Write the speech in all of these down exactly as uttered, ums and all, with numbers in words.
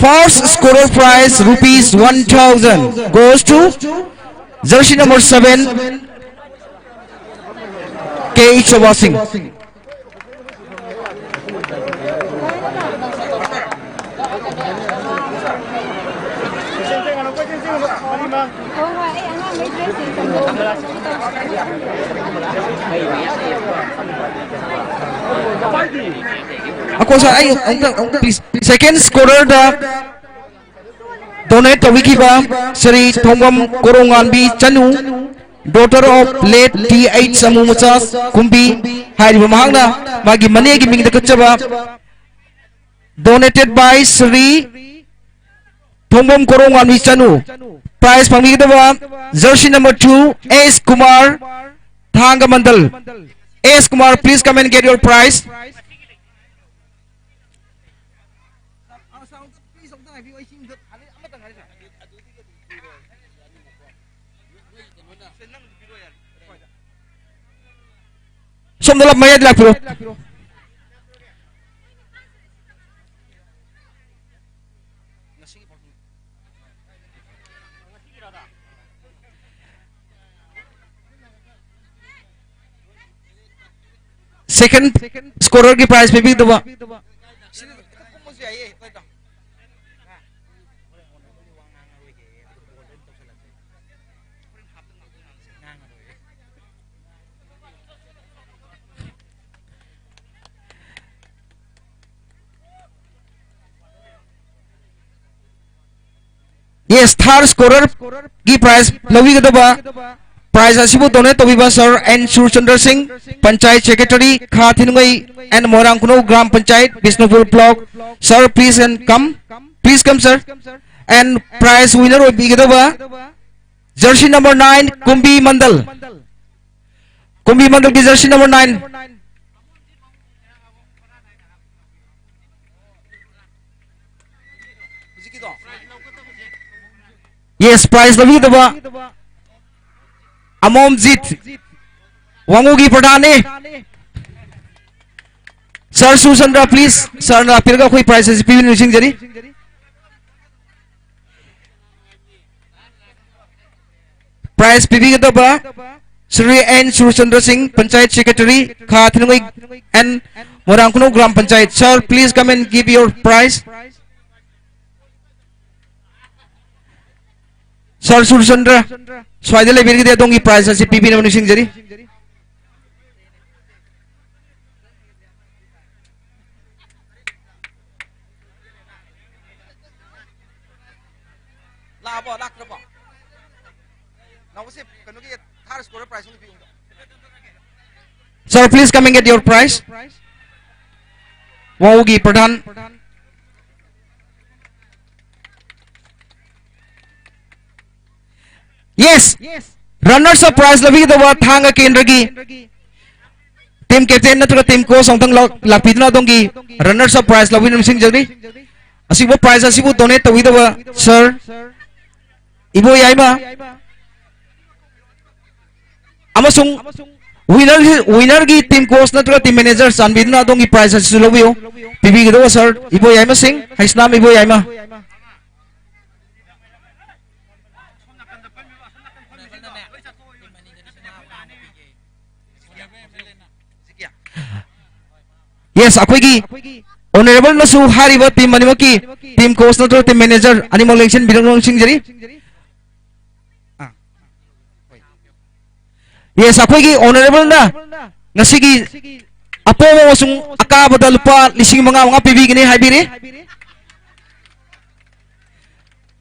First scorer prize rupees one thousand goes to jersey number seven, K H Shobha Singh. ꯑꯀꯣ ꯁꯥꯔ, ꯑꯩ ꯑꯃꯨꯛꯇꯪ, ꯑꯃꯨꯛꯇꯪ, please. Second scorer the donate ꯇꯧꯕꯤꯈꯤꯕ Shri ꯊꯣꯡꯕꯝ ꯀꯣꯔꯣꯉꯥꯟꯕꯤ Chanu, daughter of late T H ꯑꯃꯨ ꯃꯆꯥ ꯀꯨꯝꯕꯤ ꯍꯥꯏꯔꯤꯕ ꯃꯍꯥꯛꯅ ꯃꯥꯒꯤ ꯃꯅꯦꯒꯤ ꯃꯤꯡꯗ ꯀꯠꯆꯕ, donated by Shri ꯊꯣꯡꯕꯝ ꯀꯣꯔꯣꯉꯥꯟꯕꯤ Chanu. Prize ꯐꯪꯕꯤꯒꯗꯕ jersey number two, S Kumar, ꯊꯥꯡꯒ ꯃꯟꯗꯜ꯫ S Kumar, please come and get your prize. ꯁꯣꯝꯗ ꯂꯥꯛ-, ꯃꯌꯥꯏꯗ ꯂꯥꯛꯄꯤꯔꯣ꯫ Second scorer ꯒꯤ prize ꯄꯤꯕꯤꯒꯗꯕ꯫ Yes, third scorer ꯒꯤ prize ꯂꯧꯕꯤꯒꯗꯕ, prize ꯑꯁꯤꯕꯨ donate ꯇꯧꯕꯤꯕ Sir N Surchandra Singh, Panchayat Secretary, ꯈꯥ ꯊꯤꯅꯨꯡꯉꯩ and Moirang ꯈꯨꯅꯧ Gram Panchayat, Bishnupur Block. Sir, please and come, please come, sir. And prize winner ꯑꯣꯏꯕꯤꯒꯗꯕ jersey number nine, ꯀꯨꯝꯕꯤ ꯃꯟꯗꯜ꯫ ꯀꯨꯝꯕꯤ ꯃꯟꯗꯜꯒꯤ jersey number nine꯫ Yes, prize ꯂꯧꯕꯤꯒꯗꯕ ꯑꯃꯣꯝꯖꯤꯠ ꯋꯥꯉꯨꯒꯤ ꯄ꯭ꯔꯙꯥꯟꯅꯤ꯫ Sir Surchandra, please, sir ꯅ ꯂꯥꯛꯄꯤꯔꯒ ꯑꯩꯈꯣꯏ prize ꯑꯁꯤ ꯄꯤꯕꯤꯅꯕ ꯅꯤꯡꯁꯤꯡꯖꯔꯤ꯫ Prize ꯄꯤꯕꯤꯒꯗꯕ Shri N Surchandra Singh, Panchayat Secretary, ꯈꯥ Thinunggei and Moirang Khunou gram panchayat. Sir, please come and give your prize. Sir Surchandra, ꯁ꯭ꯋꯥꯏꯗ ꯂꯩꯕꯤꯔꯒꯗꯤ ꯑꯗꯣꯝꯒꯤ prize ꯑꯁꯤ ꯄꯤꯕꯤꯅꯕ ꯅꯤꯡꯁꯤꯡꯖꯔꯤ꯫ ꯂꯥꯛꯑꯕꯣ? ꯂꯥꯛꯇ꯭ꯔꯕꯣ? ꯅꯥꯎꯕꯁꯦ, ꯀꯩꯅꯣꯒꯤ third scorer prize ꯑꯃ ꯄꯤꯌꯨ꯫ Sir, please come and get your prize. ꯋꯥꯎꯒꯤ Pradhan. Yes, runners up prize ꯂꯧꯕꯤꯒꯗꯕ ꯊꯥꯡꯒ ꯀꯦꯟꯗ꯭ꯔꯒꯤ team captain ꯅꯠꯇ꯭ꯔꯒ team coach ꯑꯃꯨꯛꯇꯪ ꯂꯥꯛ-, ꯂꯥꯛꯄꯤꯗꯨꯅ ꯑꯗꯣꯝꯒꯤ runners up prize ꯂꯧꯕꯤꯅꯕ ꯅꯤꯡꯁꯤꯡꯖꯔꯤ꯫ ꯑꯁꯤꯒꯨꯝꯕ prize ꯑꯁꯤꯕꯨ donate ꯇꯧꯕꯤꯗꯕ sir ꯏꯕꯣ ꯌꯥꯏꯃ ꯑꯃꯁꯨꯡ winner, winner ꯒꯤ team coach ꯅꯠꯇ꯭ꯔꯒ team manager ꯆꯥꯟꯕꯤꯗꯨꯅ ꯑꯗꯣꯝꯒꯤ prize ꯑꯁꯤꯁꯨ ꯂꯧꯕꯤꯌꯨ꯫ ꯄꯤꯕꯤꯒꯗꯧꯕ sir ꯏꯕꯣ ꯌꯥꯏꯃ ꯁꯤꯡ, ꯍꯩꯁꯅꯥꯝ ꯏꯕꯣ ꯌꯥꯏꯃ꯫ Yes, ꯑꯩꯈꯣꯏꯒꯤ honourable ꯅꯁꯨ ꯍꯥꯏꯔꯤꯕ team ꯑꯅꯤꯃꯛꯀꯤ team coach ꯅꯠꯇ꯭ꯔꯒ team manager ꯑꯅꯤꯃꯛ ꯂꯦꯡꯁꯤꯟꯕꯤꯔꯛꯅꯕ ꯅꯤꯡꯁꯤꯡꯖꯔꯤ꯫ Yes, ꯑꯩꯈꯣꯏꯒꯤ honourable ꯅ ꯉꯁꯤꯒꯤ ꯑꯄꯣꯕ ꯑꯃꯁꯨꯡ ꯑꯀꯥꯕꯗ ꯂꯨꯄꯥ ꯂꯤꯁꯤꯡ ꯃꯉꯥ ꯃꯉꯥ ꯄꯤꯕꯤꯒꯅꯤ ꯍꯥꯏꯕꯤꯔꯤ꯫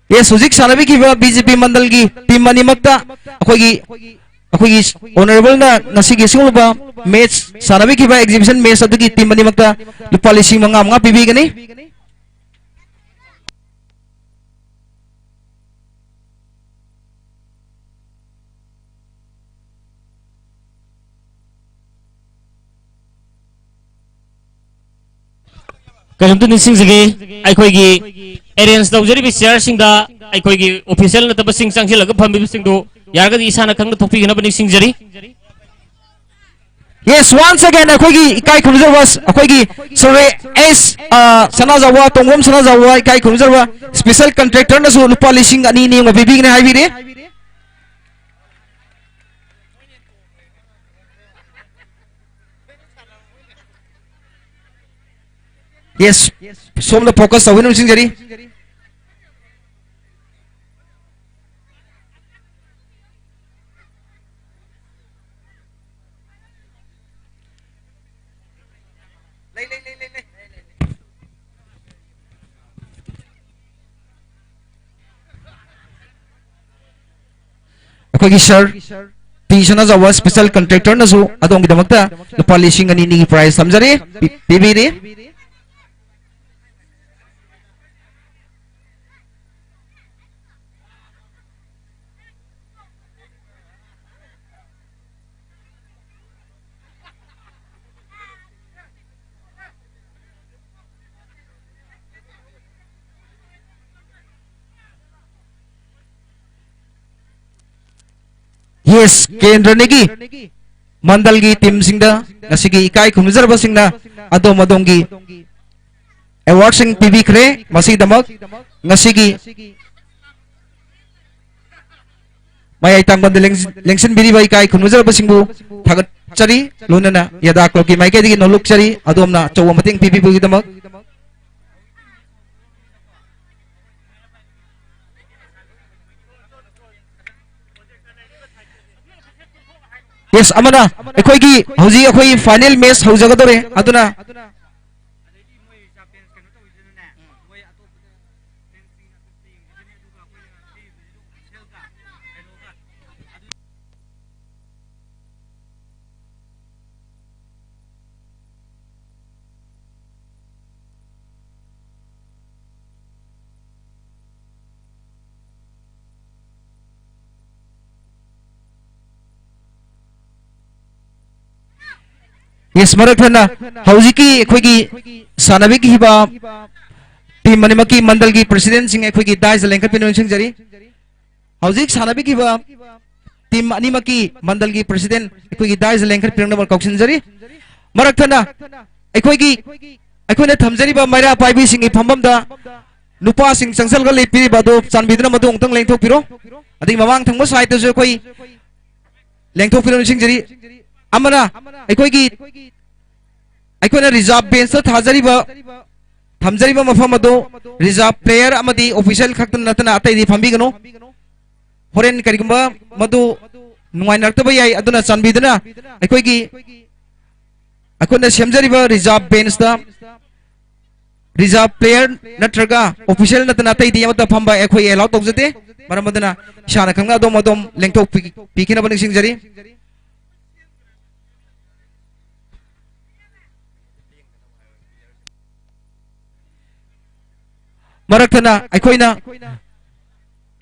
Yes, ꯍꯧꯖꯤꯛ ꯁꯥꯟꯅꯕꯤꯈꯤꯕ B J P ꯃꯟꯗꯜꯒꯤ team ꯑꯅꯤꯃꯛꯇ ꯑꯩꯈꯣꯏꯒꯤ, ꯑꯩꯈꯣꯏꯒꯤ honourable ꯅ ꯉꯁꯤꯒꯤ ꯑꯁꯤꯒꯨꯝꯂꯕ match ꯁꯥꯟꯅꯕꯤꯈꯤꯕ exhibition match ꯑꯗꯨꯒꯤ team ꯑꯅꯤꯃꯛꯇ ꯂꯨꯄꯥ ꯂꯤꯁꯤꯡ ꯃꯉꯥ ꯃꯉꯥ ꯄꯤꯕꯤꯒꯅꯤ꯫ ꯀꯔꯤꯝꯇ ꯅꯤꯡꯁꯤꯡꯖꯒꯦ, ꯑꯩꯈꯣꯏꯒꯤ arrange ꯇꯧꯖꯔꯤꯕ chair ꯁꯤꯡꯗ ꯑꯩꯈꯣꯏꯒꯤ official ꯅꯠꯇꯕꯁꯤꯡ ꯆꯪꯁꯤꯜꯂꯒ ꯐꯝꯕꯤꯕꯁꯤꯡꯗꯨ ꯌꯥꯔꯒꯗꯤ ꯏꯁꯥꯅ ꯈꯪꯅ ꯊꯣꯛꯄꯤꯒꯅꯕ ꯅꯤꯡꯁꯤꯡꯖꯔꯤ꯫ Yes, once again, ꯑꯩꯈꯣꯏꯒꯤ ꯏꯀꯥꯏ ꯈꯨꯝꯅꯖꯕ, ꯑꯩꯈꯣꯏꯒꯤ, sorry, S, ꯑ, ꯁꯅꯥꯖꯥꯎꯕ, ꯇꯣꯡꯕ꯭ꯔꯝ ꯁꯅꯥꯖꯥꯎꯕ, ꯏꯀꯥꯏ ꯈꯨꯝꯅꯖꯕ special contractor ꯅꯁꯨ ꯂꯨꯄꯥ ꯂꯤꯁꯤꯡ ꯑꯅꯤ ꯑꯅꯤ ꯑꯃ ꯄꯤꯕꯤꯒꯅꯤ ꯍꯥꯏꯕꯤꯔꯤ꯫ Yes, ꯁꯣꯝꯗ focus ꯇꯧꯕꯤꯅ ꯅꯤꯡꯁꯤꯡꯖꯔꯤ꯫ ꯑꯩꯈꯣꯏꯒꯤ ꯁꯥꯔ ꯇꯤ ꯁꯅꯥꯖꯥꯎꯕ special contractorꯅꯁꯨ ꯑꯗꯣꯝꯒꯤꯗꯃꯛꯇ ꯂꯨꯄꯥ ꯂꯤꯁꯤꯡ ꯑꯅꯤ ꯑꯅꯤꯒꯤ prize ꯊꯝꯖꯔꯤ, ꯄꯤ-, ꯄꯤꯕꯤꯔꯤ꯫ Yes, ꯀꯦꯟꯗ꯭ꯔꯅꯤꯒꯤ ꯃꯟꯗꯜꯒꯤ teamꯁꯤꯡꯗ ꯉꯁꯤꯒꯤ ꯏꯀꯥꯏ ꯈꯨꯝꯅꯖꯔꯕꯁꯤꯡꯅ ꯑꯗꯣꯝ ꯑꯗꯣꯝꯒꯤ awardꯁꯤꯡ ꯄꯤꯕꯤꯈ꯭ꯔꯦ꯫ ꯃꯁꯤꯒꯤꯗꯃꯛ ꯉꯁꯤꯒꯤ ꯃꯌꯥꯏ ꯇꯥꯡꯕꯟꯗ ꯂꯦꯡ-, ꯂꯦꯡꯁꯤꯟꯕꯤꯔꯤꯕ ꯏꯀꯥꯏ ꯈꯨꯝꯅꯖꯔꯕꯁꯤꯡꯕꯨ ꯊꯥꯒꯠꯆꯔꯤ, ꯂꯣꯏꯅꯅ ꯌꯥꯗꯥ clubꯀꯤ ꯃꯥꯏꯀꯩꯗꯒꯤ ꯅꯣꯂꯨꯛꯆꯔꯤ, ꯑꯗꯣꯝꯅ ꯑꯆꯧꯕ ꯃꯇꯦꯡ ꯄꯤꯕꯤꯕꯒꯤꯗꯃꯛ꯫ Yes, ꯑꯃꯅ ꯑꯩꯈꯣꯏꯒꯤ ꯍꯧꯖꯤꯛ ꯑꯩꯈꯣꯏ final match ꯍꯧꯖꯒꯗꯧꯔꯦ, ꯑꯗꯨꯅ Yes, ꯃꯔꯛ ꯊꯠꯅ ꯍꯧꯖꯤꯛꯀꯤ ꯑꯩꯈꯣꯏꯒꯤ ꯁꯥꯟꯅꯕꯤꯈꯤꯕ team ꯑꯅꯤꯃꯛꯀꯤ ꯃꯟꯗꯜꯒꯤ presidentꯁꯤꯡ ꯑꯩꯈꯣꯏꯒꯤ dais ꯂꯦꯡꯈꯠꯄꯤꯅ ꯅꯤꯡꯁꯤꯡꯖꯔꯤ꯫ ꯍꯧꯖꯤꯛ ꯁꯥꯟꯅꯕꯤꯈꯤꯕ team ꯑꯅꯤꯃꯛꯀꯤ ꯃꯟꯗꯜꯒꯤ president ꯑꯩꯈꯣꯏꯒꯤ dais ꯂꯦꯡꯈꯠꯄꯤꯔꯛꯅꯕ ꯀꯧꯁꯤꯟꯖꯔꯤ꯫ ꯃꯔꯛ ꯊꯠꯅ ꯑꯩꯈꯣꯏꯒꯤ, ꯑꯩꯈꯣꯏꯅ ꯊꯝꯖꯔꯤꯕ ꯃꯩꯔꯥ ꯄꯥꯏꯕꯤꯁꯤꯡꯒꯤ ꯐꯝꯐꯝꯗ ꯅꯨꯄꯥꯁꯤꯡ ꯆꯪꯁꯤꯜꯂꯒ ꯂꯦꯞꯄꯤꯔꯤꯕ ꯑꯗꯨ ꯆꯥꯟꯕꯤꯗꯨꯅ ꯃꯗꯨ ꯑꯃꯨꯛꯇꯪ ꯂꯦꯡꯊꯣꯛꯄꯤꯔꯣ꯫ ꯑꯗꯒꯤ ꯃꯃꯥꯡ ꯊꯪꯕ sideꯇꯁꯨ ꯑꯩꯈꯣꯏ ꯂꯦꯡꯊꯣꯛꯄꯤꯔꯣ ꯅꯤꯡꯁꯤꯡꯖꯔꯤ꯫ ꯑꯃꯅ ꯑꯩꯈꯣꯏꯒꯤ, ꯑꯩꯈꯣꯏꯅ reserve benchꯇ ꯊꯥꯖꯔꯤꯕ ꯊꯝꯖꯔꯤꯕ ꯃꯐꯝ ꯑꯗꯨ reserve player ꯑꯃꯗꯤ official ꯈꯛꯇ ꯅꯠꯇꯅ ꯑꯇꯩꯗꯤ ꯐꯝꯕꯤꯒꯅꯨ꯫ ꯍꯣꯔꯦꯟ ꯀꯔꯤꯒꯨꯝꯕ ꯃꯗꯨ ꯅꯨꯡꯉꯥꯏꯅꯔꯛꯇꯕ ꯌꯥꯏ, ꯑꯗꯨꯅ ꯆꯥꯟꯕꯤꯗꯨꯅ ꯑꯩꯈꯣꯏꯒꯤ, ꯑꯩꯈꯣꯏꯅ ꯁꯦꯝꯖꯔꯤꯕ reserve benchꯇ reserve player ꯅꯠꯇ꯭ꯔꯒ official ꯅꯠꯇꯅ ꯑꯇꯩꯗꯤ ꯑꯃꯠꯇ ꯐꯝꯕ ꯑꯩꯈꯣꯏ allow ꯇꯧꯖꯗꯦ꯫ ꯃꯔꯝ ꯑꯗꯨꯅ ꯏꯁꯥꯅ ꯈꯪꯅ ꯑꯗꯣꯝ ꯑꯗꯣꯝ ꯂꯦꯡꯊꯣꯛꯄꯤ-, ꯄꯤꯈꯤꯅꯕ ꯅꯤꯡꯁꯤꯡꯖꯔꯤ꯫ ꯃꯔꯛ ꯊꯠꯅ ꯑꯩꯈꯣꯏꯅ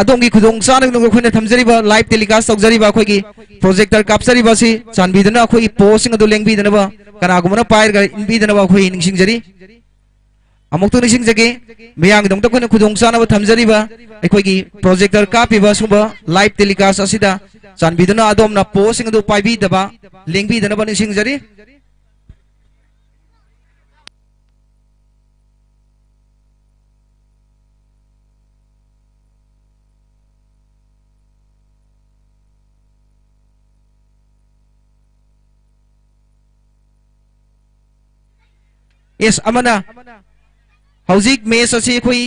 ꯑꯗꯣꯝꯒꯤ ꯈꯨꯗꯣꯡ ꯆꯥꯅꯕ ꯑꯩꯈꯣꯏꯅ ꯊꯝꯖꯔꯤꯕ, live telecast ꯇꯧꯖꯔꯤꯕ ꯑꯩꯈꯣꯏꯒꯤ projector ꯀꯥꯞꯆꯔꯤꯕ ꯑꯁꯤ ꯆꯥꯟꯕꯤꯗꯨꯅ ꯑꯩꯈꯣꯏꯒꯤ postꯁꯤꯡ ꯑꯗꯨ ꯂꯦꯡꯕꯤꯗꯅꯕ, ꯀꯅꯥꯒꯨꯝꯕꯅ ꯄꯥꯏꯔꯒ ꯏꯟꯕꯤꯗꯅꯕ ꯑꯩꯈꯣꯏ ꯅꯤꯡꯁꯤꯡꯖꯔꯤ꯫ ꯑꯃꯨꯛꯇ ꯅꯤꯡꯁꯤꯡꯖꯒꯦ, ꯃꯤꯌꯥꯝꯒꯤꯗꯃꯛꯇ ꯑꯩꯈꯣꯏꯅ ꯈꯨꯗꯣꯡ ꯆꯥꯅꯕ ꯊꯝꯖꯔꯤꯕ ꯑꯩꯈꯣꯏꯒꯤ projector ꯀꯥꯞꯄꯤꯕ ꯁꯤꯒꯨꯝꯕ live telecast ꯑꯁꯤꯗ ꯆꯥꯟꯕꯤꯗꯨꯅ ꯑꯗꯣꯝꯅ postꯁꯤꯡ ꯑꯗꯨ ꯄꯥꯏꯕꯤꯗꯕ, ꯂꯦꯡꯕꯤꯗꯅꯕ ꯅꯤꯡꯁꯤꯡꯖꯔꯤ꯫ Yes, ꯑꯃꯅ, ꯍꯧꯖꯤꯛ match ꯑꯁꯤ ꯑꯩꯈꯣꯏ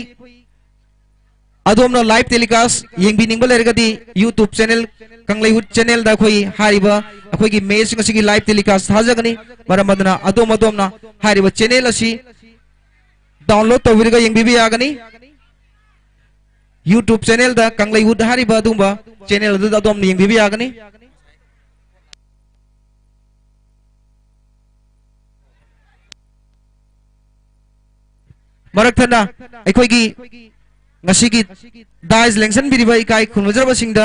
ꯑꯗꯣꯝꯅ live telecast ꯌꯦꯡꯕꯤꯅꯤꯡꯕ ꯂꯩꯔꯒꯗꯤ YouTube channel, ꯀꯪꯂꯩꯋꯨꯠ channelꯗ ꯑꯩꯈꯣꯏ ꯍꯥꯏꯔꯤꯕ ꯑꯩꯈꯣꯏꯒꯤ matchꯁꯤꯡ ꯑꯁꯤꯒꯤ live telecast ꯊꯥꯖꯒꯅꯤ꯫ ꯃꯔꯝ ꯑꯗꯨꯅ ꯑꯗꯣꯝ ꯑꯗꯣꯝꯅ ꯍꯥꯏꯔꯤꯕ channel ꯑꯁꯤ download ꯇꯧꯕꯤꯔꯒ ꯌꯦꯡꯕꯤꯕ ꯌꯥꯒꯅꯤ꯫ YouTube channelꯗ ꯀꯪꯂꯩꯋꯨꯠ ꯍꯥꯏꯔꯤꯕ ꯑꯗꯨꯒꯨꯝꯕ channel ꯑꯗꯨꯗ ꯑꯗꯣꯝꯅ ꯌꯦꯡꯕꯤꯕ ꯌꯥꯒꯅꯤ꯫ ꯃꯔꯛ ꯊꯠꯅ ꯑꯩꯈꯣꯏꯒꯤ ꯉꯁꯤꯒꯤ dice ꯂꯦꯡꯁꯟꯕꯤꯔꯤꯕ ꯏꯀꯥꯏ ꯈꯨꯝꯅꯖꯔꯕꯁꯤꯡꯗ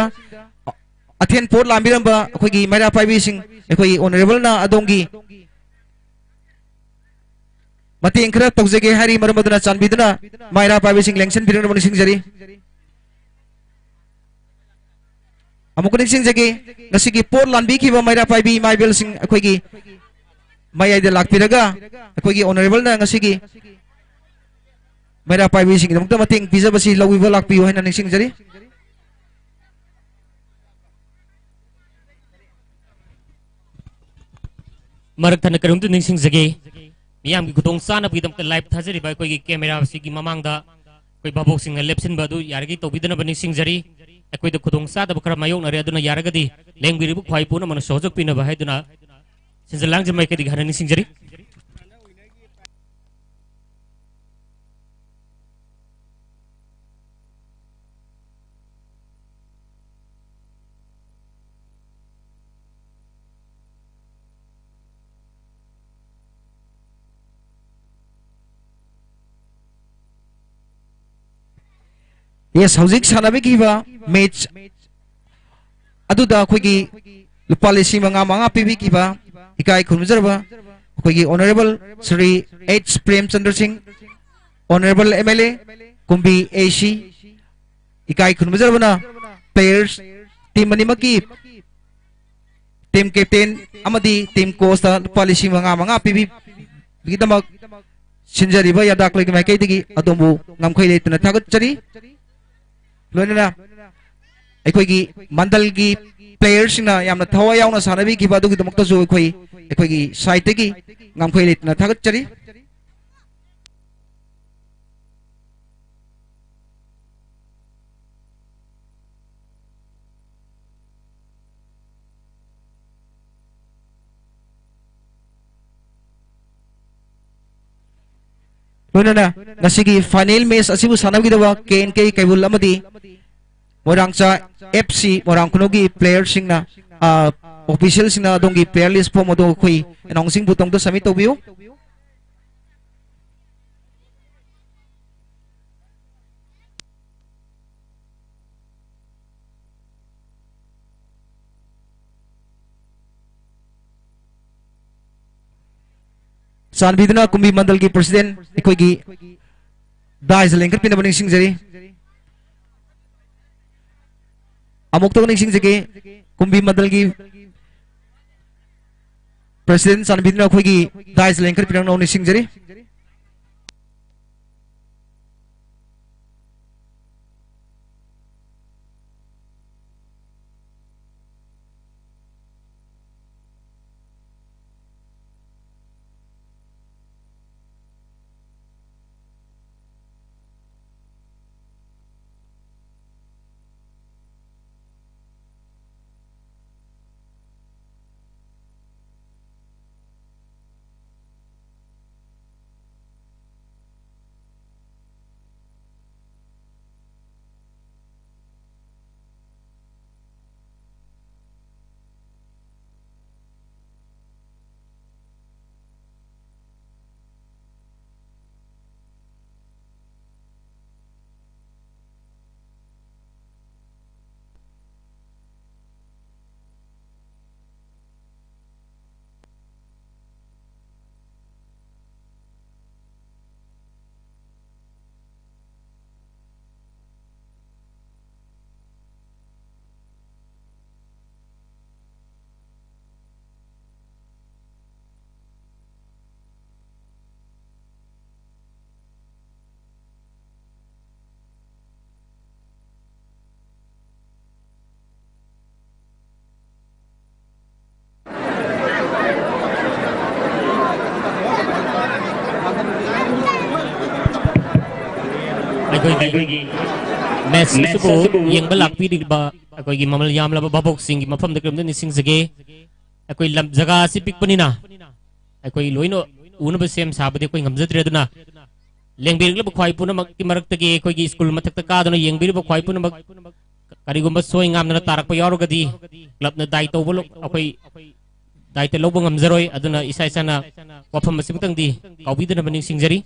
ꯑꯊꯦꯟ ꯄꯣꯠ ꯂꯥꯟꯕꯤꯔꯝꯕ ꯑꯩꯈꯣꯏꯒꯤ ꯃꯩꯔꯥ ꯄꯥꯏꯕꯤꯁꯤꯡ, ꯑꯩꯈꯣꯏꯒꯤ honourableꯅ ꯑꯗꯣꯝꯒꯤ ꯃꯇꯦꯡ ꯈꯔ ꯇꯧꯖꯒꯦ ꯍꯥꯏꯔꯤ꯫ ꯃꯔꯝ ꯑꯗꯨꯅ ꯆꯥꯟꯕꯤꯗꯨꯅ ꯃꯩꯔꯥ ꯄꯥꯏꯕꯤꯁꯤꯡ ꯂꯦꯡꯁꯟꯕꯤꯔꯛꯅꯕ ꯅꯤꯡꯁꯤꯡꯖꯔꯤ꯫ ꯑꯃꯨꯛꯀ ꯅꯤꯡꯁꯤꯡꯖꯒꯦ, ꯉꯁꯤꯒꯤ ꯄꯣꯠ ꯂꯥꯟꯕꯤꯈꯤꯕ ꯃꯩꯔꯥ ꯄꯥꯏꯕꯤ ꯏꯃꯥ ꯏꯕꯦꯜꯁꯤꯡ ꯑꯩꯈꯣꯏꯒꯤ ꯃꯌꯥꯏꯗ ꯂꯥꯛꯄꯤꯔꯒ ꯑꯩꯈꯣꯏꯒꯤ honourableꯅ ꯉꯁꯤꯒꯤ ꯃꯩꯔꯥ ꯄꯥꯏꯕꯤꯁꯤꯡꯒꯤꯗꯃꯛꯇ ꯃꯇꯦꯡ ꯄꯤꯖꯕꯁꯤ ꯂꯧꯕꯤꯕ ꯂꯥꯛꯄꯤꯌꯨ ꯍꯥꯏꯅ ꯅꯤꯡꯁꯤꯡꯖꯔꯤ꯫ ꯃꯔꯛ ꯊꯠꯅ ꯀꯔꯤꯒꯨꯝꯇ ꯅꯤꯡꯁꯤꯡꯖꯒꯦ꯫ ꯃꯤꯌꯥꯝꯒꯤ ꯈꯨꯗꯣꯡ ꯆꯥꯅꯕꯒꯤꯗꯃꯛꯇ ꯂꯥꯏꯚ ꯊꯥꯖꯔꯤꯕ ꯑꯩꯈꯣꯏꯒꯤ ꯀꯦꯃꯦꯔꯥꯁꯤꯒꯤ ꯃꯃꯥꯡꯗ ꯑꯩꯈꯣꯏ ꯚꯥꯕꯣꯛꯁꯤꯡꯅ ꯂꯦꯞꯁꯤꯟꯕ ꯑꯗꯨ ꯌꯥꯔꯤꯈꯩ ꯇꯧꯕꯤꯗꯅꯕ ꯅꯤꯡꯁꯤꯡꯖꯔꯤ꯫ ꯑꯩꯈꯣꯏꯗ ꯈꯨꯗꯣꯡ ꯆꯥꯗꯕ ꯈꯔ ꯃꯥꯌꯣꯛꯅꯔꯦ, ꯑꯗꯨꯅ ꯌꯥꯔꯒꯗꯤ ꯂꯦꯡꯕꯤꯔꯤꯕ ꯈ꯭ꯋꯥꯏ ꯄꯨꯝꯅꯃꯛꯅ ꯁꯍꯣꯖꯣꯛꯄꯤꯅꯕ ꯍꯥꯏꯗꯨꯅ ꯁꯤꯟꯖ ꯂꯥꯡꯖ ꯃꯥꯏꯀꯩꯗꯒꯤ ꯍꯥꯟꯅ ꯅꯤꯡꯁꯤꯡꯖꯔꯤ꯫ Yes, ꯍꯧꯖꯤꯛ ꯁꯥꯟꯅꯕꯤꯈꯤꯕ ꯃꯦꯠꯆ ꯑꯗꯨꯗ ꯑꯩꯈꯣꯏꯒꯤ ꯂꯨꯄꯥ ꯂꯤꯁꯤꯡ ꯃꯉꯥ ꯃꯉꯥ ꯄꯤꯕꯤꯈꯤꯕ ꯏꯀꯥꯏ ꯈꯨꯔꯨꯝꯖꯔꯕ ꯑꯩꯈꯣꯏꯒꯤ ꯑꯣꯅꯔꯦꯕꯜ ꯁ꯭ꯔꯤ ꯑꯩꯆ ꯄ꯭ꯔꯦꯝꯆꯟꯗ꯭ꯔ ꯁꯤꯡ, ꯑꯣꯅꯔꯦꯕꯜ ꯑꯦꯝ ꯑꯦꯜ ꯑꯦ, ꯀꯨꯝꯕꯤ ꯑꯦ ꯁꯤ, ꯏꯀꯥꯏ ꯈꯨꯔꯨꯝꯖꯔꯕꯅ ꯄ꯭ꯂꯦꯌꯔꯁ ꯇꯤꯝ ꯑꯅꯤꯃꯛꯀꯤ ꯇꯤꯝ ꯀꯦꯞꯇꯦꯟ ꯑꯃꯗꯤ ꯇꯤꯝ ꯀꯣꯆꯇ ꯂꯨꯄꯥ ꯂꯤꯁꯤꯡ ꯃꯉꯥ ꯃꯉꯥ ꯄꯤꯕꯤꯕꯒꯤꯗꯃꯛ ꯁꯤꯟꯖꯔꯤꯕ ꯌꯥꯗꯥꯛ ꯂꯩꯒꯤ ꯃꯥꯏꯀꯩꯗꯒꯤ ꯑꯗꯣꯝꯕꯨ ꯉꯝꯈꯩ ꯂꯩꯇꯅ ꯊꯥꯒꯠꯆꯔꯤ꯫ ꯂꯣꯏꯅꯅ ꯑꯩꯈꯣꯏꯒꯤ ꯃꯟꯗꯜꯒꯤ ꯄ꯭ꯂꯦꯌꯔꯁꯤꯡꯅ ꯌꯥꯝꯅ ꯊꯋꯥꯏ ꯌꯥꯎꯅ ꯁꯥꯟꯅꯕꯤꯈꯤꯕ ꯑꯗꯨꯒꯤꯗꯃꯛꯇꯁꯨ ꯑꯩꯈꯣꯏ, ꯑꯩꯈꯣꯏꯒꯤ ꯁꯥꯏꯠꯇꯒꯤ ꯉꯝꯈꯩ ꯂꯩꯇꯅ ꯊꯥꯒꯠꯆꯔꯤ꯫ ꯂꯣꯏꯅꯅ ꯉꯁꯤꯒꯤ ꯐꯥꯏꯅꯦꯜ ꯃꯦꯆ ꯑꯁꯤꯕꯨ ꯁꯥꯟꯅꯕꯤꯒꯗꯕ ꯀꯦ ꯑꯦꯟ ꯀꯦ ꯀꯩꯕꯨꯜ ꯑꯃꯗꯤ ꯃꯣꯏꯔꯥꯡꯆꯥ ꯑꯦꯐ ꯁꯤ ꯃꯣꯏꯔꯥꯡ ꯈꯨꯅꯧꯒꯤ ꯄ꯭ꯂꯦꯌꯔꯁꯤꯡꯅ, ꯑ, ꯑꯣꯐꯤꯁꯤꯌꯦꯜꯁꯤꯡꯅ ꯑꯗꯣꯝꯒꯤ ꯄ꯭ꯂꯦꯌꯔ ꯂꯤꯁ ꯐꯣꯝ ꯑꯗꯨ ꯑꯩꯈꯣꯏ ꯑꯦꯅꯥꯎꯟꯁꯤꯡ ꯕꯨꯇꯣꯡꯗ ꯁꯕꯃꯤꯠ ꯇꯧꯕꯤꯌꯨ꯫ ꯆꯥꯟꯕꯤꯗꯨꯅ ꯀꯨꯝꯕꯤ ꯃꯟꯗꯜꯒꯤ ꯄ꯭ꯔꯁꯤꯗꯦꯟ ꯑꯩꯈꯣꯏꯒꯤ ꯗꯥꯏꯁꯇ ꯂꯦꯡꯈꯠꯄꯤꯅꯕ ꯅꯤꯡꯁꯤꯡꯖꯔꯤ꯫ ꯑꯃꯨꯛꯇꯪ ꯅꯤꯡꯁꯤꯡꯖꯒꯦ, ꯀꯨꯝꯕꯤ ꯃꯟꯗꯜꯒꯤ ꯄ꯭ꯔꯁꯤꯗꯦꯟ ꯆꯥꯟꯕꯤꯗꯨꯅ ꯑꯩꯈꯣꯏꯒꯤ ꯗꯥꯏꯁꯇ ꯂꯦꯡꯈꯠꯄꯤꯔꯛꯅꯕ ꯅꯤꯡꯁꯤꯡꯖꯔꯤ꯫ ꯑꯩꯈꯣꯏꯒꯤ ꯃꯦꯠꯆ ꯑꯁꯤꯕꯨ ꯌꯦꯡꯕ ꯂꯥꯛꯄꯤꯔꯤꯕ ꯑꯩꯈꯣꯏꯒꯤ ꯃꯃꯜ ꯌꯥꯝꯂꯕ ꯚꯥꯕꯣꯛꯁꯤꯡꯒꯤ ꯃꯐꯝꯗ ꯀꯔꯤꯝꯇ ꯅꯤꯡꯁꯤꯡꯖꯒꯦ꯫ ꯑꯩꯈꯣꯏ ꯂꯝ ꯖꯒꯥ ꯑꯁꯤ ꯄꯤꯛꯄꯅꯤꯅ ꯑꯩꯈꯣꯏ ꯂꯣꯏꯅ ꯎꯅꯕ ꯁꯦꯝ ꯁꯥꯕꯗꯤ ꯑꯩꯈꯣꯏ ꯉꯝꯖꯗ꯭ꯔꯦ꯫ ꯑꯗꯨꯅ ꯂꯦꯡꯕꯤꯔꯛꯂꯤꯕ ꯈ꯭ꯋꯥꯏ ꯄꯨꯝꯅꯃꯛꯀꯤ ꯃꯔꯛꯇꯒꯤ ꯑꯩꯈꯣꯏꯒꯤ ꯁ꯭ꯀꯨꯜ ꯃꯊꯛꯇ ꯀꯥꯗꯨꯅ ꯌꯦꯡꯕꯤꯔꯤꯕ ꯈ꯭ꯋꯥꯏ ꯄꯨꯝꯅꯃꯛ ꯀꯔꯤꯒꯨꯝꯕ ꯁꯣꯏ ꯉꯥꯝꯗꯅ ꯇꯥꯔꯛꯄ ꯌꯥꯎꯔꯒꯗꯤ ꯀ꯭ꯂꯕꯅ ꯗꯥꯏ ꯇꯧꯕ ꯂꯣ-, ꯑꯩꯈꯣꯏ ꯗꯥꯏꯇ ꯂꯧꯕ ꯉꯝꯖꯔꯣꯏ꯫ ꯑꯗꯨꯅ ꯏꯁꯥ ꯏꯁꯥꯅ ꯋꯥꯐꯝ ꯑꯁꯤꯃꯇꯪꯗꯤ ꯀꯥꯎꯕꯤꯗꯅꯕ ꯅꯤꯡꯁꯤꯡꯖꯔꯤ꯫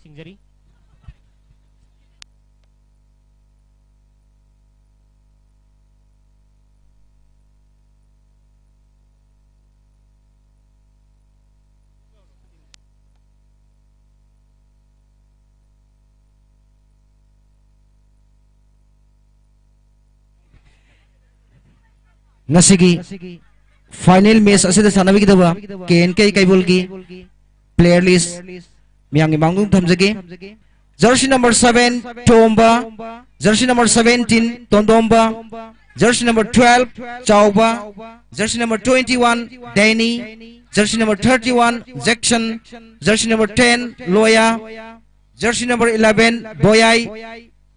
ꯉꯁꯤꯒꯤ ꯐꯥꯏꯅꯦꯜ ꯃꯦꯆ ꯑꯁꯤꯗ ꯁꯥꯟꯅꯕꯤꯒꯗꯕ ꯀꯦ ꯑꯦꯟ ꯀꯦ ꯀꯩꯕꯨꯜꯒꯤ ꯄ꯭ꯂꯦꯌꯔ ꯂꯤꯁ ꯃꯌꯥꯝꯒꯤ ꯃꯥꯡꯗ ꯊꯝꯖꯒꯦ꯫ Jersey number seven, Tomba. Jersey number seventeen, Tondomba. Jersey number twelve, Chaoba. Jersey number twenty one, Danny. Jersey number thirty one, Jackson. Jersey number ten, Loya. Jersey number eleven, Boyai.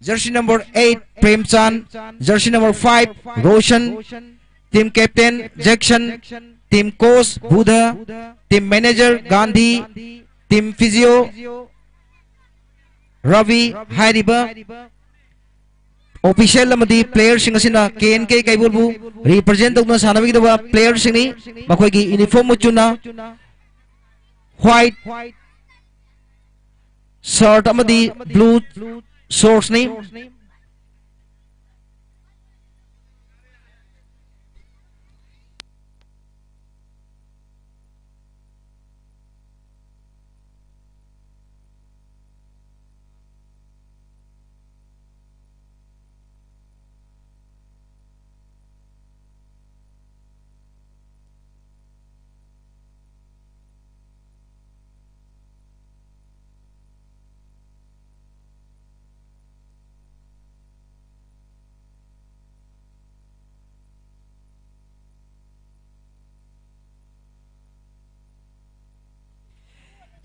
Jersey number eight, Premchand. Jersey number five, Roshan. Team captain, Jackson. Team coach, Buddha. Team manager, Gandhi. Team physio, Ravi. ꯍꯥꯏꯔꯤꯕ official ꯑꯃꯗꯤ ꯄ꯭ꯂꯦꯌꯔꯁꯤꯡ ꯑꯁꯤꯅ ꯀꯦ N ꯀꯦ ꯀꯩꯕꯨꯜꯕꯨ ꯔꯤꯄ꯭ꯔꯖꯦꯟ ꯇꯧꯗꯨꯅ ꯁꯥꯟꯅꯕꯤꯒꯗꯕ ꯄ꯭ꯂꯦꯌꯔꯁꯤꯡꯅꯤ꯫ ꯃꯈꯣꯏꯒꯤ uniform ꯃꯆꯨꯅ white, ꯁꯔꯠ ꯑꯃꯗꯤ blue ꯁꯣꯔꯠꯁꯅꯤ꯫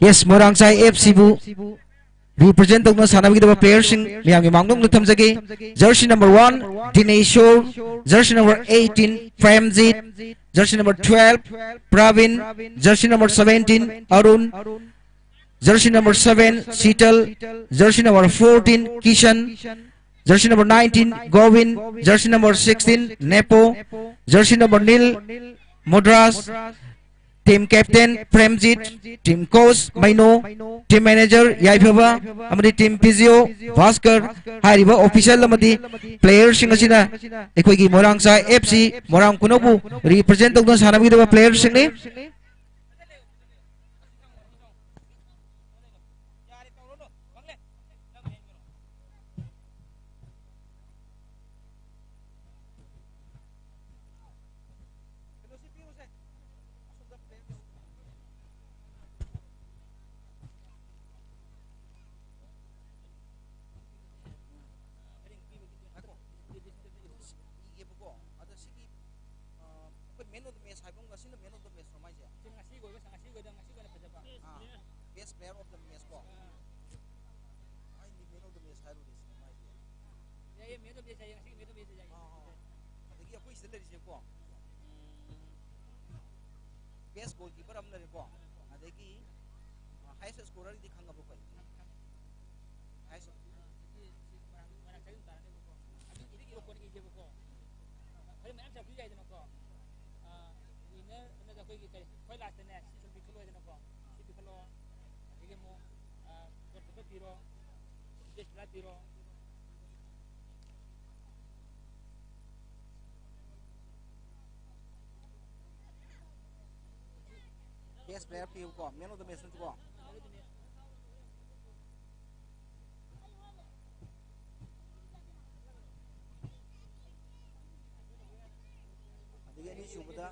Yes, ꯃꯣꯏꯔꯥꯡꯆꯥꯏ F ꯁꯤꯕꯨ Represent ꯇꯧꯗꯨꯅ ꯁꯥꯟꯅꯕꯤꯒꯗꯕ playerꯁꯤꯡ ꯃꯌꯥꯝꯒꯤ ꯃꯥꯡꯗ ꯊꯝꯖꯒꯦ꯫ Jersey number one, Dineshwar. Jersey number eighteen, Premjit. Jersey number twelve, Pravin. Jersey number seventeen, Arun. Jersey number seven, Sheetal. Jersey number fourteen, Kishan. Jersey number nineteen, Govind. Jersey number sixteen, Nepo. Jersey number nil, Mudras. Team captain, Premjit. Team coach, Maino. Team manager, ꯌꯥꯏꯐꯕ꯫ ꯑꯃꯗꯤ team physio, Bhaskar. ꯍꯥꯏꯔꯤꯕ official ꯑꯃꯗꯤ playerꯁꯤꯡ ꯑꯁꯤꯅ ꯑꯩꯈꯣꯏꯒꯤ ꯃꯣꯏꯔꯥꯡ ꯆꯥꯏ F C ꯃꯣꯏꯔꯥꯡ ꯈꯨꯅꯧꯕꯨ represent ꯇꯧꯗꯨꯅ ꯁꯥꯟꯅꯕꯤꯒꯗꯕ playerꯁꯤꯡꯅꯤ꯫ ꯉꯥꯏꯈꯣ, ꯏꯒꯦꯕꯀꯣ꯫ ꯑꯗ ꯁꯤꯒꯤ, ꯑ, ꯑꯩꯈꯣꯏ man of the match ꯍꯥꯏꯕ ꯑꯃꯒ, ꯁꯤꯅ man of the match ꯔꯣ ꯃꯥꯏꯁꯦ? ꯁꯤ ꯉꯁꯤꯒꯤ ꯑꯣꯏꯕ, ꯉꯁꯤꯒꯤ ꯑꯣꯏꯅ ꯐꯖꯕ꯫ ꯑꯥ, best player of the match ꯀꯣ? ꯑꯥ꯫ ꯑꯩꯗꯤ man of the match ꯍꯥꯏꯔꯨꯔꯦ ꯁꯤꯅ ꯃꯥꯏꯁꯦ꯫ ꯌꯥꯏꯌꯦ, man of the match ꯌꯥꯏꯌꯦ, ꯉꯁꯤꯒꯤ man of the match ꯌꯥꯏꯌꯦ꯫ ꯑꯥ, ꯑꯥ꯫ ꯑꯗꯒꯤ ꯑꯩꯈꯣꯏ ꯁꯤꯗ ꯂꯩꯔꯤꯁꯦꯀꯣ꯫ ꯎꯝ꯫ Best goalkeeper ꯑꯃ ꯂꯩꯔꯦꯀꯣ꯫ ꯑꯗꯒꯤ, ꯑ, highest scorerꯗꯤ ꯈꯪꯉꯕꯀꯣ ꯑꯩ? Highest ꯁꯤ, ꯁꯤ ꯃꯔꯥꯡ, ꯃꯔꯥꯡ ꯀꯥꯏꯅ ꯇꯥꯔꯅꯦꯕꯀꯣ꯫ ꯑꯗꯨ ꯏꯗꯤ ꯏꯔꯣ ꯀꯣꯟꯅ ꯏꯒꯦꯕꯀꯣ꯫ ꯍꯣꯔꯦꯟ ꯃꯌꯥꯝ ꯆꯥꯎꯈꯠꯄꯤ ꯌꯥꯏꯗꯅꯀꯣ꯫ ꯑ, winner ꯑꯃꯗ ꯑꯩꯈꯣꯏꯒꯤ ꯀꯔꯤ, ꯈ꯭ꯋꯥꯏ lastꯇꯅꯦ, ꯁꯤ ꯁꯨꯝ ꯄꯤꯈꯠꯂꯣꯗꯅꯀꯣ꯫ ꯁꯤ ꯄꯤꯈꯠꯂꯣ꯫ ꯑꯗꯒꯤ ꯑꯃꯨꯛ, ꯑ, goalkeeper ꯄꯤꯔꯣ꯫ Best player ꯄꯤꯔꯣ꯫ Best player ꯄꯤꯌꯨꯀꯣ, man of the match ꯅꯠꯇꯦꯀꯣ꯫ ꯑꯗꯒꯤ ꯑꯅꯤꯁꯨꯕꯗ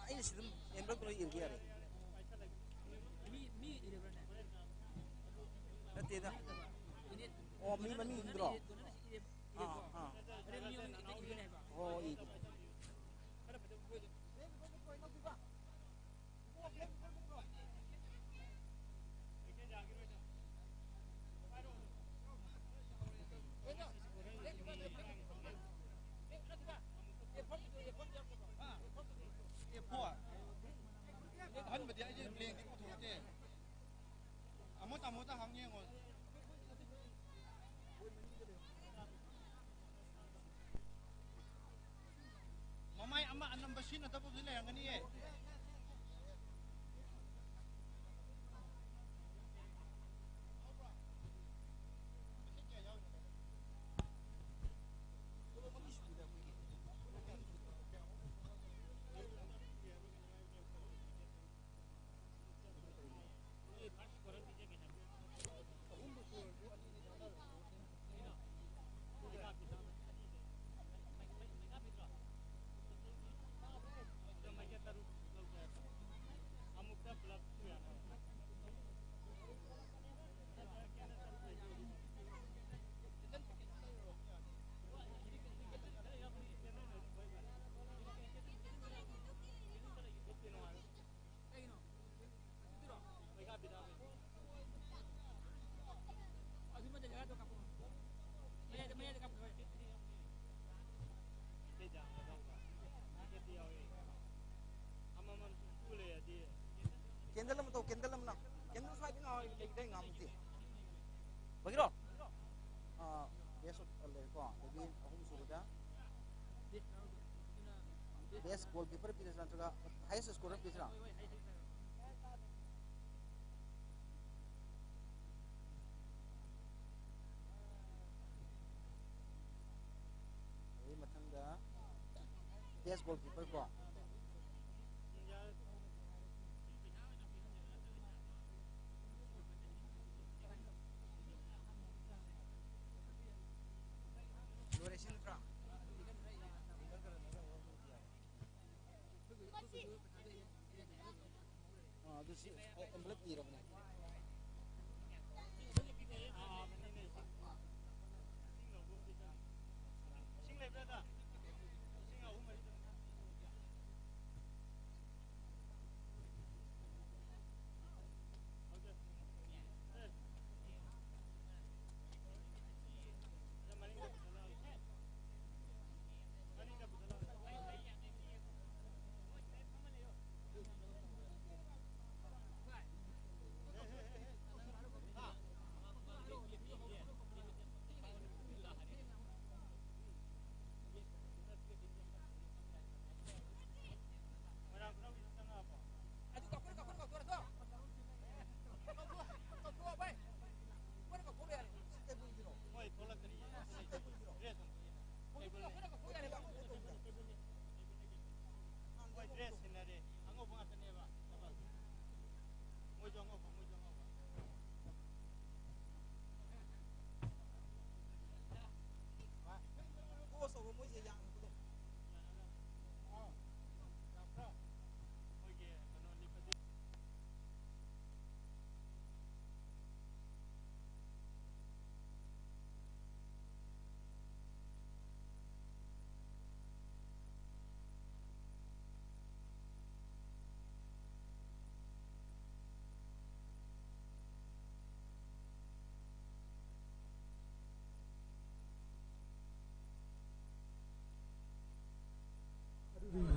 ꯑꯩꯅ ꯁꯤꯗ envelope ꯂꯣꯏ ꯏꯔꯒꯦ ꯌꯥꯔꯦ꯫ ꯃꯤ ꯃꯅꯨꯡꯗ꯭ꯔꯣ? ꯑꯥ, ꯑꯥ꯫ ꯍꯣꯏ, ꯍꯣꯏ, ꯏꯒꯦ꯫ ꯑꯦ, ꯐꯣꯔ꯫ ꯑꯍꯟꯕꯗꯤ ꯑꯩꯁꯦ ꯕ꯭ꯂꯦꯡꯗꯤ ꯄꯨꯊꯣꯛꯇꯦ꯫ ꯇꯥꯃꯣ, ꯇꯥꯃꯣꯗ ꯍꯪ ꯌꯦꯡꯉꯣ꯫ ꯃꯃꯥꯏ ꯑꯃ ꯑꯅꯝꯕ ꯁꯤꯖꯤꯟꯅꯗꯕꯁꯨ ꯂꯩꯔꯝꯒꯅꯤꯌꯦ꯫ ꯀꯦꯟꯗꯜ ꯑꯃ ꯇꯧ, ꯀꯦꯟꯗꯜ ꯑꯃꯅ꯫ ꯀꯦꯟꯗꯜ ꯁ꯭ꯋꯥꯏꯗ ꯉꯥꯍꯧꯔꯤ, ꯂꯩꯗꯥꯏ ꯉꯥꯃꯨꯛꯇꯤ? ꯑꯣꯏꯒꯦꯔꯣ? ꯑꯥ, ꯕꯦꯁ ꯂꯩꯔꯦꯀꯣ꯫ ꯑꯗꯒꯤ ꯑꯍꯨꯝ ꯁꯨꯕꯗ ꯕꯦꯁ ꯒꯣꯜꯀꯤꯄꯔ ꯄꯤꯔꯁꯤꯔꯥ ꯅꯠꯇ꯭ꯔꯒ ꯍꯥꯏꯌꯦꯁ ꯁ꯭ꯀꯣꯔꯔ ꯄꯤꯔꯁꯤꯔꯥ? ꯑꯗꯩ ꯃꯊꯪꯗ ꯕꯦꯁ ꯒꯣꯜꯀꯤꯄꯔ ꯀꯣ꯫ ꯂꯣꯏꯔꯦ, ꯁꯤ ꯅꯠꯇ꯭ꯔꯥ? ꯑꯥ, ꯑꯗꯨ ꯁꯤ ꯑꯦꯟꯚꯦꯂꯞ ꯏꯔꯕꯅꯦ꯫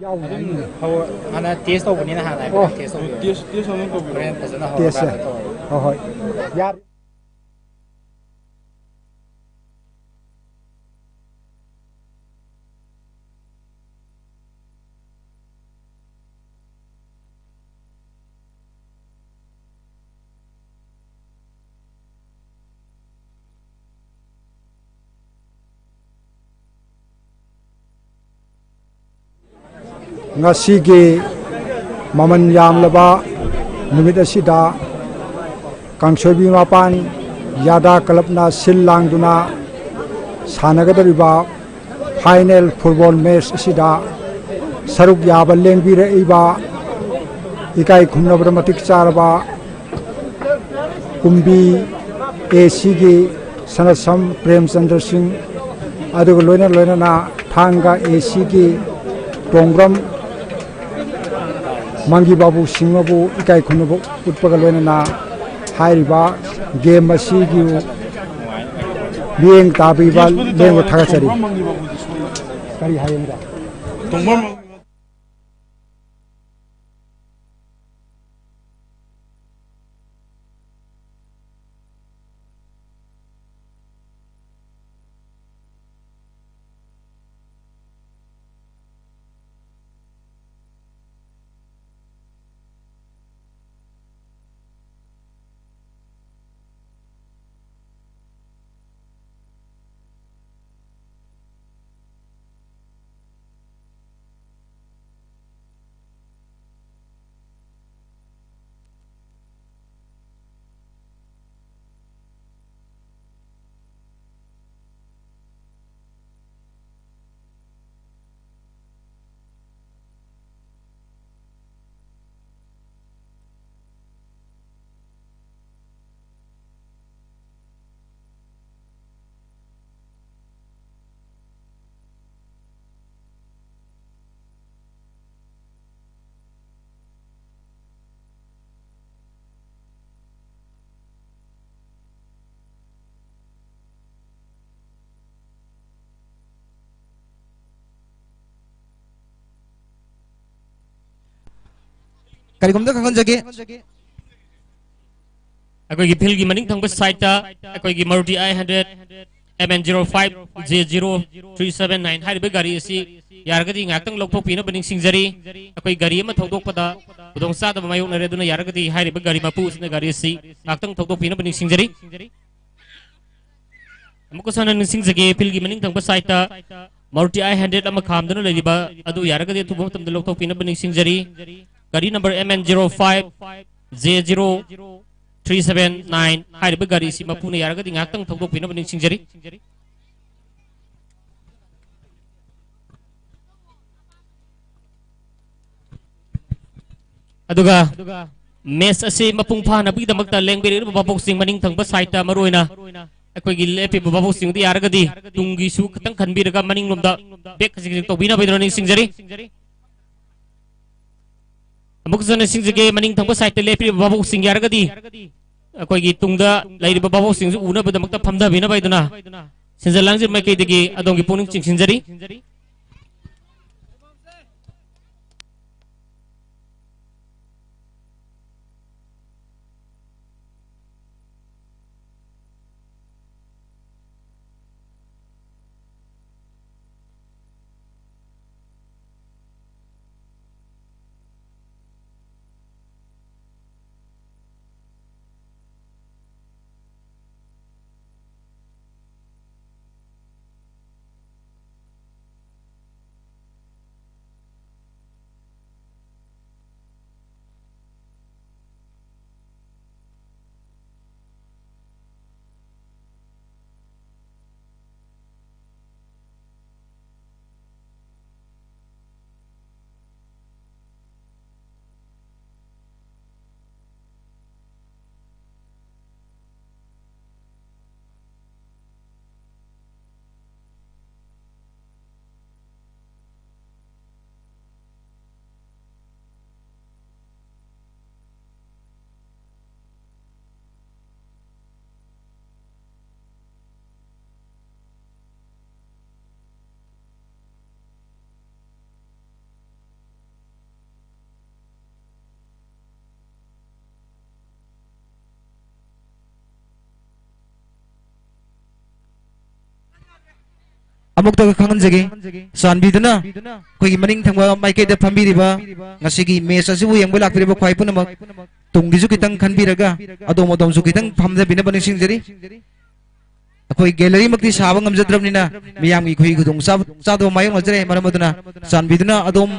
ꯑꯗꯨꯝ ꯍꯧ-, ꯍꯥꯟꯅ ꯇꯦꯁ ꯇꯧꯕꯅꯤꯅ ꯍꯥꯟꯅ ꯑꯣ꯫ ꯍꯥꯏꯐꯦꯠ ꯇꯦꯁ ꯇꯧꯕꯤꯔꯣ꯫ ꯇꯦꯁ, ꯇꯦꯁ ꯑꯃꯨꯛ ꯇꯧꯕꯤꯔꯣ꯫ ꯍꯣꯔꯦꯟ ꯐꯖꯅ ꯇꯦꯁꯁꯦ꯫ ꯍꯧꯔꯀꯥꯟꯗ ꯇꯧꯔꯒꯦ꯫ ꯍꯣꯏ, ꯍꯣꯏ꯫ ꯌꯥꯔꯦ꯫ ꯉꯁꯤꯒꯤ ꯃꯃꯜ ꯌꯥꯝꯂꯕ ꯅꯨꯃꯤꯠ ꯑꯁꯤꯗ ꯀꯥꯡꯁꯣꯏꯕꯤ ꯃꯄꯥꯟ ꯌꯥꯗꯥ ꯀ꯭ꯂꯕꯅ ꯁꯤꯜ ꯂꯥꯡꯗꯨꯅ ꯁꯥꯟꯅꯒꯗꯧꯔꯤꯕ ꯐꯥꯏꯅꯦꯜ ꯐꯨꯠꯕꯣꯜ ꯃꯦꯆ ꯑꯁꯤꯗ ꯁꯔꯨꯛ ꯌꯥꯕ ꯂꯦꯡꯕꯤꯔꯛꯏꯕ ꯏꯀꯥꯏ ꯈꯨꯝꯅꯕꯗ ꯃꯇꯤꯛ ꯆꯥꯔꯕ ꯀꯨꯝꯕꯤ ꯑꯦ ꯁꯤꯒꯤ ꯁꯅꯥꯁꯝ ꯄ꯭ꯔꯦꯝꯆꯟꯗ꯭ꯔ ꯁꯤꯡ, ꯑꯗꯨꯒ ꯂꯣꯏꯅ ꯂꯣꯏꯅꯅ ꯊꯥꯡꯒ ꯑꯦ ꯁꯤꯒꯤ ꯇꯣꯡꯕ꯭ꯔꯝ ꯃꯪꯒꯤ ꯕꯥꯕꯨ ꯁꯤꯡ ꯑꯕꯨ ꯏꯀꯥꯏ ꯈꯨꯝꯅꯕ ꯎꯠꯄꯒ ꯂꯣꯏꯅꯅ ꯍꯥꯏꯔꯤꯕ ꯒꯦꯝ ꯑꯁꯤꯒꯤ ꯃꯤꯠꯌꯦꯡ ꯇꯥꯕꯤꯕ ꯂꯦꯡꯕ ꯊꯥꯒꯠꯆꯔꯤ꯫ ꯀꯔꯤ ꯍꯥꯏꯌꯦꯅ? ꯀꯔꯤꯒꯨꯝꯕꯗ ꯈꯪꯍꯟꯖꯒꯦ, ꯑꯩꯈꯣꯏꯒꯤ ꯐꯤꯜꯒꯤ ꯃꯅꯤꯡ ꯊꯪꯕ ꯁꯥꯏꯠꯇ ꯑꯩꯈꯣꯏꯒꯤ Maruti I hundred M N zero five J zero three seven nine ꯍꯥꯏꯔꯤꯕ ꯒꯥꯔꯤ ꯑꯁꯤ ꯌꯥꯔꯒꯗꯤ ꯉꯥꯏꯍꯥꯛꯇꯪ ꯂꯧꯊꯣꯛꯄꯤꯅꯕ ꯅꯤꯡꯁꯤꯡꯖꯔꯤ꯫ ꯑꯩꯈꯣꯏ ꯒꯥꯔꯤ ꯑꯃ ꯊꯧꯗꯣꯛꯄꯗ ꯈꯨꯗꯣꯡꯆꯥꯗꯕ ꯃꯥꯌꯣꯛꯅꯔꯦ, ꯑꯗꯨꯅ ꯌꯥꯔꯒꯗꯤ ꯍꯥꯏꯔꯤꯕ ꯒꯥꯔꯤ ꯃꯄꯨ ꯑꯁꯤꯅ ꯒꯥꯔꯤ ꯑꯁꯤ ꯉꯥꯏꯍꯥꯛꯇꯪ ꯊꯧꯗꯣꯛꯄꯤꯅꯕ ꯅꯤꯡꯁꯤꯡꯖꯔꯤ꯫ ꯑꯃꯨꯛꯀꯁꯨ ꯍꯟꯅ ꯅꯤꯡꯁꯤꯡꯖꯒꯦ, ꯐꯤꯜꯒꯤ ꯃꯅꯤꯡ ꯊꯪꯕ ꯁꯥꯏꯠꯇ Maruti I hundred ꯑꯃ ꯈꯥꯝꯗꯨꯅ ꯂꯩꯔꯤꯕ ꯑꯗꯨ ꯌꯥꯔꯒꯗꯤ ꯑꯊꯨꯕ ꯃꯇꯝꯗ ꯂꯧꯊꯣꯛꯄꯤꯅꯕ ꯅꯤꯡꯁꯤꯡꯖꯔꯤ꯫ ꯒꯥꯔꯤ number M N zero five J zero three seven nine ꯍꯥꯏꯔꯤꯕ ꯒꯥꯔꯤꯁꯤ ꯃꯄꯨꯅ ꯌꯥꯔꯒꯗꯤ ꯉꯥꯏꯍꯥꯛꯇꯪ ꯊꯧꯗꯣꯛꯄꯤꯅꯕ ꯅꯤꯡꯁꯤꯡꯖꯔꯤ꯫ ꯑꯗꯨꯒ ꯃꯦꯆ ꯑꯁꯤ ꯃꯄꯨꯡ ꯐꯥꯅꯕꯒꯤꯗꯃꯛꯇ ꯂꯦꯡꯕꯤꯔꯛꯂꯤꯕ ꯚꯥꯕꯣꯛꯁꯤꯡ, ꯃꯅꯤꯡ ꯊꯪꯕ ꯁꯥꯏꯠꯇ ꯃꯔꯨꯑꯣꯏꯅ ꯑꯩꯈꯣꯏꯒꯤ ꯂꯦꯞꯄꯤꯕ ꯚꯥꯕꯣꯛꯁꯤꯡꯗꯨ ꯌꯥꯔꯒꯗꯤ ꯇꯨꯡꯒꯤꯁꯨ ꯈꯤꯇꯪ ꯈꯟꯕꯤꯔꯒ ꯃꯅꯤꯡꯂꯣꯝꯗ ꯕꯦꯛ ꯈꯖꯤꯛ ꯈꯖꯤꯛ ꯇꯧꯕꯤꯅꯕ ꯍꯥꯏꯗꯨꯅ ꯅꯤꯡꯁꯤꯡꯖꯔꯤ꯫ ꯑꯃꯨꯛꯀꯁꯨ ꯅꯤꯡꯁꯤꯡꯖꯒꯦ, ꯃꯅꯤꯡ ꯊꯪꯕ ꯁꯥꯏꯠꯇ ꯂꯦꯞꯄꯤꯔꯤꯕ ꯚꯥꯕꯣꯛꯁꯤꯡ ꯌꯥꯔꯒꯗꯤ ꯑꯩꯈꯣꯏꯒꯤ ꯇꯨꯡꯗ ꯂꯩꯔꯤꯕ ꯚꯥꯕꯣꯛꯁꯤꯡꯁꯨ ꯎꯅꯕꯒꯤꯗꯃꯛꯇ ꯐꯝꯊꯕꯤꯅꯕ ꯍꯥꯏꯗꯨꯅ ꯁꯤꯟꯖ ꯂꯥꯡꯖ ꯃꯥꯏꯀꯩꯗꯒꯤ ꯑꯗꯣꯝꯒꯤ ꯄꯨꯛꯅꯤꯡ ꯆꯤꯡꯁꯤꯟꯖꯔꯤ꯫ ꯑꯃꯨꯛꯇꯒ ꯈꯪꯍꯟꯖꯒꯦ, ꯆꯥꯟꯕꯤꯗꯨꯅ ꯑꯩꯈꯣꯏꯒꯤ ꯃꯅꯤꯡ ꯊꯪꯕ ꯃꯥꯏꯀꯩꯗ ꯐꯝꯕꯤꯔꯤꯕ, ꯉꯁꯤꯒꯤ ꯃꯦꯆ ꯑꯁꯤꯕꯨ ꯌꯦꯡꯕ ꯂꯥꯛꯄꯤꯔꯤꯕ ꯈ꯭ꯋꯥꯏ ꯄꯨꯝꯅꯃꯛ, ꯇꯨꯡꯒꯤꯁꯨ ꯈꯤꯇꯪ ꯈꯟꯕꯤꯔꯒ, ꯑꯗꯣꯝ ꯑꯗꯣꯝꯁꯨ ꯈꯤꯇꯪ ꯐꯝꯊꯕꯤꯅꯕ ꯅꯤꯡꯁꯤꯡꯖꯔꯤ꯫ ꯑꯩꯈꯣꯏ ꯒꯦꯂꯔꯤꯃꯛꯇꯤ ꯁꯥꯕ ꯉꯝꯖꯗ꯭ꯔꯕꯅꯤꯅ, ꯃꯤꯌꯥꯝꯒꯤ ꯑꯩꯈꯣꯏꯒꯤ ꯈꯨꯗꯣꯡꯆꯥꯕ, ꯆꯥꯗꯕ ꯃꯥꯌꯣꯛꯅꯖꯔꯦ꯫ ꯃꯔꯝ ꯑꯗꯨꯅ ꯆꯥꯟꯕꯤꯗꯨꯅ ꯑꯗꯣꯝ,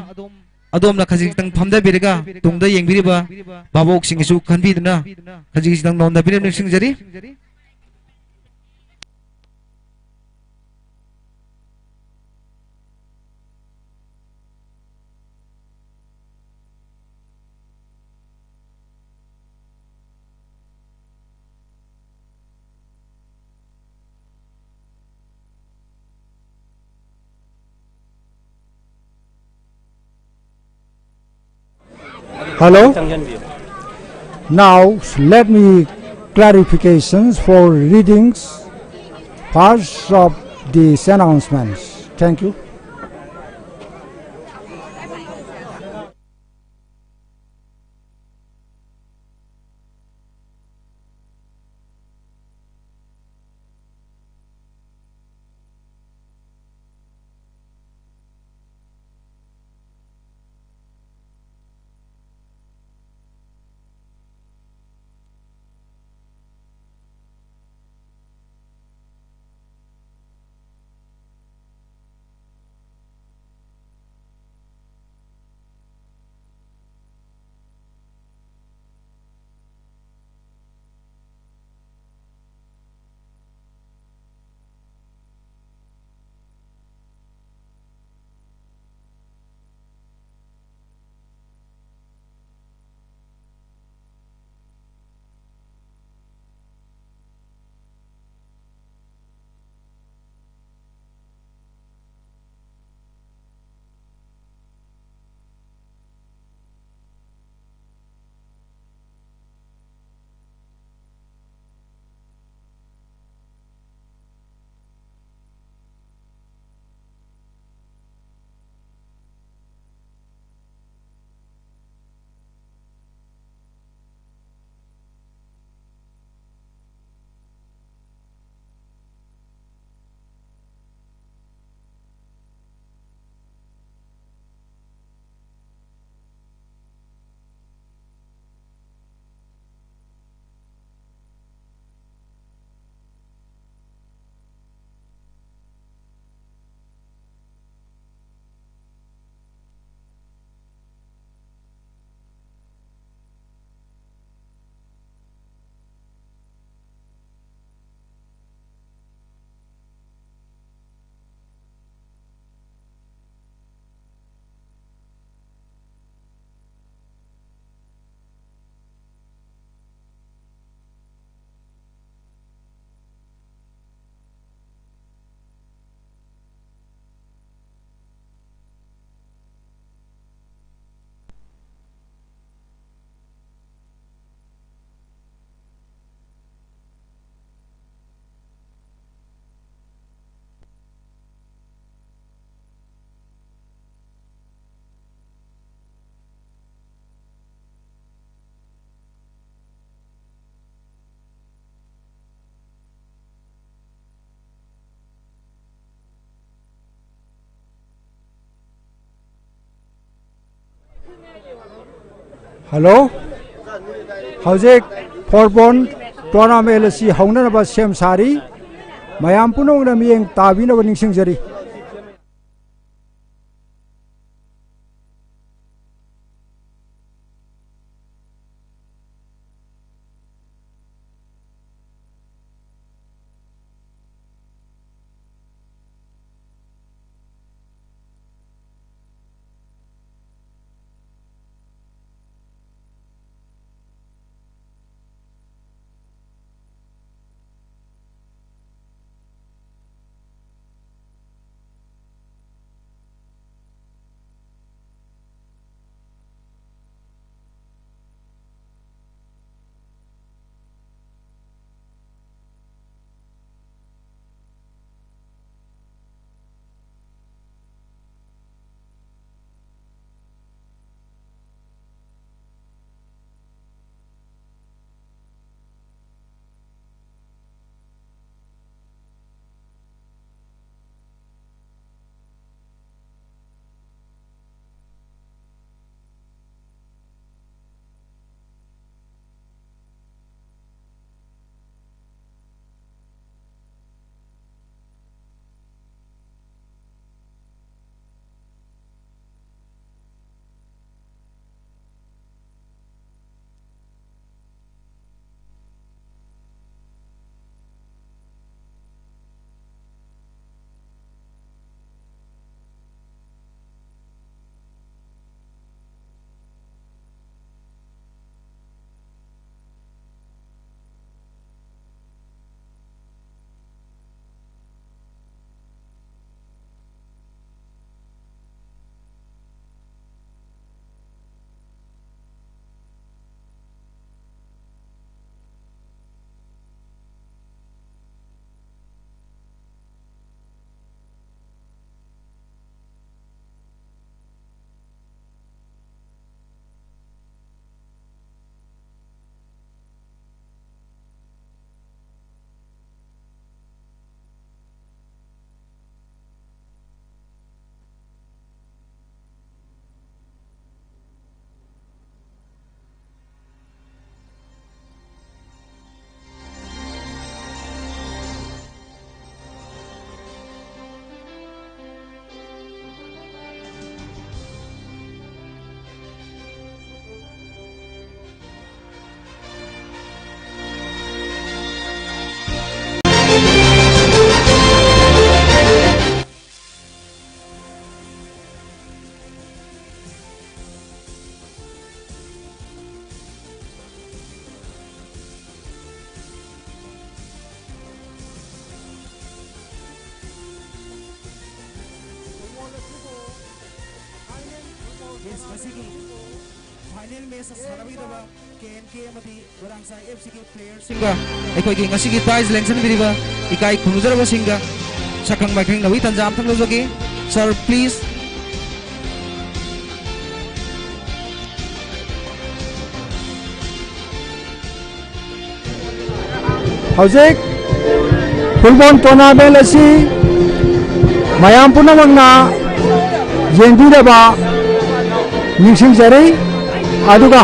ꯑꯗꯣꯝꯅ ꯈꯖꯤꯛ ꯈꯤꯇꯪ ꯐꯝꯊꯕꯤꯔꯒ, ꯇꯨꯡꯗ ꯌꯦꯡꯕꯤꯔꯤꯕ ꯚꯥꯕꯣꯛꯁꯤꯡꯒꯤꯁꯨ ꯈꯟꯕꯤꯗꯨꯅ, ꯈꯖꯤꯛ ꯈꯤꯇꯪ ꯅꯣꯟꯊꯕꯤꯅꯕ ꯅꯤꯡꯁꯤꯡꯖꯔꯤ꯫ Hello. Now, let me clarifications for readings first of this announcements. Thank you. Hello, ꯍꯧꯖꯤꯛ ꯐꯣꯔꯕꯣꯟ ꯇꯣꯔꯅꯥꯃꯦꯟ ꯑꯁꯤ ꯍꯧꯅꯅꯕ ꯁꯦꯝ ꯁꯥꯔꯤ꯫ ꯃꯌꯥꯝ ꯄꯨꯝꯅꯃꯛꯅ ꯃꯤꯠꯌꯦꯡ ꯇꯥꯕꯤꯅꯕ ꯅꯤꯡꯁꯤꯡꯖꯔꯤ꯫ ꯃꯁꯤꯒꯤ ꯐꯥꯏꯅꯦꯜ ꯃꯦꯆ ꯁꯥꯟꯅꯕꯤꯗꯕ ꯀꯦ ꯑꯦꯟ ꯀꯦ ꯑꯃꯗꯤ ꯃꯣꯏꯔꯥꯡꯁꯥꯏ ꯑꯦꯐ ꯁꯤꯒꯤ ꯄ꯭ꯂꯦꯌꯔꯁꯤꯡꯒ ꯑꯩꯈꯣꯏꯒꯤ ꯉꯁꯤꯒꯤ ꯄ꯭ꯔꯥꯏꯖ ꯂꯦꯟꯖꯟꯕꯤꯔꯤꯕ ꯏꯀꯥꯏ ꯈꯨꯝꯅꯖꯔꯕꯁꯤꯡꯒ ꯁꯛꯈꯪ ꯃꯥꯏꯈꯪꯅꯕꯒꯤ ꯇꯥꯟꯖꯥ ꯑꯃꯇꯪ ꯂꯧꯖꯒꯦ꯫ Sir, please. ꯍꯧꯖꯤꯛ ꯐꯨꯠꯕꯣꯜ ꯇꯣꯔꯅꯥꯃꯦꯟ ꯑꯁꯤ ꯃꯌꯥꯝ ꯄꯨꯝꯅꯃꯛꯅ ꯌꯦꯡꯕꯤꯅꯕ ꯅꯤꯡꯁꯤꯡꯖꯔꯤ꯫ ꯑꯗꯨꯒ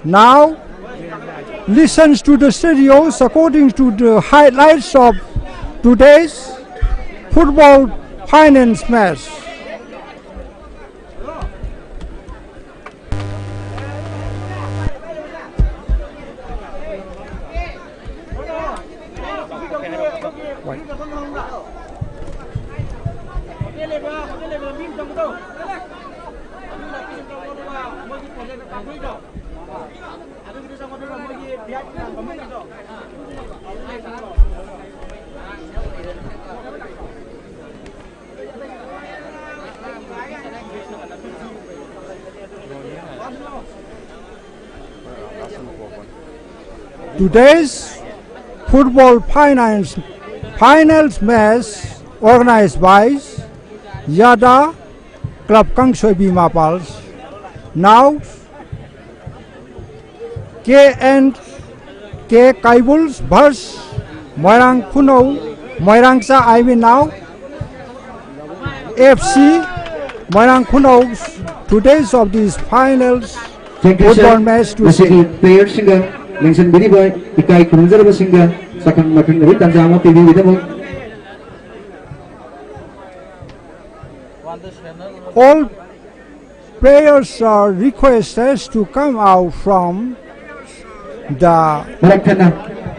Now, listen to the studios according to the highlights of today's football Finals match. Today's football finals, finals match organized by Yada Club Kangsoibi Mapals. Now K and K Kaibuls versus Moirang Khunou, Moirangsa, I mean now, F C Moirang Khunou, today's of these finals. Thank you, sir. Football match to ꯃꯁꯤꯒꯤ see. Playerꯁꯤꯡꯒ ꯂꯦꯡꯁꯤꯟꯕꯤꯔꯤꯕ ꯏꯀꯥꯏ ꯈꯨꯔꯨꯝꯖꯔꯕꯁꯤꯡꯒ ꯁꯛꯈꯪ ꯃꯥꯏꯈꯪꯅꯕꯒꯤ ꯇꯥꯟꯖꯥ ꯑꯃ ꯄꯤꯕꯤꯕꯒꯤꯗꯃꯛ. All players are requested to come out from the ꯃꯔꯛ ꯊꯠꯅ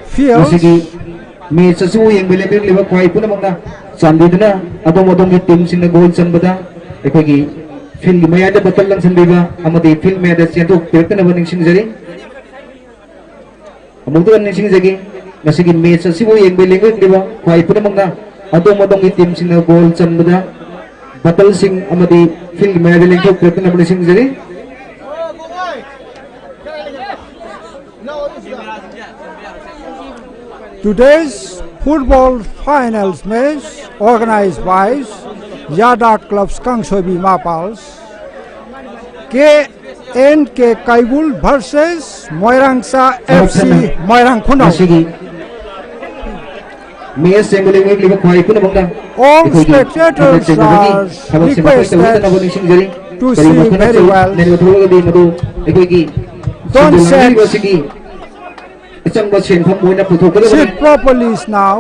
field. ꯃꯁꯤꯒꯤ match ꯑꯁꯤꯕꯨ ꯌꯦꯡꯕ ꯂꯦꯞꯄꯤꯔꯛꯂꯤꯕ ꯈ꯭ꯋꯥꯏ ꯄꯨꯝꯅꯃꯛꯅ ꯆꯥꯟꯕꯤꯗꯨꯅ ꯑꯗꯣꯝ ꯑꯗꯣꯝꯒꯤ ꯇꯤꯝꯁꯤꯡꯅ ꯒꯣꯜ ꯆꯟꯕꯗ ꯑꯩꯈꯣꯏꯒꯤ ꯐꯤꯜꯒꯤ ꯃꯌꯥꯏꯗ ꯕꯇꯜ ꯂꯪꯁꯤꯟꯕꯤꯕ ꯑꯃꯗꯤ ꯐꯤꯜ ꯃꯌꯥꯏꯗ ꯆꯦꯟꯊꯣꯛꯄꯤꯔꯛꯇꯅꯕ ꯅꯤꯡꯁꯤꯡꯖꯔꯤ꯫ ꯑꯃꯨꯛꯇ ꯅꯤꯡꯁꯤꯡꯖꯒꯦ, ꯉꯁꯤꯒꯤ ꯃꯦꯆ ꯑꯁꯤꯕꯨ ꯌꯦꯡꯕ ꯂꯦꯡꯕꯤꯔꯛꯂꯤꯕ ꯈ꯭ꯋꯥꯏ ꯄꯨꯝꯅꯃꯛꯅ ꯑꯗꯣꯝ ꯑꯗꯣꯝꯒꯤ ꯇꯤꯝꯁꯤꯡꯅ ꯒꯣꯜ ꯆꯟꯕꯗ ꯕꯇꯜꯁꯤꯡ ꯑꯃꯗꯤ ꯐꯤꯜꯒꯤ ꯃꯌꯥꯏꯗ ꯂꯦꯡꯊꯣꯛꯄꯤꯔꯛꯇꯅꯕ ꯅꯤꯡꯁꯤꯡꯖꯔꯤ꯫ Today's football finals match organized by Yada Clubs Kangsoibi Mapals, K N K Kaibul versus Moirangsa F C Moirang Khunau. ꯃꯁꯤꯒꯤ ꯃꯦꯆ ꯌꯦꯡꯕ ꯂꯦꯡꯕꯤꯔꯛꯂꯤꯕ ꯈ꯭ꯋꯥꯏ ꯄꯨꯝꯅꯃꯛꯅ All ꯑꯩꯈꯣꯏꯒꯤ ꯊꯕꯛ spectators ꯆꯤꯟꯅꯕꯒꯤ are ꯊꯕꯛꯁꯦ ꯃꯈꯥ requested ꯇꯧꯕꯤꯗꯅꯕ ꯅꯤꯡꯁꯤꯡꯖꯔꯤ꯫ to ꯀꯔꯤꯒꯨꯝꯕ see ꯈꯔꯁꯨ very well. ꯅꯩꯅꯕ ꯊꯣꯛꯂꯒꯗꯤ ꯃꯗꯨ ꯑꯩꯈꯣꯏꯒꯤ Don't ꯁꯤꯟꯗꯣꯛ ꯂꯥꯡꯂꯤꯕ set. ꯑꯁꯤꯒꯤ ꯑꯆꯪꯕ ꯁꯦꯟꯐꯝ ꯑꯣꯏꯅ ꯄꯨꯊꯣꯛꯀꯗꯕꯅꯤ꯫ Sit properly now.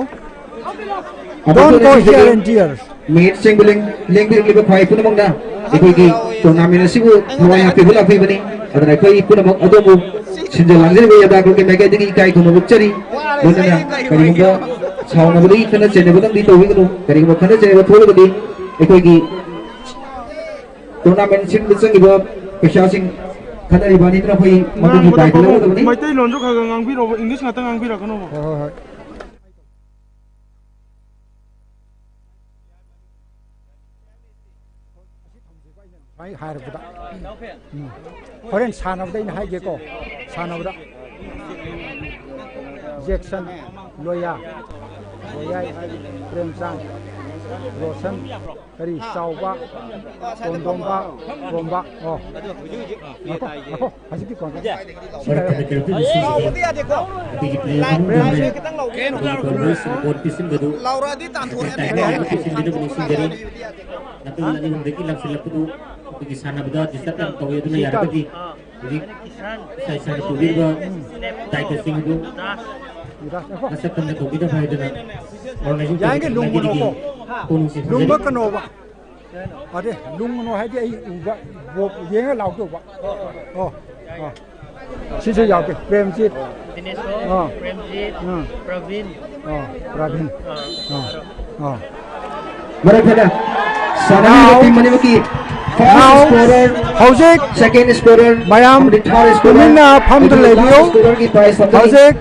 ꯑꯃꯨꯛ Don't go ꯍꯟꯅ here ꯁꯤꯖꯒꯦ꯫ And there. ꯃꯤꯅꯤꯠ ꯆꯦꯡꯕ ꯂꯦꯡ-, ꯂꯦꯡꯕꯤꯔꯛꯂꯤꯕ ꯈ꯭ꯋꯥꯏ ꯄꯨꯝꯅꯃꯛꯅ ꯑꯩꯈꯣꯏꯒꯤ tournament ꯑꯁꯤꯕꯨ ꯊꯋꯥꯏ ꯍꯥꯞꯄꯤꯕ ꯂꯥꯛꯄꯤꯕꯅꯤ꯫ ꯑꯗꯨꯅ ꯑꯩꯈꯣꯏ ꯄꯨꯝꯅꯃꯛ ꯑꯗꯣꯝꯕꯨ ꯁꯤꯟꯖ ꯂꯥꯡꯖꯔꯤꯕ ꯌꯥꯗꯥ ꯒ꯭ꯔꯨꯞꯀꯤ ꯃꯥꯏꯀꯩꯗꯒꯤ ꯏꯀꯥꯏ ꯈꯨꯝꯅꯕ ꯎꯠꯆꯔꯤ꯫ ꯂꯣꯏꯅꯅ ꯀꯔꯤꯒꯨꯝꯕ ꯁꯥꯎꯅꯕꯗꯒꯤ ꯈꯠꯅ ꯆꯩꯅꯕꯗꯪꯗꯤ ꯇꯧꯕꯤꯒꯅꯨ꯫ ꯀꯔꯤꯒꯨꯝꯕ ꯈꯠꯅ ꯆꯩꯅꯕ ꯊꯣꯛꯂꯒꯗꯤ ꯑꯩꯈꯣꯏꯒꯤ tournament ꯁꯤꯟꯕ ꯆꯪꯉꯤꯕ ꯄꯩꯁꯥꯁꯤꯡ ꯈꯠꯅꯔꯤꯕ ꯑꯅꯤꯗꯨꯅ ꯑꯩꯈꯣꯏ ꯃꯗꯨꯒꯤ ꯉꯥꯡꯕꯗ ꯗꯥꯏꯇ ꯂꯧꯒꯗꯕꯅꯤ꯫ ꯃꯩꯇꯩꯂꯣꯟꯁꯨ ꯈꯔ ꯈꯔ ꯉꯥꯡꯕꯤꯔꯣꯕ, English ꯉꯥꯛꯇ ꯉꯥꯡꯕꯤꯔꯛꯀꯅꯣꯕ꯫ ꯍꯣꯏ, ꯍꯣꯏ, ꯍꯣꯏ꯫ ꯁꯨꯃꯥꯏꯅ ꯍꯥꯏꯔꯛꯄꯗ, ꯎꯝ꯫ ꯍꯣꯔꯦꯟ ꯁꯥꯟꯅꯕꯗ ꯑꯩꯅ ꯍꯥꯏꯒꯦꯀꯣ, ꯁꯥꯟꯅꯕꯗ꯫ ꯖꯦꯛꯁꯟ, ꯂꯣꯌꯥ, ꯂꯣꯌꯥꯏ, ꯄ꯭ꯔꯦꯝꯆꯥꯟ, ꯔꯣꯁꯟ, ꯀꯔꯤ, ꯆꯥꯎꯕ, ꯇꯣꯟꯗꯣꯝꯕ, ꯇꯣꯝꯕ, ꯑꯣ꯫ ꯉꯥꯏꯈꯣ, ꯉꯥꯏꯈꯣ꯫ ꯍꯧꯖꯤꯛꯀꯤ ꯀꯣꯟꯗ꯫ ꯁꯤ ꯃꯔꯛ ꯂꯩꯔꯦ꯫ ꯊꯠꯅ ꯀꯩꯅꯣꯝꯇ ꯅꯤꯡꯁꯤꯡꯖꯒꯦ꯫ ꯑꯩꯈꯣꯏꯒꯤ player ꯑꯍꯨꯝꯒꯤ ꯍꯣꯔꯦꯟ ꯂꯥꯎꯔꯛꯑꯗꯤ ꯇꯥꯟꯊꯣꯔꯛꯑꯅꯤ꯫ ꯇꯧꯔꯤꯕ ꯄꯣꯠ ꯄꯤꯁꯤꯟꯕꯗꯨ ꯂꯥꯎꯔꯛꯑꯗꯤ ꯇꯥꯟꯊꯣꯔꯛꯑꯅꯤ꯫ ꯇꯥꯏꯕꯪ ꯑꯃ ꯄꯤꯁꯤꯟꯕꯤꯅꯕ ꯅꯤꯡꯁꯤꯡꯖꯔꯤ꯫ ꯅꯥꯀꯜ ꯑꯅꯤ ꯑꯍꯨꯝꯗꯒꯤ ꯂꯥꯛꯁꯤꯜꯂꯛꯄꯗꯨ ꯑꯩꯈꯣꯏꯒꯤ ꯁꯥꯟꯅꯕꯗ disturb ꯌꯥꯝ ꯇꯧꯋꯤ꯫ ꯑꯗꯨꯅ ꯌꯥꯔꯒꯗꯤ ꯍꯧꯖꯤꯛ ꯏꯁꯥ ꯏꯁꯥꯅ ꯄꯨꯕꯤꯔꯤꯕ ꯗꯥꯏꯇꯁꯤꯡ ꯑꯗꯨ ꯃꯁꯛ ꯈꯪꯅ ꯇꯧꯕꯤꯅꯕ ꯍꯥꯏꯗꯨꯅ organizing ꯌꯥꯔꯤꯈꯩ committee ꯂꯨꯝꯒꯅꯣꯀꯣ꯫ ꯄꯨꯛꯅꯤꯡ ꯆꯤꯡꯁꯤꯟꯖꯔꯤ꯫ ꯂꯨꯝꯕ ꯀꯅꯣꯕ꯫ ꯑꯗꯦ, ꯂꯨꯡꯉꯨꯅꯨ ꯍꯥꯏꯗꯤ ꯑꯩ ꯎꯕ, ꯕꯣ-, ꯌꯦꯡꯉ ꯂꯥꯎꯗꯧꯕ꯫ ꯑꯣ, ꯑꯣ꯫ ꯁꯤꯁꯨ ꯌꯥꯎꯒꯦ, ꯄ꯭ꯔꯦꯝꯖꯤꯠ꯫ ꯗꯤꯅꯦꯁꯣꯔ, ꯑꯥ꯫ ꯄ꯭ꯔꯦꯝꯖꯤꯠ, ꯑꯥ꯫ ꯄ꯭ꯔꯕꯤꯟ꯫ ꯑꯥ, ꯄ꯭ꯔꯕꯤꯟ꯫ ꯑꯥ꯫ ꯑꯥ, ꯑꯥ꯫ ꯃꯔꯛ ꯊꯠꯅ ꯁꯥꯟꯅꯔꯤꯕ now, team ꯑꯅꯤꯃꯛꯀꯤ first now, scorer, ꯍꯧꯖꯤꯛ second scorer, ꯃꯌꯥꯝ ꯑꯃꯗꯤ third scorer, ꯇꯨꯃꯤꯟꯅ ꯐꯝꯗꯨꯅ ꯑꯗꯨꯒ ꯂꯩꯕꯤꯌꯨ꯫ Last scorerꯒꯤ prize ꯐꯪꯒꯅꯤ꯫ ꯍꯧꯖꯤꯛ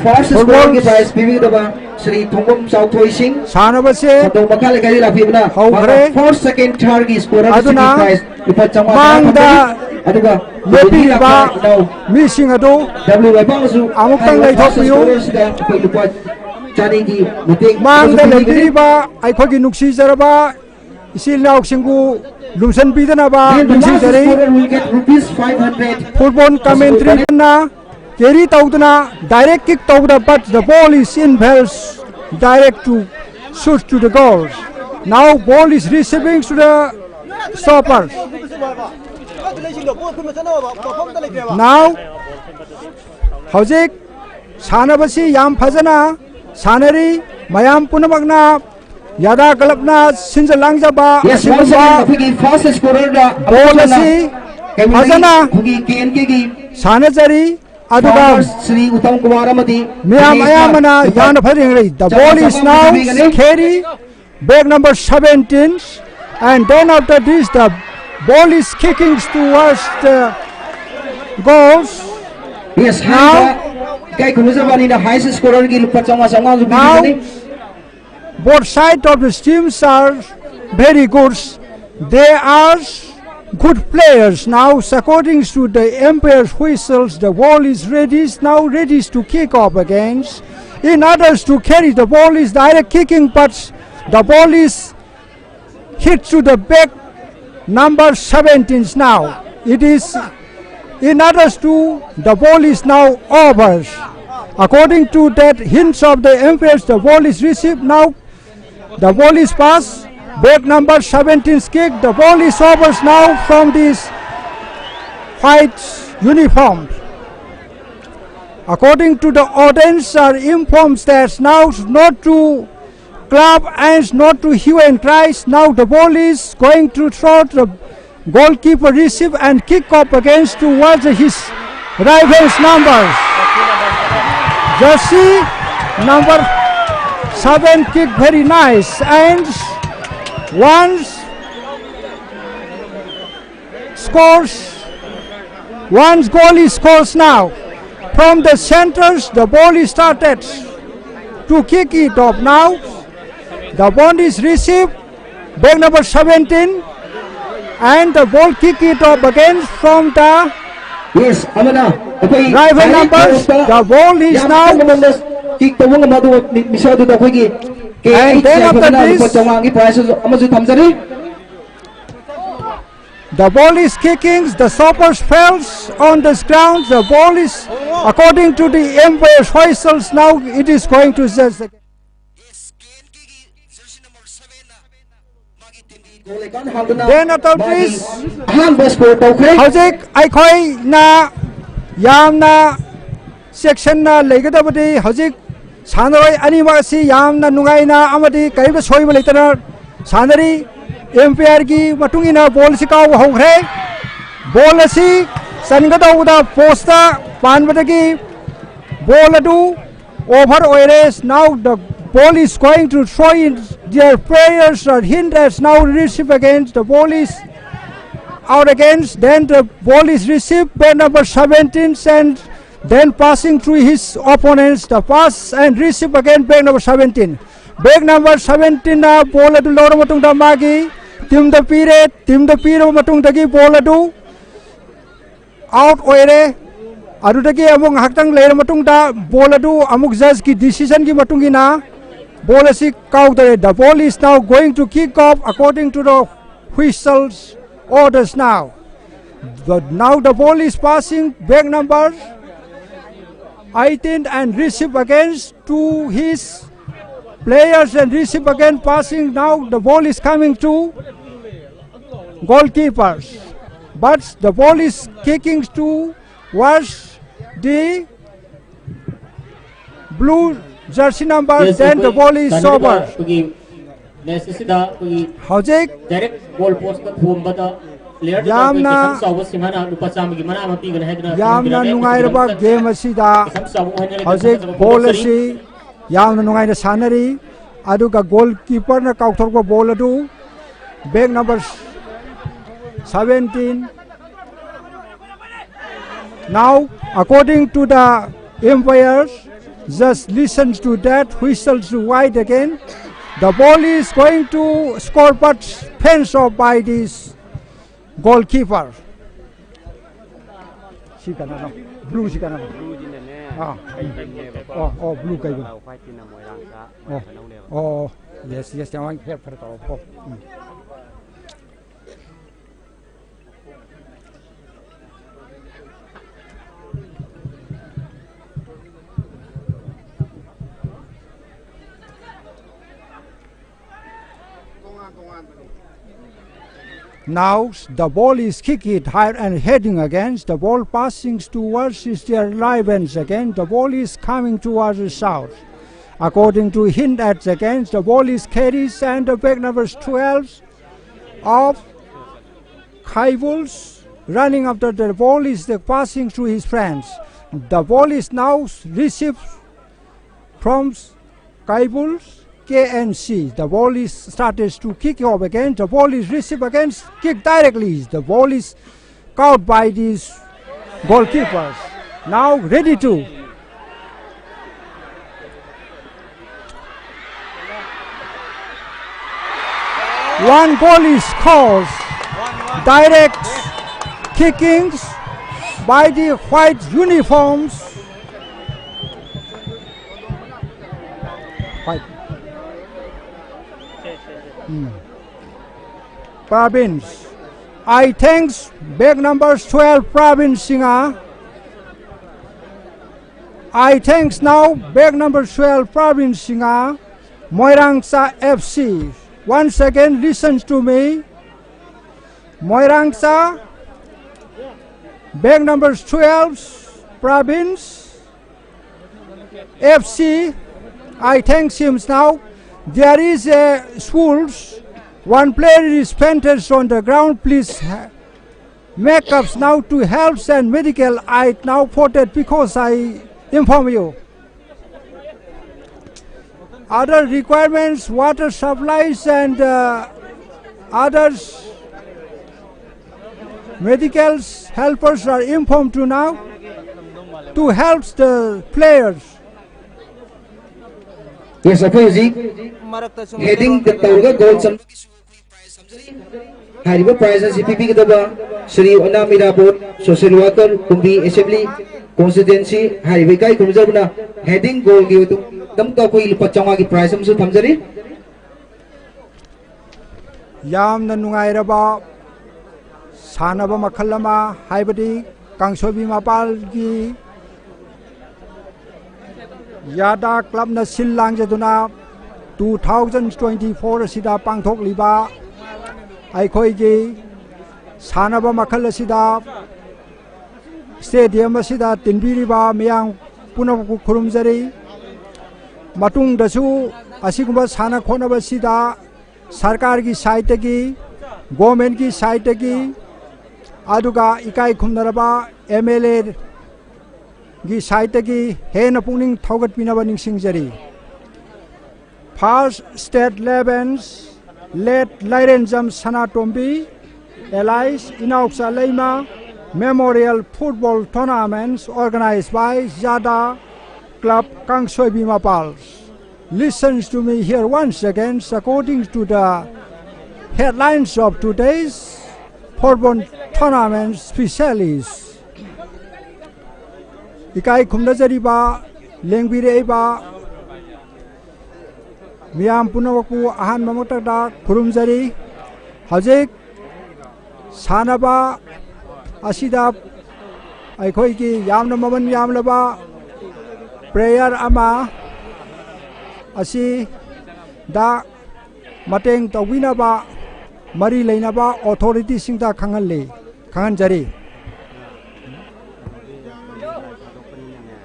First football scorerꯒꯤ prize ꯄꯤꯕꯤꯒꯗꯕ ꯁ꯭ꯔꯤ ꯊꯣꯡꯕꯝ ꯆꯥꯎꯊꯣꯏ ꯁꯤꯡ, ꯁꯥꯟꯅꯕꯁꯦ ꯁꯟꯗꯧ ꯃꯈꯥ ꯂꯩꯀꯥꯏꯗꯒꯤ ꯂꯥꯛꯄꯤꯕꯅ ꯍꯧꯈ꯭ꯔꯦ꯫ First, second, thirdꯒꯤ scorerꯁꯤꯡꯒꯤ ꯑꯗꯨꯅ prize ꯂꯨꯄꯥ ꯆꯥꯝꯃꯉꯥ ꯃꯥꯡꯗ ꯐꯪꯒꯅꯤ꯫ ꯑꯗꯨꯒ ꯂꯦꯞꯄꯤꯔꯤꯕ ꯂꯥꯛꯄ ꯏꯅꯥꯎ ꯃꯤꯁꯤꯡ ꯑꯗꯨ W ꯂꯩꯕꯥꯛꯅꯁꯨ ꯑꯃꯨꯛꯇꯪ ꯍꯥꯏꯔꯤꯕ first ꯂꯩꯊꯣꯛꯄꯤꯌꯨ꯫ Scorerꯁꯤꯗ ꯑꯩꯈꯣꯏ ꯂꯨꯄꯥ ꯆꯅꯤꯒꯤ ꯃꯇꯦꯡ ꯃꯥꯡꯗ ꯑꯃꯁꯨ ꯄꯤꯕꯤꯒꯅꯤ꯫ ꯂꯩꯕꯤꯔꯤꯕ ꯑꯩꯈꯣꯏꯒꯤ ꯅꯨꯡꯁꯤꯖꯔꯕ ꯏꯆꯤꯜ ꯏꯅꯥꯎꯁꯤꯡꯕꯨ ꯂꯨꯝꯁꯟꯕꯤꯗꯅꯕ Then the last ꯅꯤꯡꯁꯤꯡꯖꯔꯤ꯫ Scorer will get rupees five hundred. Football commentary ꯅ carry ꯇꯧꯗꯨꯅ direct kick ꯇꯧꯕꯗ, but the ball is in, falls direct to, shoot to the goal. Now ball is receiving to the stoppers. Now ꯍꯧꯖꯤꯛ ꯁꯥꯟꯅꯕꯁꯤ ꯌꯥꯝ ꯐꯖꯅ ꯁꯥꯟꯅꯔꯤ꯫ ꯃꯌꯥꯝ ꯄꯨꯝꯅꯃꯛꯅ ꯌꯥꯗꯥ ꯀ꯭ꯂꯕꯅ ꯁꯤꯟꯖ ꯂꯥꯡꯖꯕ ꯑꯁꯤꯒꯨꯝꯕ ꯑꯩꯈꯣꯏꯒꯤ ꯐꯥꯔꯁ ꯁ꯭ꯀꯣꯔꯔꯗ ꯕꯣꯜ ꯑꯁꯤ ꯐꯖꯅ ꯑꯩꯈꯣꯏꯒꯤ ꯀꯦ ꯑꯦꯟ ꯀꯦꯒꯤ ꯁꯥꯟꯅꯖꯔꯤ꯫ ꯑꯗꯨꯒ ꯁ꯭ꯔꯤ ꯎꯇꯝ ꯀꯨꯃꯥꯔ ꯑꯃꯗꯤ ꯃꯤꯌꯥꯝ ꯑꯌꯥꯝꯕꯅ ꯌꯥꯝꯅ ꯐꯖꯅ ꯌꯦꯡꯅꯔꯤ꯫ The ball is now carry back number seventeen, and then after this the ball is kicking towards the goals. Yes, now ꯏꯀꯥꯏ ꯈꯨꯝꯅꯖꯕ ꯑꯅꯤꯅ ꯍꯥꯏꯌꯦꯁ ꯁ꯭ꯀꯣꯔꯔꯒꯤ ꯂꯨꯄꯥ ꯆꯥꯝꯃꯉꯥ ꯆꯥꯝꯃꯉꯥꯁꯨ ꯄꯤꯕꯤꯒꯅꯤ꯫ Both sides of the teams are very good. They are good players. Now, according to the umpire's whistles, the ball is ready, now ready to kick off against. In others to carry the ball is direct kicking, but the ball is hit to the back number seventeen now. It is in others to the ball is now over. According to that hints of the umpires, the ball is received now. The ball is passed. Back number seventeen's kick. The ball is over now from this white uniform. According to the audience, are informed that now not to club and not to hue and cries. Now the ball is going to throw. The goalkeeper receive and kick up against towards his rifles number. Jersey number seven kick very nice and once scores, one goal he scores now. From the centers, the ball is started to kick it off now. The ball is received, back number seventeen, and the ball kick it off again from the Yes, ꯑꯃꯅ ꯑꯩꯈꯣꯏ rival numbers. The ball is now kick ꯇꯧꯕ ꯉꯝꯕ ꯑꯗꯨꯒ ꯃꯤ- ꯃꯤꯁꯛ ꯑꯗꯨꯗ ꯑꯩꯈꯣꯏꯒꯤ And then after ꯐꯖꯅ ꯂꯨꯄꯥ this, ꯆꯥꯝꯃꯉꯥꯒꯤ prize ꯑꯃꯁꯨ ꯊꯝꯖꯔꯤ꯫ The ball is kicking, the stoppers falls on this ground, the ball is, according to the umpires' whistles, now it is going to just. Then after this, ꯑꯍꯥꯟꯕ score ꯇꯧꯈ꯭ꯔꯦ꯫ ꯍꯧꯖꯤꯛ ꯑꯩꯈꯣꯏꯅ ꯌꯥꯝꯅ ꯆꯦꯛꯁꯤꯟꯅ ꯂꯩꯒꯗꯕꯗꯤ ꯍꯧꯖꯤꯛ ꯁꯥꯟꯅꯔꯣꯏ ꯑꯅꯤꯃꯛ ꯑꯁꯤ ꯌꯥꯝꯅ ꯅꯨꯡꯉꯥꯏꯅ ꯑꯃꯗꯤ ꯀꯔꯤꯝꯇ ꯁꯣꯏꯕ ꯂꯩꯇꯅ ꯁꯥꯟꯅꯔꯤ꯫ ꯑꯦꯝꯄꯤꯌꯔꯒꯤ ꯃꯇꯨꯡ ꯏꯟꯅ ꯕꯣꯜ ꯑꯁꯤ ꯀꯥꯎꯕ ꯍꯧꯈ꯭ꯔꯦ꯫ ꯕꯣꯜ ꯑꯁꯤ ꯆꯟꯒꯗꯧꯕꯗ ꯄꯣꯁꯇ ꯄꯥꯟꯕꯗꯒꯤ ꯕꯣꯜ ꯑꯗꯨ ꯑꯣꯚꯔ ꯑꯣꯏꯔꯦ꯫ Now the ball is going to throw in, their players are hinders now receive against the ball is out against, then the ball is received by number seventeen and then passing through his opponents, the pass and receive again back number seventeen. Back number seventeenꯅ ꯕꯣꯜ ꯑꯗꯨ ꯂꯧꯔ ꯃꯇꯨꯡꯗ ꯃꯥꯒꯤ ꯇꯤꯝꯗ ꯄꯤꯔꯦ꯫ ꯇꯤꯝꯗ ꯄꯤꯔꯕ ꯃꯇꯨꯡꯗꯒꯤ ꯕꯣꯜ ꯑꯗꯨ ꯑꯥꯎꯠ ꯑꯣꯏꯔꯦ꯫ ꯑꯗꯨꯗꯒꯤ ꯑꯃꯨꯛ ꯉꯥꯏꯍꯥꯛꯇꯪ ꯂꯩꯔ ꯃꯇꯨꯡꯗ ꯕꯣꯜ ꯑꯗꯨ ꯑꯃꯨꯛ ꯖꯖꯀꯤ ꯗꯤꯁꯤꯖꯟꯒꯤ ꯃꯇꯨꯡ ꯏꯟꯅ ꯕꯣꯜ ꯑꯁꯤ ꯀꯥꯎꯗꯔꯦ꯫ The ball is now going to kick off according to the whistle's orders now. The, now the ball is passing back number eighteen and receive against to his players and receive again passing. Now the ball is coming to goalkeepers, but the ball is kicking towards the blue jersey number. Then the ball is over. Match ꯑꯁꯤꯗ ꯑꯩꯈꯣꯏꯒꯤ ꯍꯧꯖꯤꯛ direct goal post ꯊꯣꯝꯕꯗ ꯄ꯭ꯂꯦꯌꯔꯗꯨꯗ ꯑꯩꯈꯣꯏ ꯌꯥꯝꯅ ꯀꯦꯁꯝ ꯆꯥꯎꯕ ꯁꯤꯡꯍꯅ ꯂꯨꯄꯥ ꯆꯥꯝꯃꯒꯤ ꯃꯅꯥ ꯑꯃ ꯄꯤꯒꯅꯤ ꯍꯥꯏꯗꯨꯅ ꯌꯥꯝꯅ ꯈꯪꯍꯟꯕꯤꯔꯝꯃꯤ꯫ ꯅꯨꯡꯉꯥꯏꯔꯕ ꯒꯦꯝ ꯑꯁꯤꯗ ꯀꯦꯁꯝ ꯆꯥꯎꯕ ꯍꯣꯠꯅꯔꯒ ꯍꯧꯖꯤꯛ ꯐꯖꯕ ꯕꯣꯜ ꯐꯣꯡꯗꯣꯛꯆꯔꯤ꯫ ꯑꯁꯤ ꯌꯥꯝꯅ ꯅꯨꯡꯉꯥꯏꯅ ꯁꯥꯟꯅꯔꯤ꯫ ꯑꯗꯨꯒ ꯒꯣꯜ ꯀꯤꯄꯔꯅ ꯀꯥꯎꯊꯣꯔꯛꯄ ꯕꯣꯜ ꯑꯗꯨ back number seventeen. Now, according to the umpires, just listen to that whistle to wide again. The ball is going to score, but fence off by this goalkeeper. ꯁꯤ ꯀꯩꯅꯣꯅꯣ? ꯕ꯭ꯂꯨꯁꯤ ꯀꯩꯅꯣꯅꯣ? ꯕ꯭ꯂꯨꯁꯤꯅꯅꯦ, ꯑꯥ. ꯀꯩꯕꯤꯟꯅꯦꯕꯀꯣ. ꯑꯣ, ꯑꯣ, ꯕ꯭ꯂꯨ ꯀꯩꯕꯤꯟ. ꯑꯥ, ꯋꯥꯏꯠꯁꯤꯅ ꯃꯣꯏꯔꯥꯡ ꯀꯥ, ꯑꯣ. ꯀꯩꯅꯧꯅꯦꯕ. ꯑꯣ, ꯑꯣ. Yes, yes, ꯌꯥꯝ ꯍꯦꯛ ꯐꯔꯦ ꯇꯧꯔꯣ. ꯑꯣ. ꯎꯝ. Now the ball is kicked higher and heading against the ball passing towards their live ends again. The ball is coming towards the south. According to hint at the games, the ball is carries and the back numbers twelve of Khaibuls running after the ball is the passing to his friends. The ball is now received from Khaibuls K N C. The ball is started to kick off again. The ball is received against kick directly. The ball is caught by these goalkeepers. Now ready to One goal is scored. Direct kickings by the white uniforms. White. Hmm. Province. I thanks bag numbers twelve Province Singa. I thanks now bag number twelve Province Singa. Moirangsa F C. Once again, listen to me. Moirangsa, bag number twelve, Province, F C, I thank him now. There is a schools. One player is fainted on the ground. Please ha- make ups now to helps and medical. I now voted because I inform you. Other requirements, water supplies and uh, others, medical helpers are informed to now to help the players. Yes, ꯑꯩꯈꯣꯏ ꯍꯧꯖꯤꯛ heading ꯇꯧꯔꯒ goal ꯆꯟꯕꯒꯤꯁꯨ ꯑꯩꯈꯣꯏ prize ꯊꯝꯖꯔꯤ꯫ ꯍꯥꯏꯔꯤꯕ prize ꯑꯁꯤ ꯄꯤꯕꯤꯒꯗꯕ Shri ꯑꯣꯅꯥ ꯃꯤꯔꯥꯕꯣꯠ, social worker, ꯀꯨꯝꯕꯤ assembly constituency ꯍꯥꯏꯔꯤꯕ ꯏꯀꯥꯏ ꯈꯨꯝꯅꯖꯕꯅ heading goalꯒꯤ ꯑꯗꯨꯝꯗ ꯑꯩꯈꯣꯏ ꯂꯨꯄꯥ ꯆꯥꯝꯃꯉꯥꯒꯤ prize ꯑꯃꯁꯨ ꯊꯝꯖꯔꯤ꯫ ꯌꯥꯝꯅ ꯅꯨꯡꯉꯥꯏꯔꯕ ꯁꯥꯟꯅꯕ ꯃꯈꯜ ꯑꯃ, ꯍꯥꯏꯕꯗꯤ ꯀꯥꯡꯁꯣꯏꯕꯤ ꯃꯄꯥꯜꯒꯤ ꯌꯥꯗꯥ ꯀ꯭ꯂꯕꯅ ꯁꯤꯜ ꯂꯥꯡꯖꯗꯨꯅ two thousand twenty four ꯑꯁꯤꯗ ꯄꯥꯡꯊꯣꯛꯂꯤꯕ ꯑꯩꯈꯣꯏꯒꯤ ꯁꯥꯟꯅꯕ ꯃꯈꯜ ꯑꯁꯤꯗ stadium ꯑꯁꯤꯗ ꯇꯤꯟꯕꯤꯔꯤꯕ ꯃꯤꯌꯥꯝ ꯄꯨꯝꯅꯃꯛꯄꯨ ꯈꯨꯔꯨꯝꯖꯔꯤ꯫ ꯃꯇꯨꯡꯗꯁꯨ ꯑꯁꯤꯒꯨꯝꯕ ꯁꯥꯟꯅ ꯈꯣꯠꯅꯕꯁꯤꯗ ꯁꯔꯀꯥꯔꯒꯤ ꯁꯥꯏꯠꯇꯒꯤ, ꯒꯣꯔꯃꯦꯟꯒꯤ ꯁꯥꯏꯠꯇꯒꯤ, ꯑꯗꯨꯒ ꯏꯀꯥꯏ ꯈꯨꯝꯅꯔꯕ ꯑꯦꯝ ꯑꯦꯜ ꯑꯦꯒꯤ ꯁꯥꯏꯠꯇꯒꯤ ꯍꯦꯟꯅ ꯄꯨꯛꯅꯤꯡ ꯊꯧꯒꯠꯄꯤꯅꯕ ꯅꯤꯡꯁꯤꯡꯖꯔꯤ꯫ First State eleven, Late Lairenjam Sanatombi, alias Inaoksa Leima, Memorial Football Tournaments organized by Jada Club Kangsoibi Mapals. Listen to me here once again, according to the headlines of today's football tournament specialists. ꯏꯀꯥꯏ ꯈꯨꯝꯅꯖꯔꯤꯕ, ꯂꯦꯡꯕꯤꯔꯛꯏꯕ ꯃꯤꯌꯥꯝ ꯄꯨꯝꯅꯃꯛꯄꯨ ꯑꯍꯥꯟꯕ ꯃꯛꯇꯗ ꯈꯨꯔꯨꯝꯖꯔꯤ꯫ ꯍꯧꯖꯤꯛ ꯁꯥꯟꯅꯕ ꯑꯁꯤꯗ ꯑꯩꯈꯣꯏꯒꯤ ꯌꯥꯝꯅ ꯃꯃꯜ ꯌꯥꯝꯂꯕ player ꯑꯃ ꯑꯁꯤꯗ ꯃꯇꯦꯡ ꯇꯧꯕꯤꯅꯕ ꯃꯔꯤ ꯂꯩꯅꯕ authorityꯁꯤꯡꯗ ꯈꯪꯍꯜꯂꯤ, ꯈꯪꯍꯟꯖꯔꯤ꯫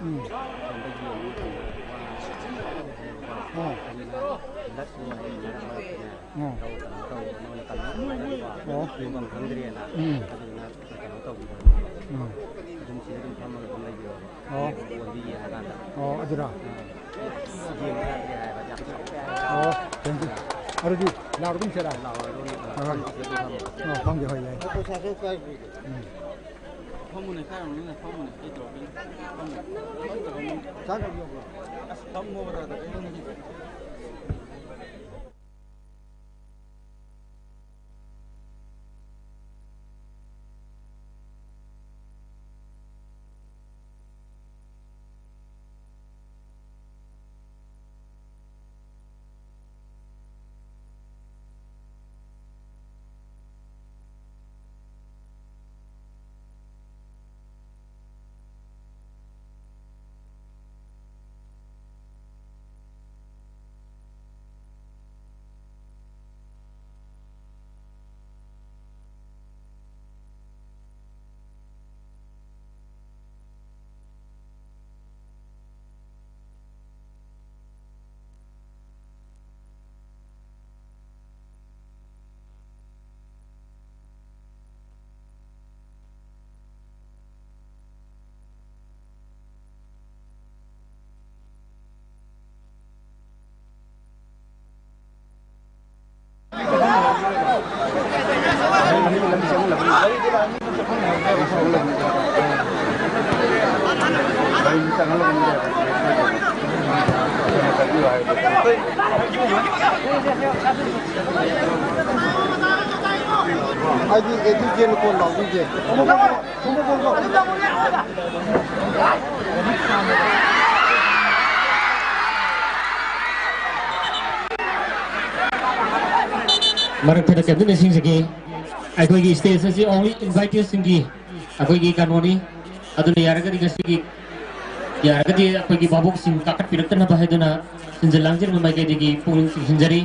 ꯎꯝ꯫ ꯑꯥ꯫ ꯑꯥ꯫ ꯑꯣ꯫ ꯎꯝ꯫ ꯑꯥ꯫ ꯑꯣ꯫ ꯑꯣ, ꯑꯗꯨꯔꯥ? ꯑꯣ, thank you꯫ ꯑꯗꯨꯗꯤ ꯂꯥꯛꯑꯣ, ꯑꯗꯨꯝ ꯆꯦꯜꯂꯛꯑꯣ꯫ ꯍꯣꯏ, ꯍꯣꯏ꯫ ꯑꯣ, ꯐꯝꯒꯦ, ꯍꯣꯏ, ꯌꯥꯏ꯫ ꯎꯝ꯫ ꯐꯝꯃꯨꯅꯦ, ꯀꯥꯏꯔꯨꯅꯨꯅꯦ, ꯐꯝꯃꯨꯅꯦ, ꯑꯩ ꯇꯧꯔꯛꯀꯦ꯫ ꯐꯝꯃꯨ꯫ ꯆꯥꯛ ꯂꯣꯏꯔꯕꯣ? ꯑꯁ, ꯐꯝꯃꯣꯕ, ꯇꯥꯗ, ꯀꯩꯅꯣꯅꯦ꯫ ꯑꯩꯗꯤ ꯑꯦ ꯇꯤ ꯀꯦꯅ ꯀꯣꯟ ꯂꯥꯎꯕꯤꯒꯦ꯫ ꯃꯔꯛ ꯊꯠꯅ ꯀꯦꯞꯇꯦꯟꯅ ꯁꯤꯡꯖꯒꯦ꯫ ꯑꯩꯈꯣꯏꯒꯤ stage ꯑꯁꯤ only inviteeꯁꯤꯡꯒꯤ ꯑꯩꯈꯣꯏꯒꯤ ꯀꯩꯅꯣꯅꯤ꯫ ꯑꯗꯨꯅ ꯌꯥꯔꯒꯗꯤ ꯉꯁꯤꯒꯤ, ꯌꯥꯔꯒꯗꯤ ꯑꯩꯈꯣꯏꯒꯤ ꯚꯥꯕꯣꯛꯁꯤꯡ ꯀꯥꯈꯠꯄꯤꯔꯛꯇꯅꯕ ꯍꯥꯏꯗꯨꯅ ꯁꯤꯟꯖ ꯂꯥꯡꯖꯔꯤꯕ ꯃꯥꯏꯀꯩꯗꯒꯤ ꯄꯨꯛꯅꯤꯡ ꯆꯤꯡꯁꯤꯟꯖꯔꯤ꯫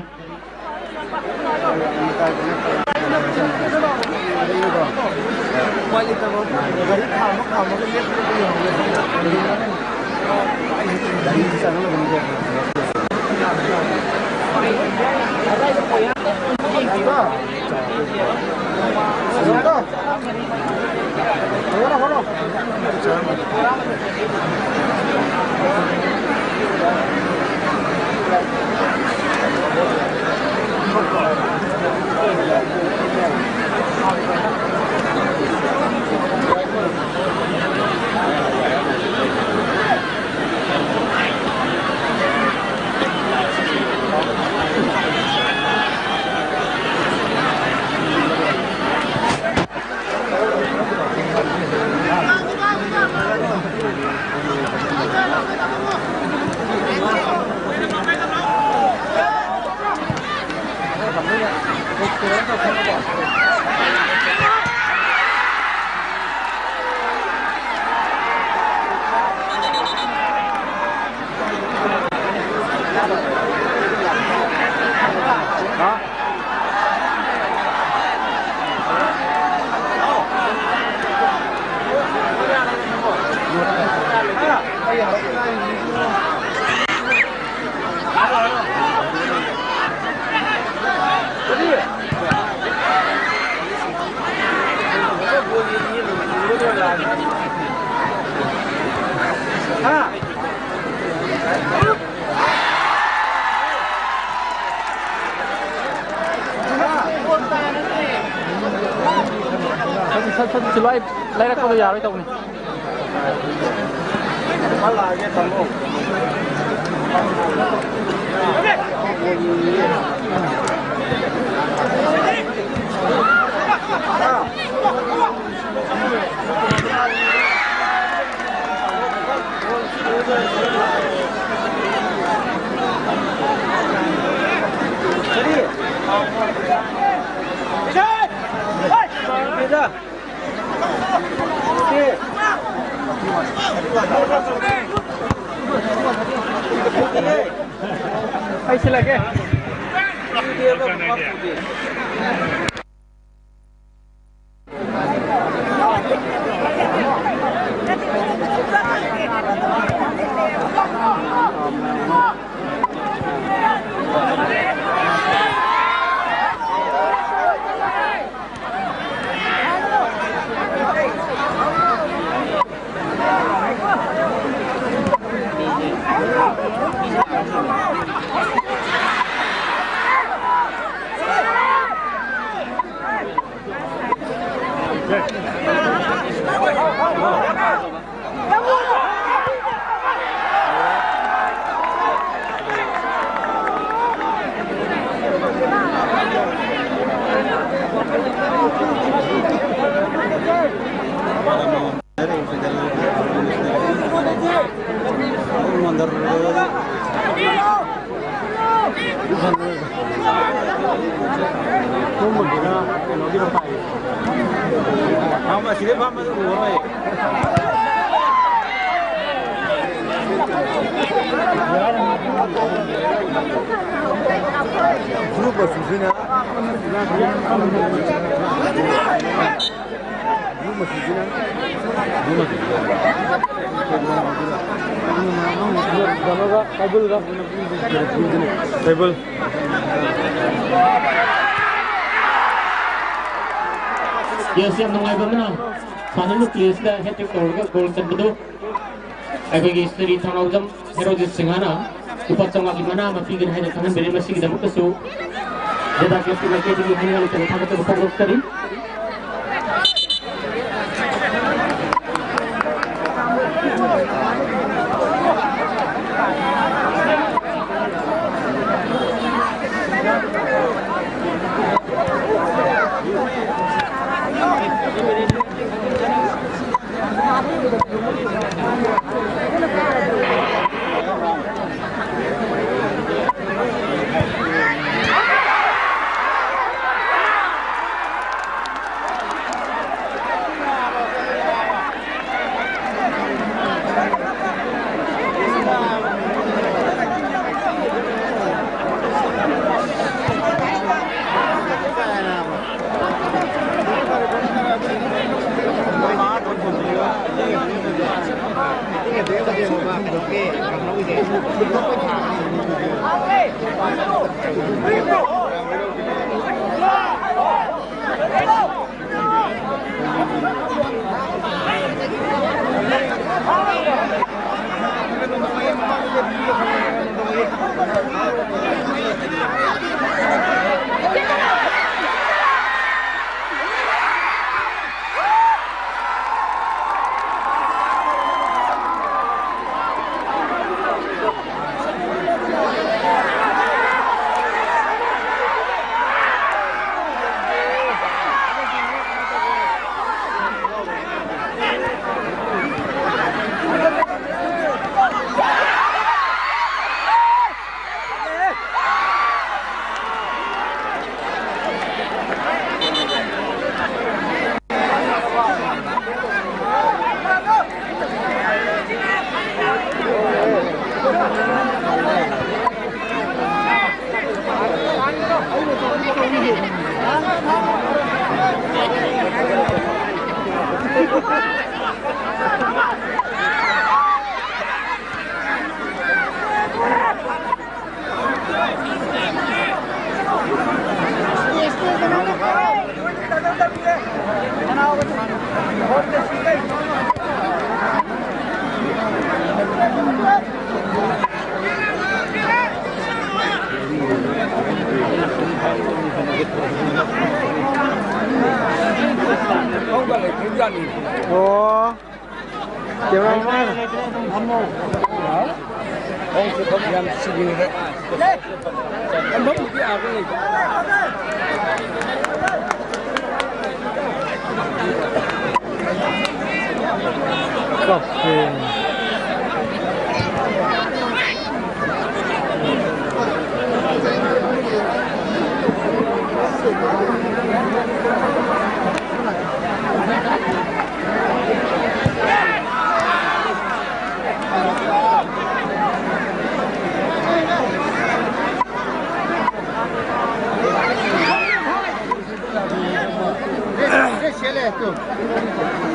ꯂꯣꯏ ꯂꯩꯔꯛꯄꯗꯣ ꯌꯥꯔꯣꯏ ꯇꯧꯕꯅꯤ꯫ ꯑꯩ ꯁꯤꯜꯂꯒꯦ꯫ ꯐꯝꯃ ꯁꯤꯗ ꯐꯝꯃꯗ ꯎꯔꯔꯣꯏ꯫ ꯕ꯭ꯂꯨ ꯃꯆꯨꯁꯤꯅ ꯀꯩꯕꯨꯜ꯫ ꯌꯦꯁ, ꯌꯥꯝ ꯅꯨꯡꯉꯥꯏꯕ ꯑꯃꯅ ꯁꯥꯟꯅꯔꯤꯕ ꯄ꯭ꯂꯦ ꯑꯁꯤꯗ ꯍꯦꯠ ꯇ꯭ꯔꯤꯛ ꯇꯧꯔꯒ ꯒꯣꯜ ꯆꯟꯕꯗꯨ ꯑꯩꯈꯣꯏꯒꯤ ꯁ꯭ꯔꯤ ꯊꯧꯅꯥꯎꯖꯝ ꯍꯦꯔꯣꯖꯤꯠ ꯁꯤꯡꯍꯅ ꯂꯨꯄꯥ ꯆꯥꯝꯃꯉꯥꯒꯤ ꯃꯅꯥ ꯑꯃ ꯄꯤꯒꯅꯤ ꯍꯥꯏꯅ ꯈꯪꯍꯟꯕꯤꯔꯦ꯫ ꯃꯁꯤꯒꯤꯗꯃꯛꯇꯁꯨ ꯖꯦꯗꯥ ꯀ꯭ꯂꯕꯀꯤ ꯃꯥꯏꯀꯩꯗꯒꯤ ꯍꯥꯏꯅꯤꯡꯉꯥꯏ ꯂꯩꯇꯅ ꯊꯥꯒꯠꯆꯕ ꯐꯣꯡꯗꯣꯛꯆꯔꯤ꯫ ꯑꯣ꯫ ꯀꯦꯃꯦꯔꯥꯃꯦꯟ꯫ ꯌꯥꯝ ꯁꯤꯅꯤꯡꯈ꯭ꯔꯦ꯫ ꯐꯝꯐꯝꯕꯨꯗꯤ ꯑꯥꯗ ꯂꯩꯕ꯫ ꯀꯞꯄꯦ꯫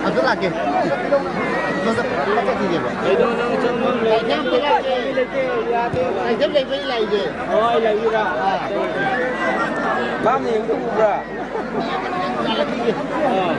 ꯑꯗꯨ ꯂꯥꯛꯀꯦ꯫ ꯂꯥꯏꯖꯝ ꯂꯩꯕꯩ ꯂꯥꯛꯏꯅꯦ꯫ ꯑꯣ, ꯑꯩ ꯂꯩꯕꯤꯔꯥ? ꯑꯥ꯫ ꯚꯥꯞꯅ ꯌꯦꯡꯕꯗ ꯎꯕ꯭ꯔꯥ? ꯑꯥ꯫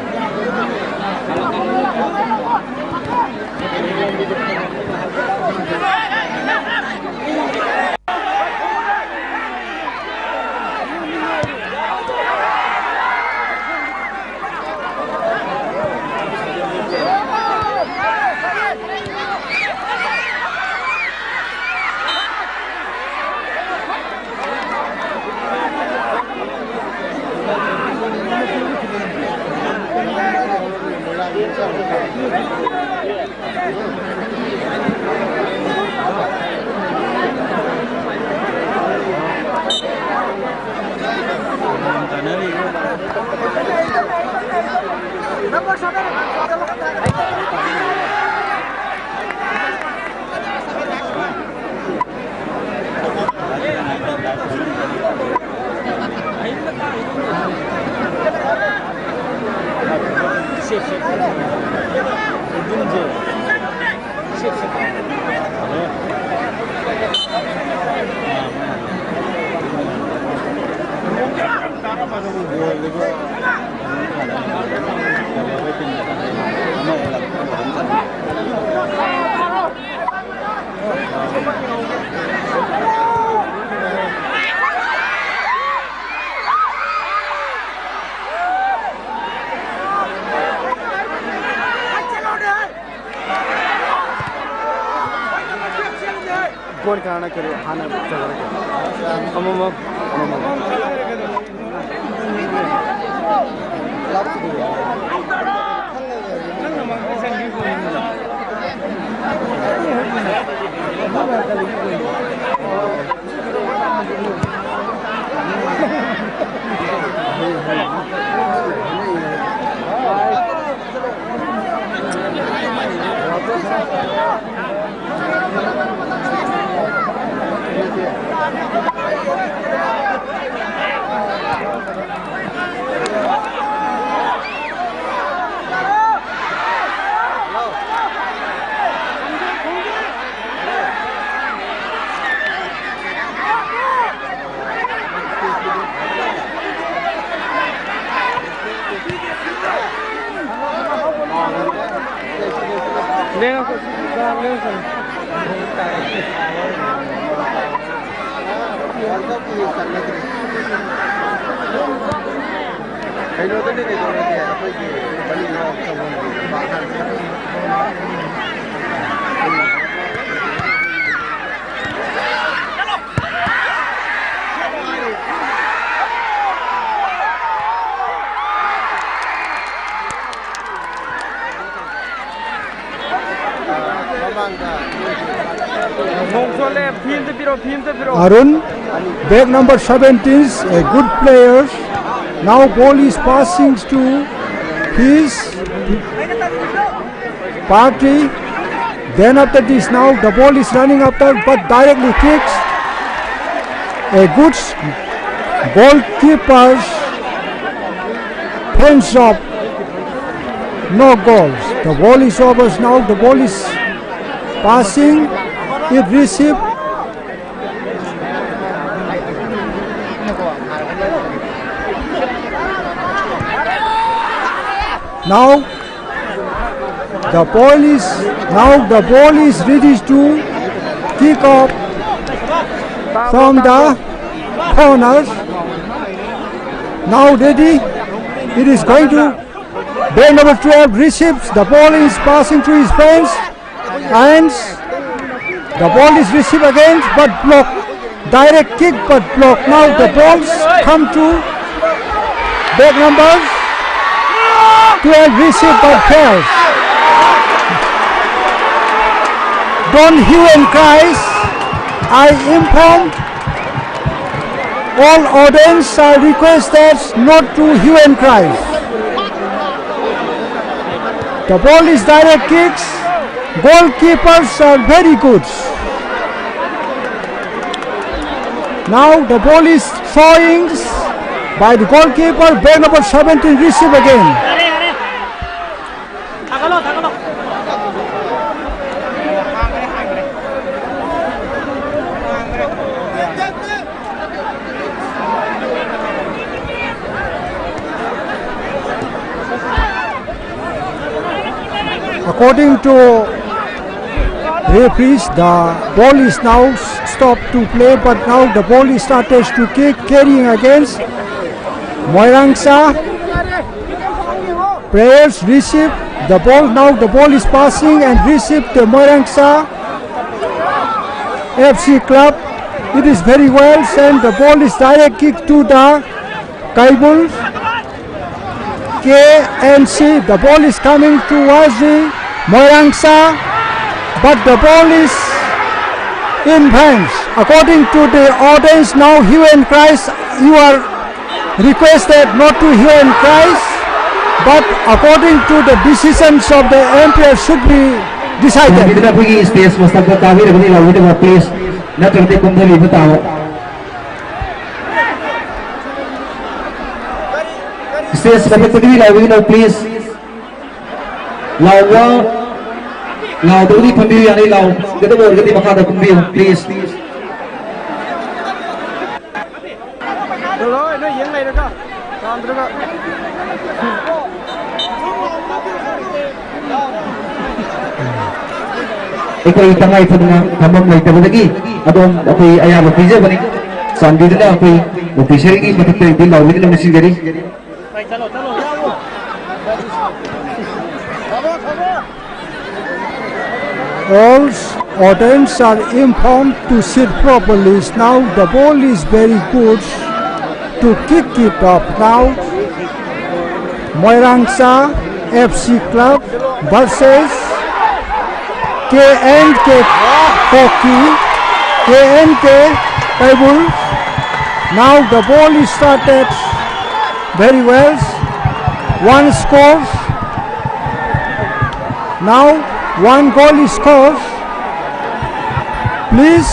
ꯒꯣꯜ ꯀꯅꯥꯅ ꯀꯔꯤ ꯍꯥꯟꯅ ꯆꯟꯈ꯭ꯔꯒꯦ? ꯑꯃꯃꯝ, ꯑꯃꯃꯝ꯫ ꯀꯩꯅꯣꯗꯅꯦ ꯀꯩꯗꯧꯔꯒꯦ ꯑꯩꯈꯣꯏꯒꯤ ꯃꯅꯤꯡꯂꯣꯝ ꯆꯪꯐꯝꯒꯤ ꯂꯝꯄꯥꯛ ꯍꯥꯏꯕꯁꯦ꯫ ꯅꯣꯡ ꯆꯣꯠꯂꯦ, ꯐꯤ ꯑꯝꯇ ꯄꯤꯔꯛꯑꯣ, ꯐꯤ ꯑꯝꯇ ꯄꯤꯔꯛꯑꯣ꯫ Arun, bag number seventeen, a good player. Now ball is passing to his party. Then after this, now the ball is running after, but directly kicks. A good s- goalkeeper fends off. No goals. The ball is over now. The ball is passing. It received. Now the ball is now the ball is ready to kick off from the corners. Now ready. It is going to bag number twelve receives the ball is passing to his friends. And the ball is received again, but blocked. Direct kick, but blocked. Now the balls come to bag number twelve, received by Pels. Don't hue and cries. I inform all audience are requested not to hue and cries. The ball is direct kicks. Goalkeepers are very good. Now the ball is throwing by the goalkeeper. Bag number seventeen receive again. According to Referees, the ball is now s- stopped to play, but now the ball is started to kick, carrying against Moirangsa. Players receive the ball. Now the ball is passing and receive the Moirangsa F C club. It is very well sent. The ball is direct kick to the Kaibul. K N C. The ball is coming towards the Moirangsa, but the ball is in bounds. According to the audience, now hue and cries, you are requested not to hue and cries, but according to the decisions of the umpire should be decided. ꯇꯥꯕꯤꯗꯨꯅ ꯑꯩꯈꯣꯏꯒꯤ stage ꯃꯊꯛꯇ ꯇꯥꯕꯤꯔꯒꯗꯤ ꯂꯥꯎꯕꯤꯗꯕ please, ꯅꯠꯇ꯭ꯔꯒꯗꯤ ꯀꯨꯝꯊꯕꯤꯕ ꯇꯥꯕ꯫ Stage ꯃꯊꯛꯇꯒꯤ ꯂꯥꯎꯕꯤꯒꯅꯨ please. ꯂꯥꯎꯕ ꯂꯥꯎꯗꯕꯗꯤ ꯐꯝꯕꯤꯌꯨ ꯌꯥꯅꯤ, ꯂꯥꯎꯒꯗꯕ ꯑꯣꯏꯔꯒꯗꯤ ꯃꯈꯥꯗ ꯀꯨꯝꯕꯤꯌꯨ please. ꯆꯠꯂꯣ, ꯅꯣꯏ ꯌꯦꯡ ꯂꯩꯔꯒ ꯄꯥꯝꯗ꯭ꯔꯒ꯫ ꯑꯩꯈꯣꯏ ꯇꯉꯥꯏ ꯐꯗꯅ ꯐꯝꯐꯝ ꯂꯩꯇꯕꯗꯒꯤ ꯑꯗꯣꯝ ꯑꯩꯈꯣꯏ ꯑꯌꯥꯕ ꯄꯤꯖꯕꯅꯤ꯫ ꯆꯥꯟꯕꯤꯗꯨꯅ ꯑꯩꯈꯣꯏ ꯑꯣꯐꯤꯁꯔꯒꯤ ꯃꯊꯛꯇ ꯂꯥꯎꯕꯤꯗꯨꯅ ꯅꯤꯡꯁꯤꯡꯖꯔꯤ꯫ All audience are informed to sit properly. Now the ball is very good to kick it off now. Moirangsa F C Club versus K N K Kuki, K N K Kaibul. Now the ball is started very well. One scores. Now one goal is scored. Please,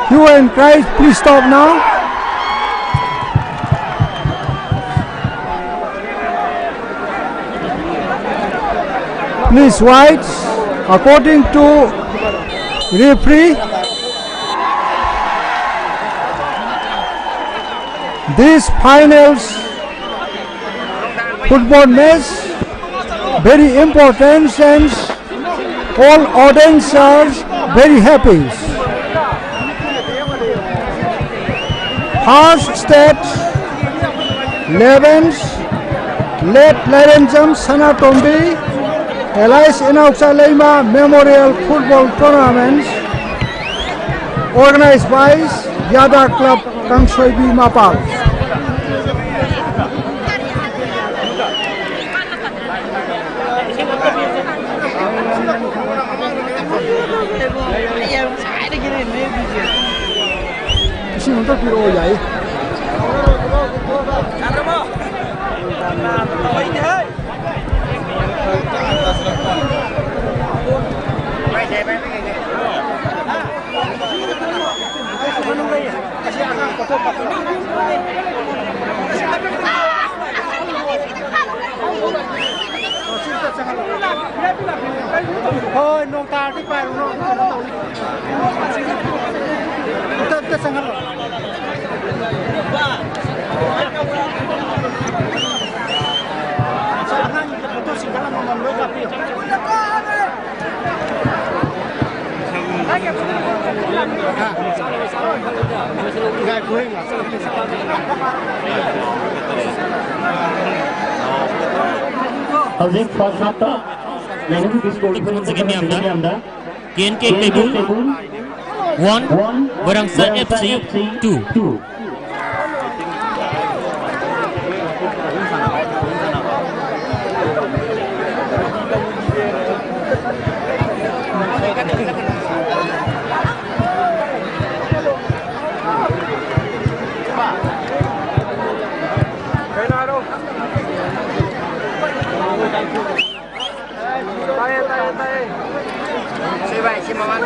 hue and cry, please stop now. Please wait. According to referee, this finals football match Very important and all audience are very happy. First stage, eleventh, late Larenjam Sanatombi, Elias Inauksa Leima Memorial Football Tournament, organized by Yada Club Kangsoibi Mapal. ꯏꯁꯤꯡ ꯑꯝꯇ ꯄꯤꯔꯛꯑꯣ, ꯌꯥꯏ꯫ ꯍꯣꯏ, ꯅꯣꯡ ꯇꯥꯔꯗꯤ ꯄꯥꯏꯔꯨꯅꯣ, ꯀꯩꯅꯣ ꯇꯧꯅꯤ꯫ ꯑꯝꯇ, ꯑꯝꯇ ꯆꯪꯍꯜꯂꯣ꯫ ꯑꯉꯥꯡꯒꯤ ꯐꯣꯇꯣꯁꯤꯡꯗ ꯑꯃꯃꯝ ꯂꯣꯏ ꯀꯥꯞꯄꯤꯌꯨ꯫ ꯍꯧꯖꯤꯛ first half ꯇ ꯂꯩꯔꯤꯕ score ꯄꯨꯟꯅ ꯃꯌꯥꯝꯗ K N K table one, ꯕꯔꯪꯁꯥ ꯑꯦꯐ ꯁꯤ ꯇꯨ꯫ ꯇꯥꯏꯌꯦ, ꯇꯥꯏꯌꯦ, ꯇꯥꯏꯌꯦ꯫ ꯁꯤ ꯚꯥꯏ, ꯁꯤ ꯃꯃꯥꯡ꯫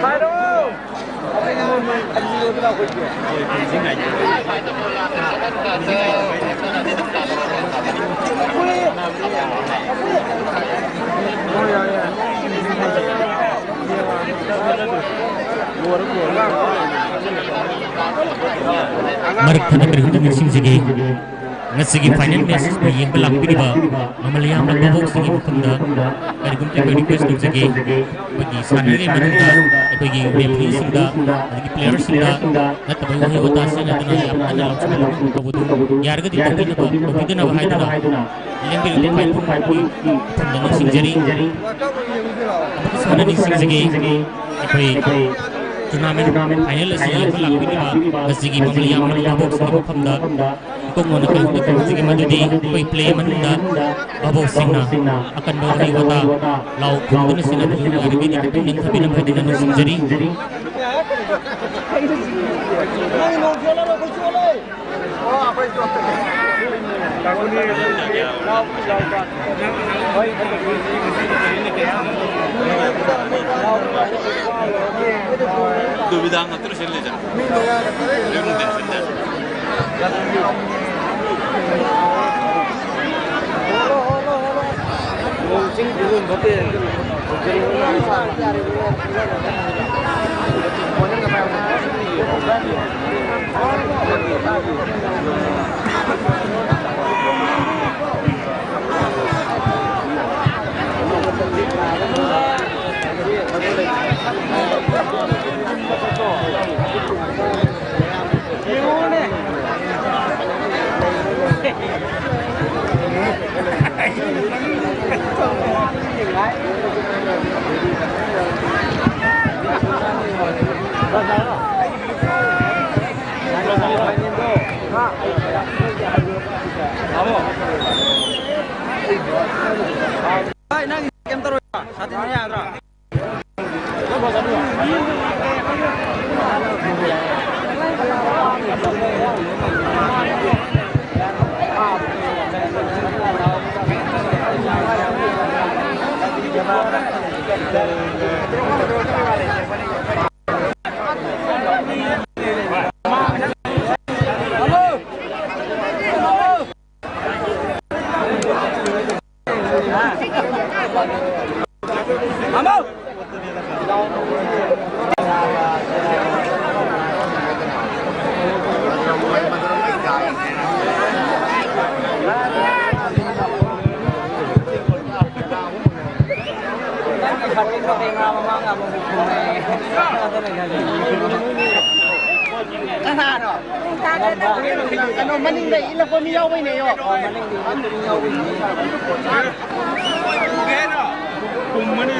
ꯄꯥꯏꯔꯣ꯫ ꯃꯔꯛ ꯊꯠꯅ ꯀꯔꯤꯒꯨꯝꯕ ꯅꯤꯡꯁꯤꯡꯖꯒꯦ, ꯉꯁꯤꯒꯤ final match ꯑꯁꯤꯕꯨ ꯌꯦꯡꯕ ꯂꯥꯛꯄꯤꯔꯤꯕ ꯃꯃꯜ ꯌꯥꯝꯂꯕ ꯚꯥꯕꯣꯛꯁꯤꯡꯒꯤ ꯃꯐꯝꯗ ꯀꯔꯤꯒꯨꯝꯕ ꯑꯩꯈꯣꯏ request ꯇꯧꯖꯒꯦ꯫ ꯑꯩꯈꯣꯏꯒꯤ ꯁꯥꯟꯅꯔꯤꯉꯩ ꯃꯅꯨꯡꯗ ꯑꯩꯈꯣꯏꯒꯤ refereeꯁꯤꯡꯗ ꯑꯗꯒꯤ playerꯁꯤꯡꯗ ꯅꯠꯇꯕ ꯋꯥꯍꯩ ꯋꯥꯇꯥ ꯁꯤꯖꯤꯟꯅꯗꯨꯅ ꯌꯥꯝ ꯀꯟꯅ ꯂꯥꯎꯊꯣꯛꯄ ꯇꯧꯕꯗꯨ ꯌꯥꯔꯒꯗꯤ ꯇꯧꯕꯤꯅꯕ, ꯇꯧꯕꯤꯗꯅꯕ ꯍꯥꯏꯗꯨꯅ ꯂꯦꯡꯕꯤꯔꯤꯕ ꯈ꯭ꯋꯥꯏꯄꯨ ꯃꯐꯝꯗ ꯅꯤꯡꯁꯤꯡꯖꯔꯤ꯫ ꯑꯃꯨꯛꯀꯁꯨ ꯍꯟꯅ ꯅꯤꯡꯁꯤꯡꯖꯒꯦ, ꯑꯩꯈꯣꯏ tournament final ꯑꯁꯤ ꯌꯦꯡꯕ ꯂꯥꯛꯄꯤꯔꯤꯕ ꯉꯁꯤꯒꯤ ꯃꯃꯜ ꯌꯥꯝꯂꯕ ꯚꯥꯕꯣꯛꯁꯤꯡꯒꯤ ꯃꯐꯝꯗ ꯏꯀꯣꯛ ꯃꯣꯟꯅ ꯀꯔꯤꯒꯨꯝꯕ ꯇꯧꯖꯒꯦ, ꯃꯗꯨꯗꯤ ꯑꯩꯈꯣꯏ play ꯃꯅꯨꯡꯗ ꯚꯥꯕꯣꯛꯁꯤꯡꯅ ꯑꯀꯟꯕ ꯋꯥꯍꯩ ꯋꯥꯇꯥ, ꯂꯥꯎ ꯈꯣꯡꯗꯨꯅ ꯁꯤꯟꯅꯕꯗꯨ ꯌꯥꯔꯒꯗꯤ ꯈꯤꯇꯪ ꯅꯦꯝꯊꯕꯤꯅꯕ ꯍꯥꯏꯗꯨꯅ ꯅꯤꯡꯁꯤꯡꯖꯔꯤ꯫ ꯗꯨꯕꯤꯗꯥ ꯉꯥꯛꯇ ꯂꯣꯏꯁꯤꯜꯂꯦꯗꯅ꯫ ꯅꯣꯡ ꯆꯤꯡ ꯐꯤꯕꯝ ꯐꯠꯇꯦ꯫ ꯅꯪꯒꯤ ꯀꯩꯝ ꯇꯧꯔꯣꯏ, ꯁꯥꯇꯤꯟ ꯌꯥꯗ꯭ꯔꯥ? ꯀꯅꯥꯅꯣ? ꯀꯩꯅꯣ, ꯃꯅꯤꯡꯗ ꯏꯜꯂꯛꯄ ꯃꯤ ꯌꯥꯎꯕꯩꯅꯦ, ꯌꯣ꯫ ꯃꯅꯤꯡꯗ ꯏꯜꯂꯛꯄ ꯃꯤ ꯌꯥꯎꯕꯩꯅꯦ꯫ ꯀꯨꯝꯃꯅꯤ꯫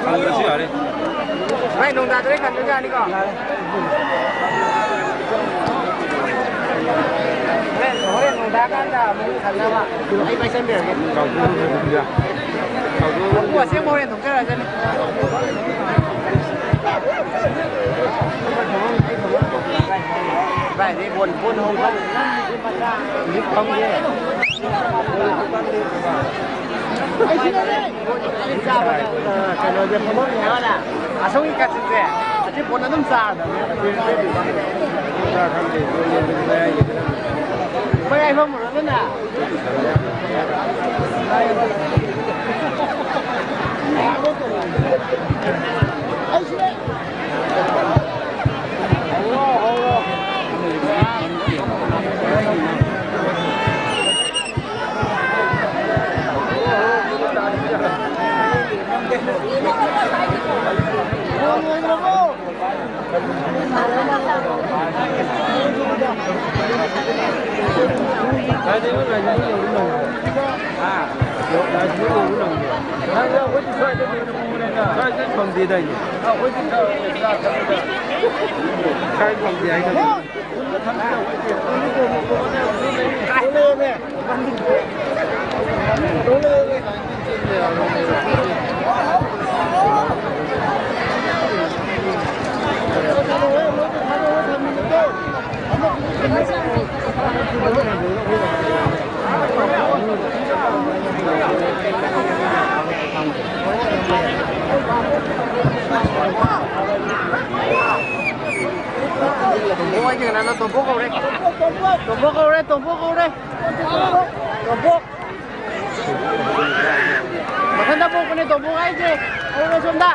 ꯍꯪꯗ꯭ꯔꯁꯨ ꯌꯥꯔꯦ꯫ ꯚꯥꯏ, ꯅꯣꯡ ꯇꯥꯗꯣꯔꯦ, ꯈꯟꯕꯁꯨ ꯌꯥꯅꯤꯀꯣ? ꯍꯣꯔꯦꯟ, ꯍꯣꯔꯦꯟ ꯅꯣꯡ ꯇꯥꯀꯥꯟꯗ ꯑꯃꯨꯛ ꯈꯟꯅꯕ꯫ ꯑꯩ ꯄꯥꯏꯁꯟꯕꯤꯔꯒꯦ꯫ ꯃꯄꯨ ꯑꯁꯦꯡꯕ ꯍꯣꯔꯦꯟ ꯊꯣꯛꯆꯔꯛꯑꯁꯅꯤ꯫ ꯚꯥꯏ, ꯕꯣꯟ, ꯕꯣꯟ ꯍꯧꯕ꯫ ꯍꯧꯖꯤꯛ ꯐꯝꯒꯦ꯫ ꯀꯩꯅꯣꯁꯦ ꯐꯝꯐꯝꯅꯦ ꯍꯥꯏꯕꯅ꯫ ꯑꯁꯣꯝꯒꯤ ꯀꯥꯆꯤꯟꯁꯦ ꯑꯁꯤ ꯄꯣꯠ ꯑꯗꯨꯝ ꯆꯥꯔꯗꯕꯅꯦ꯫ ꯃꯌꯥꯏ ꯐꯝꯃꯨꯔꯣꯗꯅ꯫ ꯁ꯭ꯋꯥꯏꯗ ꯐꯪꯗꯦꯗꯥꯏꯅꯦ? ꯁ꯭ꯋꯥꯏ ꯐꯪꯗꯦ ꯍꯥꯏꯗꯥꯏꯅꯦ? ꯇꯣꯝꯕꯣ ꯍꯣꯏꯒꯤ ꯀꯅꯥꯅꯣ? ꯇꯣꯝꯕꯣ ꯀꯧꯔꯦ꯫ ꯇꯣꯝꯕꯣ ꯀꯧꯔꯦ, ꯇꯣꯝꯕꯣ ꯀꯧꯔꯦ꯫ ꯇꯣꯝꯕꯣ꯫ ꯃꯊꯟꯇ ꯄꯣꯛꯄꯅꯦ ꯇꯣꯝꯕꯣ ꯍꯥꯏꯁꯦ꯫ ꯀꯧꯔꯣ ꯁꯣꯝꯗ꯫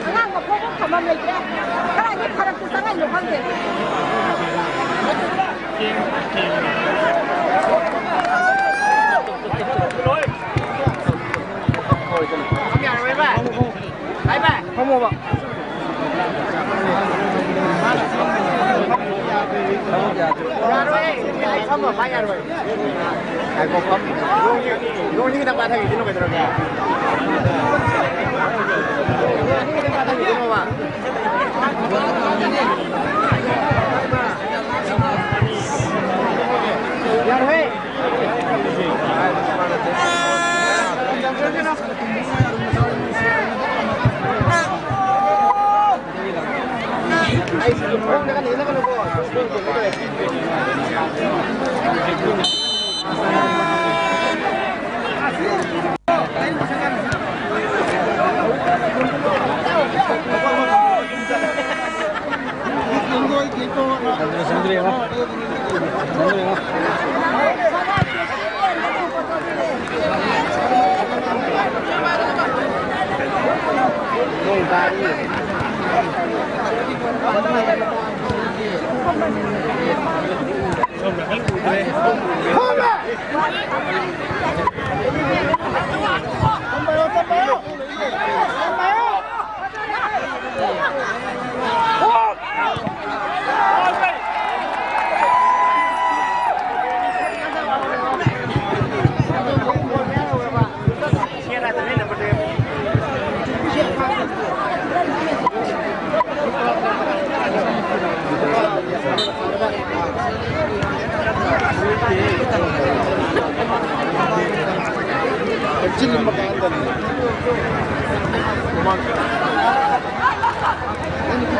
ꯑꯉꯥꯡ ꯃꯈꯣꯡ ꯊꯝꯐꯝ ꯂꯩꯇ꯭ꯔꯦ꯫ ꯀꯗꯥꯏꯗꯒꯤ ꯐꯔꯛꯇ ꯆꯪꯉꯛꯏꯅꯣ ꯈꯪꯗꯦ꯫ ꯐꯝꯃꯣꯕ꯫ ꯌꯥꯔꯣꯏ, ꯑꯩ ꯐꯝꯃ ꯄꯥꯏ ꯌꯥꯔꯣꯏ꯫ ꯉꯥꯏꯈꯣ, ꯐꯝ-, ꯌꯣꯡꯁꯤ, ꯌꯣꯡꯁꯤ ꯈꯤꯇꯪ ꯄꯥꯊꯈꯤꯁꯤꯅꯣ, ꯀꯩꯗꯧꯔꯒꯦ? ꯌꯣꯡꯁꯤ ꯈꯤꯇꯪ ꯄꯥꯊꯈꯤꯁꯤꯅꯣꯕ꯫ ꯌꯥꯔꯣꯏꯍꯦ꯫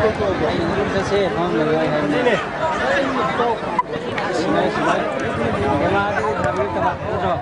ꯑꯩ ꯑꯗꯨꯝ ꯆꯠꯁꯦ, ꯐꯝ ꯂꯩꯔꯣꯏ ꯍꯥꯏꯕꯅꯤꯅꯦ꯫ ꯁꯤꯅ, ꯁꯤꯅ꯫ ꯀꯦꯃꯦꯔꯥꯗꯒꯤ ꯊꯥꯕꯤꯔꯛꯇꯕ ꯅꯠꯇ꯭ꯔꯣ?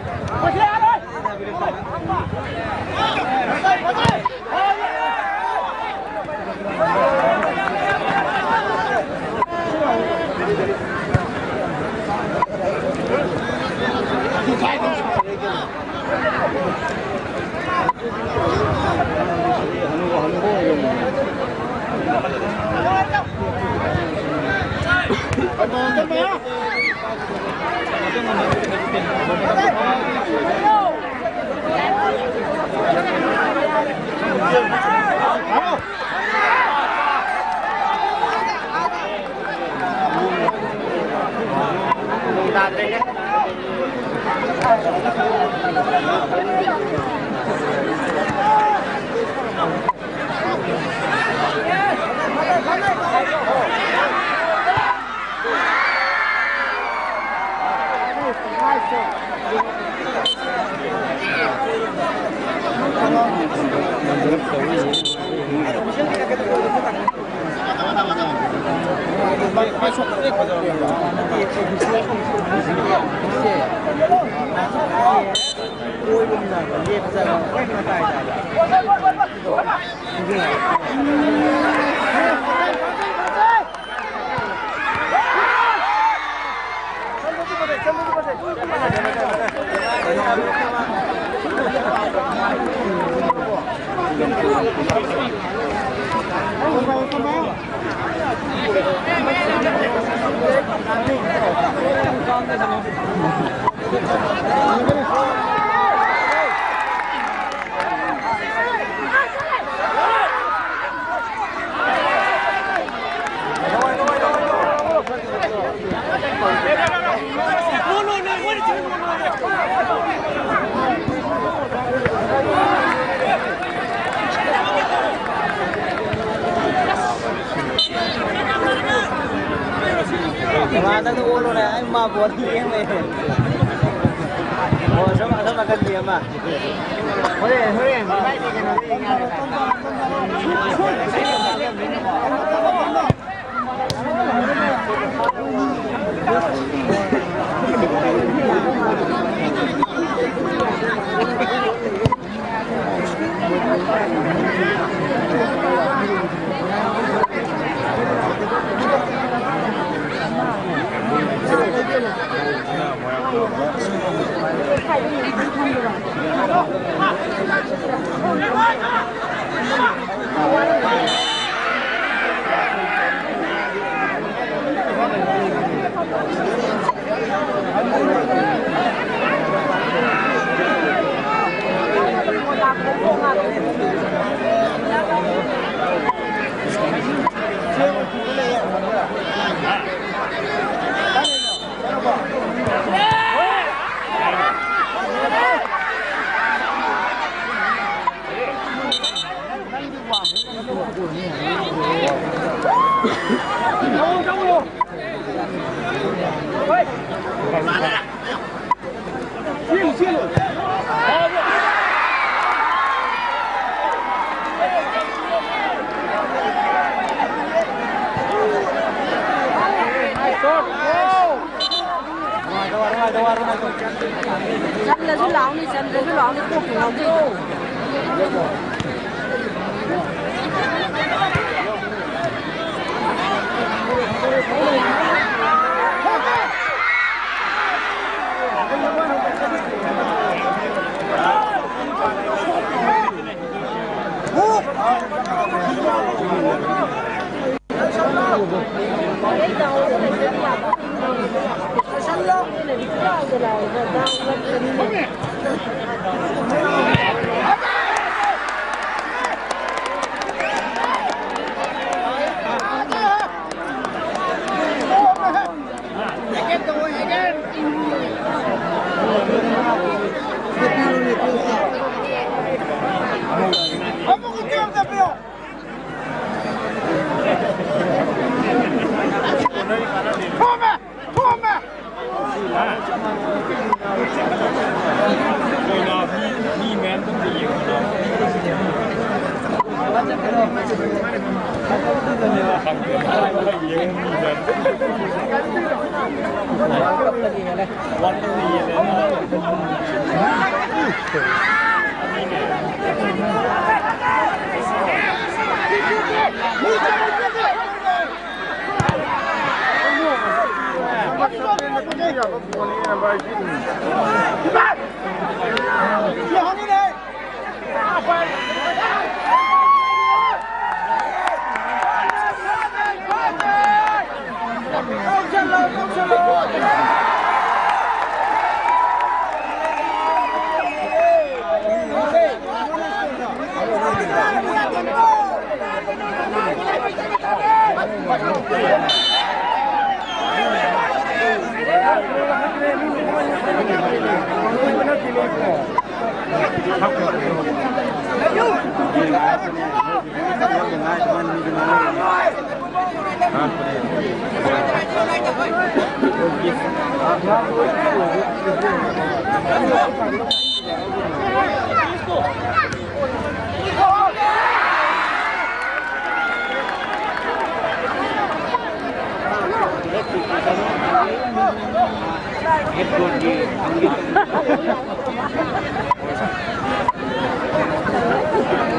ꯃꯥꯗ ꯑꯣꯜꯂꯣꯅꯦ, ꯑꯩ ꯃꯥ ꯕꯣꯜ ꯌꯦꯡ ꯂꯩꯔꯦ꯫ ꯑꯣ, ꯑꯁꯣꯝ, ꯑꯁꯣꯝ ꯅꯥꯀꯟꯒꯤ ꯑꯃ꯫ ꯍꯣꯔꯦꯟ, ꯍꯣꯔꯦꯟ, ꯏꯕꯥꯏꯗꯤ ꯀꯩꯅꯣꯗ ꯌꯦꯡꯉꯛꯑꯒꯦ꯫ ꯆꯟꯗ꯭ꯔꯁꯨ ꯂꯥꯎꯅꯤ, ꯆꯟꯗ꯭ꯔꯁꯨ ꯂꯥꯎꯅꯤ, ꯀꯣꯛꯄꯨ ꯉꯥꯎꯖꯩ꯫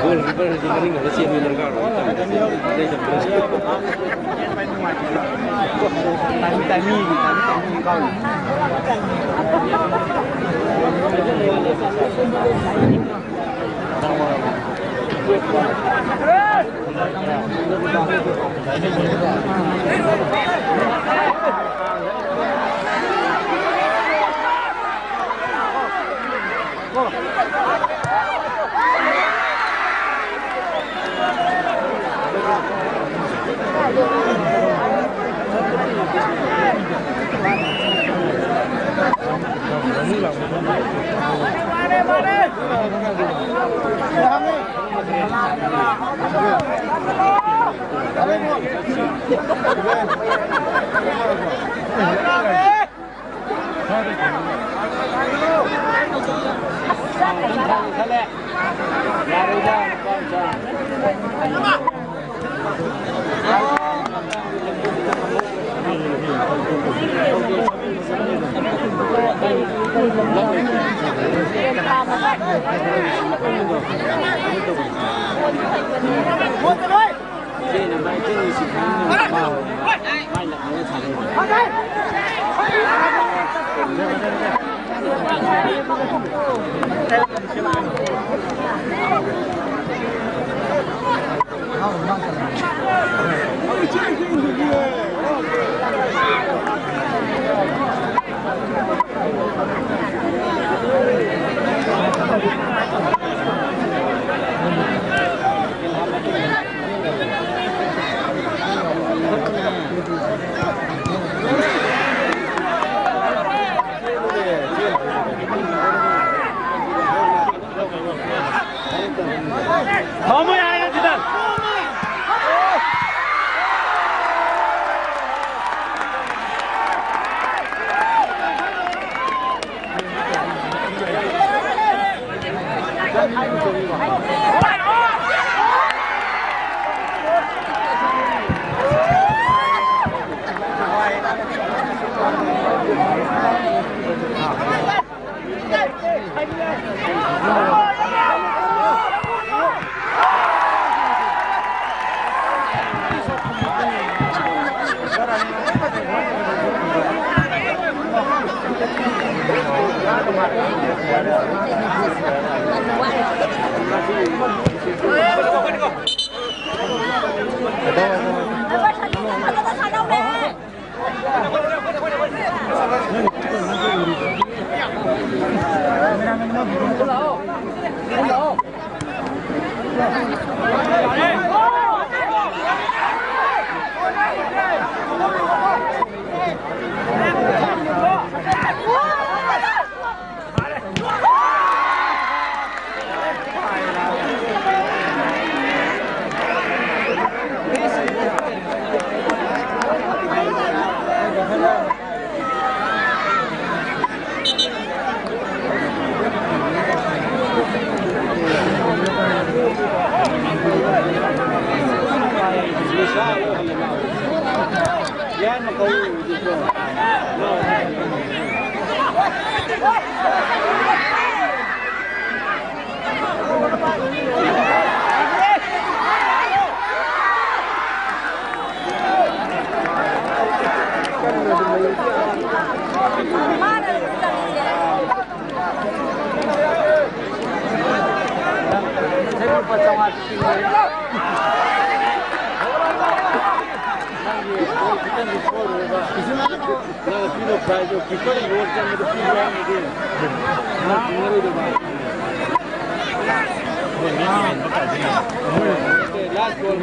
Goalkeeper ꯁꯤ ꯃꯅꯤꯡꯗ ꯆꯦꯟꯕꯤ ꯗꯔꯀꯥꯔ ꯑꯣꯏ꯫ ꯇꯥꯏꯃꯤꯡ, ꯇꯥꯏꯃꯤꯡ, ꯇꯥꯏꯃꯤꯡ ꯀꯥꯎꯔꯤ꯫ ꯊꯝꯃꯣ ꯌꯥꯔꯦ ꯁꯤꯗ꯫ ꯂꯨꯄꯥ ꯆꯥꯝꯃꯉꯥ ꯄꯤꯕꯤꯔꯣ꯫ ꯅꯪꯒꯤ ꯕꯣꯜ ꯈꯤꯇꯪꯗꯤ ꯁꯣꯏꯔꯨꯔꯦꯕ꯫ ꯅꯪꯅ ꯄꯤꯗꯧ ꯄ꯭ꯔꯥꯏꯖꯇꯣ ꯀꯤꯄꯔꯅ ꯒꯣꯜ ꯆꯟꯕꯗꯣ ꯄꯤꯕ ꯍꯥꯏꯔꯒꯗꯤ ꯅꯪ ꯐꯪꯉꯔꯣꯏꯗꯧꯕ꯫ ꯂꯥꯁ ꯒꯣꯜ꯫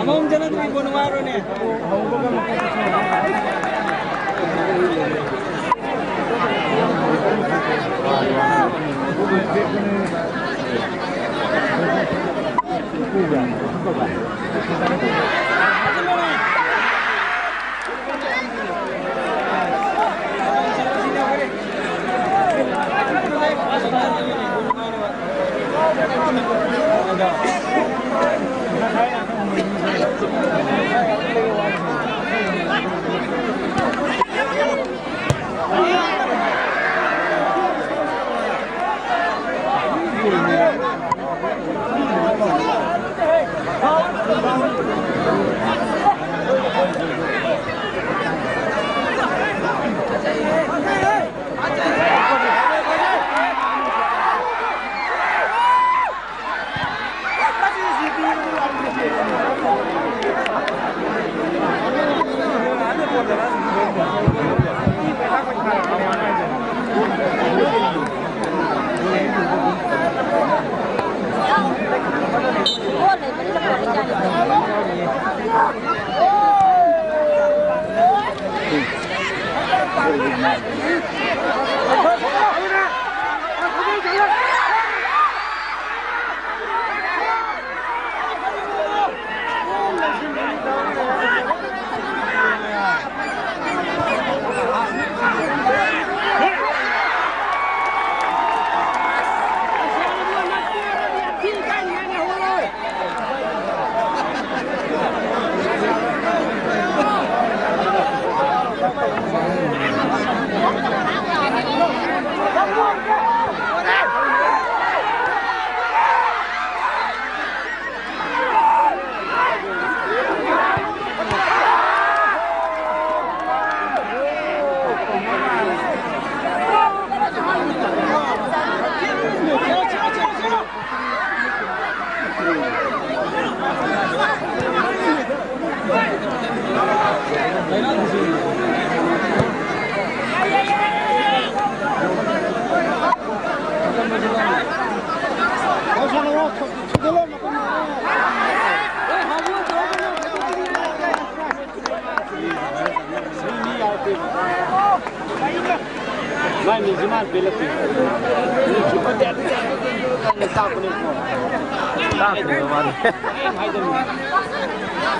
ꯑꯃꯃꯝ ꯆꯠꯂꯗꯤ ꯏꯕꯣ ꯅꯨꯡꯉꯥꯏꯔꯣꯏꯅꯦ꯫ ꯃꯤꯁꯤ ꯃꯥꯅ ꯄꯦꯜꯂꯛꯇꯦ꯫ ꯅꯨꯡꯁꯤꯕ ꯇꯥꯏꯞꯇ ꯇꯥꯛꯄꯅꯦꯀꯣ꯫ ꯇꯥꯛꯇꯦꯕ ꯃꯥꯗꯤ꯫ ꯀꯩꯝ ꯍꯥꯏꯗꯕꯅꯤ꯫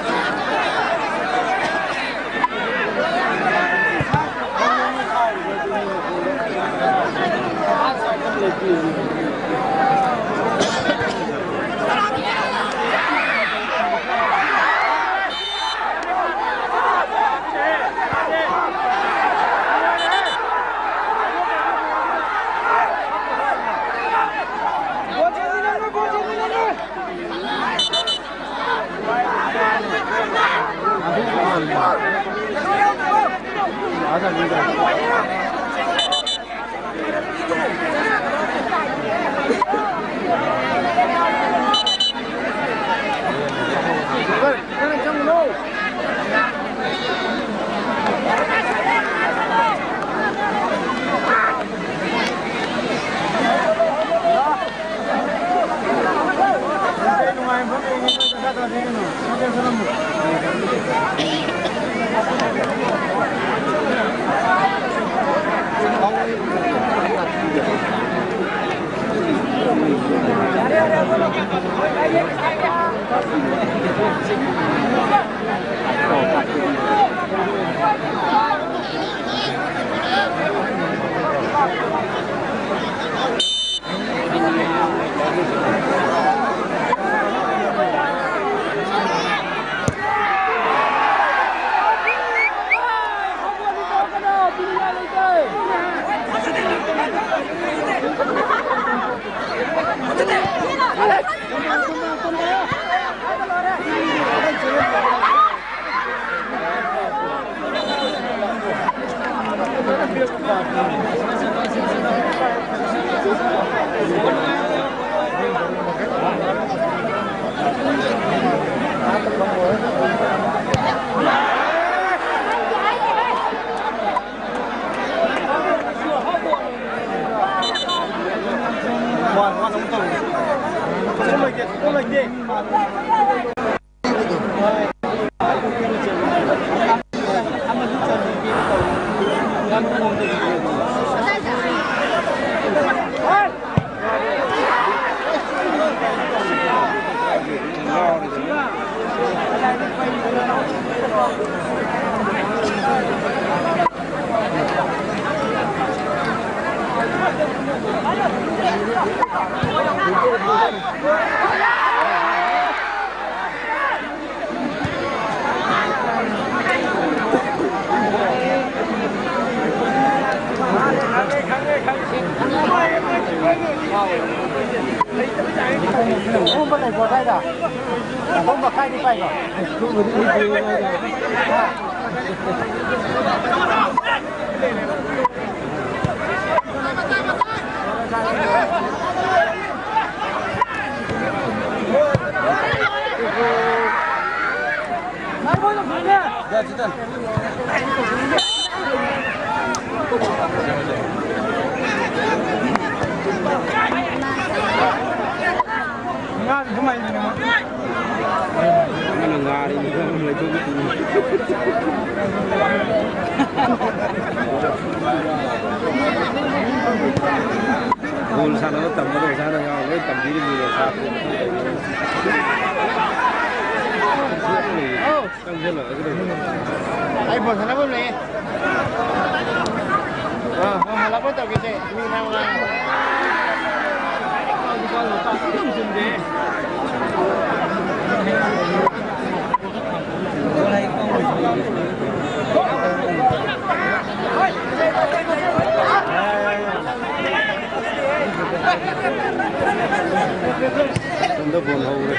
ꯑꯍꯨꯝ ꯃꯈꯥꯏꯗꯤ ꯄꯥꯏꯀꯣ꯫ ꯉꯥꯗꯤ ꯀꯃꯥꯏꯅ ꯇꯧꯔꯤꯅꯣ? ꯑꯃꯅ ꯉꯥꯔꯤ, ꯑꯃꯅ ꯂꯩꯊꯣꯛꯈꯤ꯫ ꯕꯣꯜ ꯁꯥꯟꯅꯕ ꯇꯝꯕꯗ ꯑꯣꯖꯥꯅ ꯌꯥꯎ ꯂꯣꯏ ꯇꯝꯕꯤꯔꯤꯃꯤꯅꯦ, ꯁꯥꯇ꯭ꯔ꯫ ꯆꯪꯁꯤꯜꯂꯛꯑꯒ ꯂꯩꯕ꯫ ꯑꯩ ꯕꯣꯜ ꯁꯥꯟꯅꯐꯝ ꯂꯩꯌꯦ꯫ ꯑꯥ, ꯑꯥ, ꯍꯜꯂꯛꯄ ꯇꯧꯒꯦꯁꯦ꯫ ꯃꯤ ꯃꯌꯥꯝ ꯉꯥꯏ꯫ ꯁꯣꯝꯗ ꯕꯣꯜ ꯍꯧꯔꯦ꯫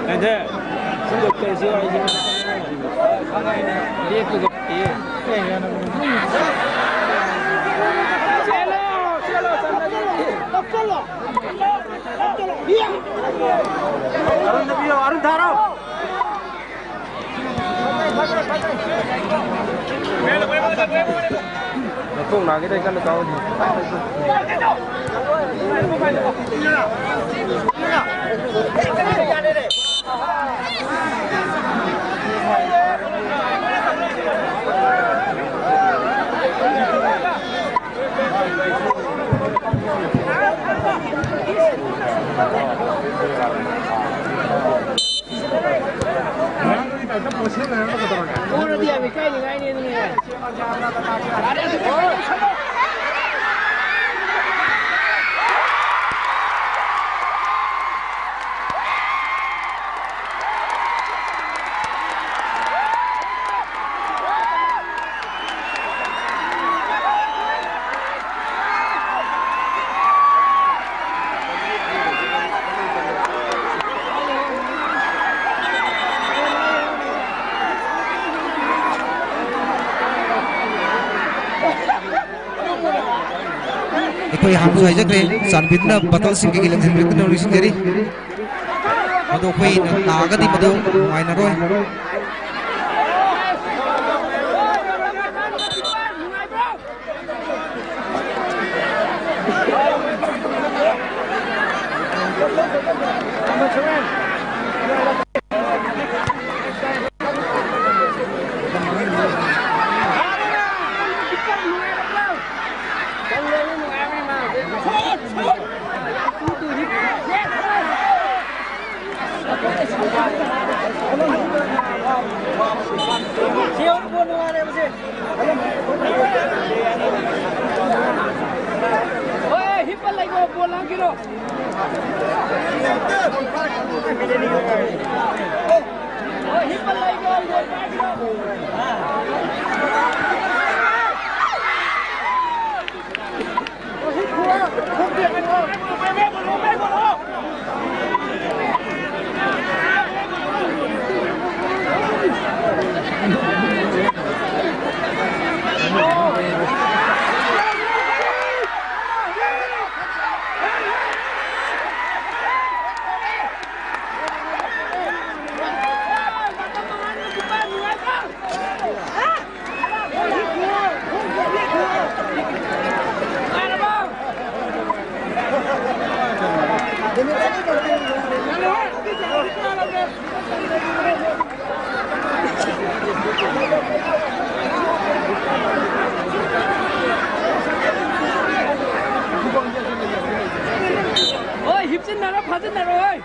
ꯍꯩꯍꯦ꯫ ꯗꯣꯛꯇꯔꯁꯨ ꯑꯩꯁꯨ ꯂꯦꯞꯄꯒ ꯂꯩꯌꯦ꯫ ꯑꯔꯨꯟ ꯊꯥꯔꯣ꯫ ꯅꯈꯣꯡ ꯅꯥꯒꯦ ꯇꯧꯏ, ꯀꯟꯅ ꯀꯥꯎꯍꯜꯂꯤ꯫ ꯄꯣꯔꯗꯤ ꯌꯥꯝ ꯏꯀꯥꯏꯅꯤꯡꯉꯥꯏꯅꯦ ꯑꯗꯨꯅꯦ꯫ ꯑꯩꯈꯣꯏ ꯍꯥꯟꯅꯁꯨ ꯍꯥꯏꯖꯈ꯭ꯔꯦ, ꯆꯥꯟꯕꯤꯗꯨꯅ ꯕꯇꯜꯁꯤꯡ ꯀꯩꯀꯩ ꯂꯪꯁꯤꯟꯕꯤꯔꯛꯇꯨꯅ ꯅꯤꯡꯁꯤꯡꯖꯔꯤ꯫ ꯃꯗꯨ ꯑꯩꯈꯣꯏ ꯅꯥꯒꯗꯤ ꯃꯗꯨ ꯅꯨꯡꯉꯥꯏꯅꯔꯣꯏ꯫ ꯍꯣꯏ, ꯍꯤꯞꯄ ꯂꯩꯒꯣ, ꯕꯣꯜ ꯂꯥꯡꯈꯤꯅꯣ꯫ ꯍꯣꯏ, ꯍꯤꯞꯄ ꯂꯩꯒꯣ, ꯕꯣꯜ ꯂꯥꯡꯈꯤꯅꯣ꯫ ꯐꯥꯖꯤꯟꯅꯔꯣ, ꯐꯥꯖꯤꯟꯅꯔꯣ, ꯍꯣꯏ꯫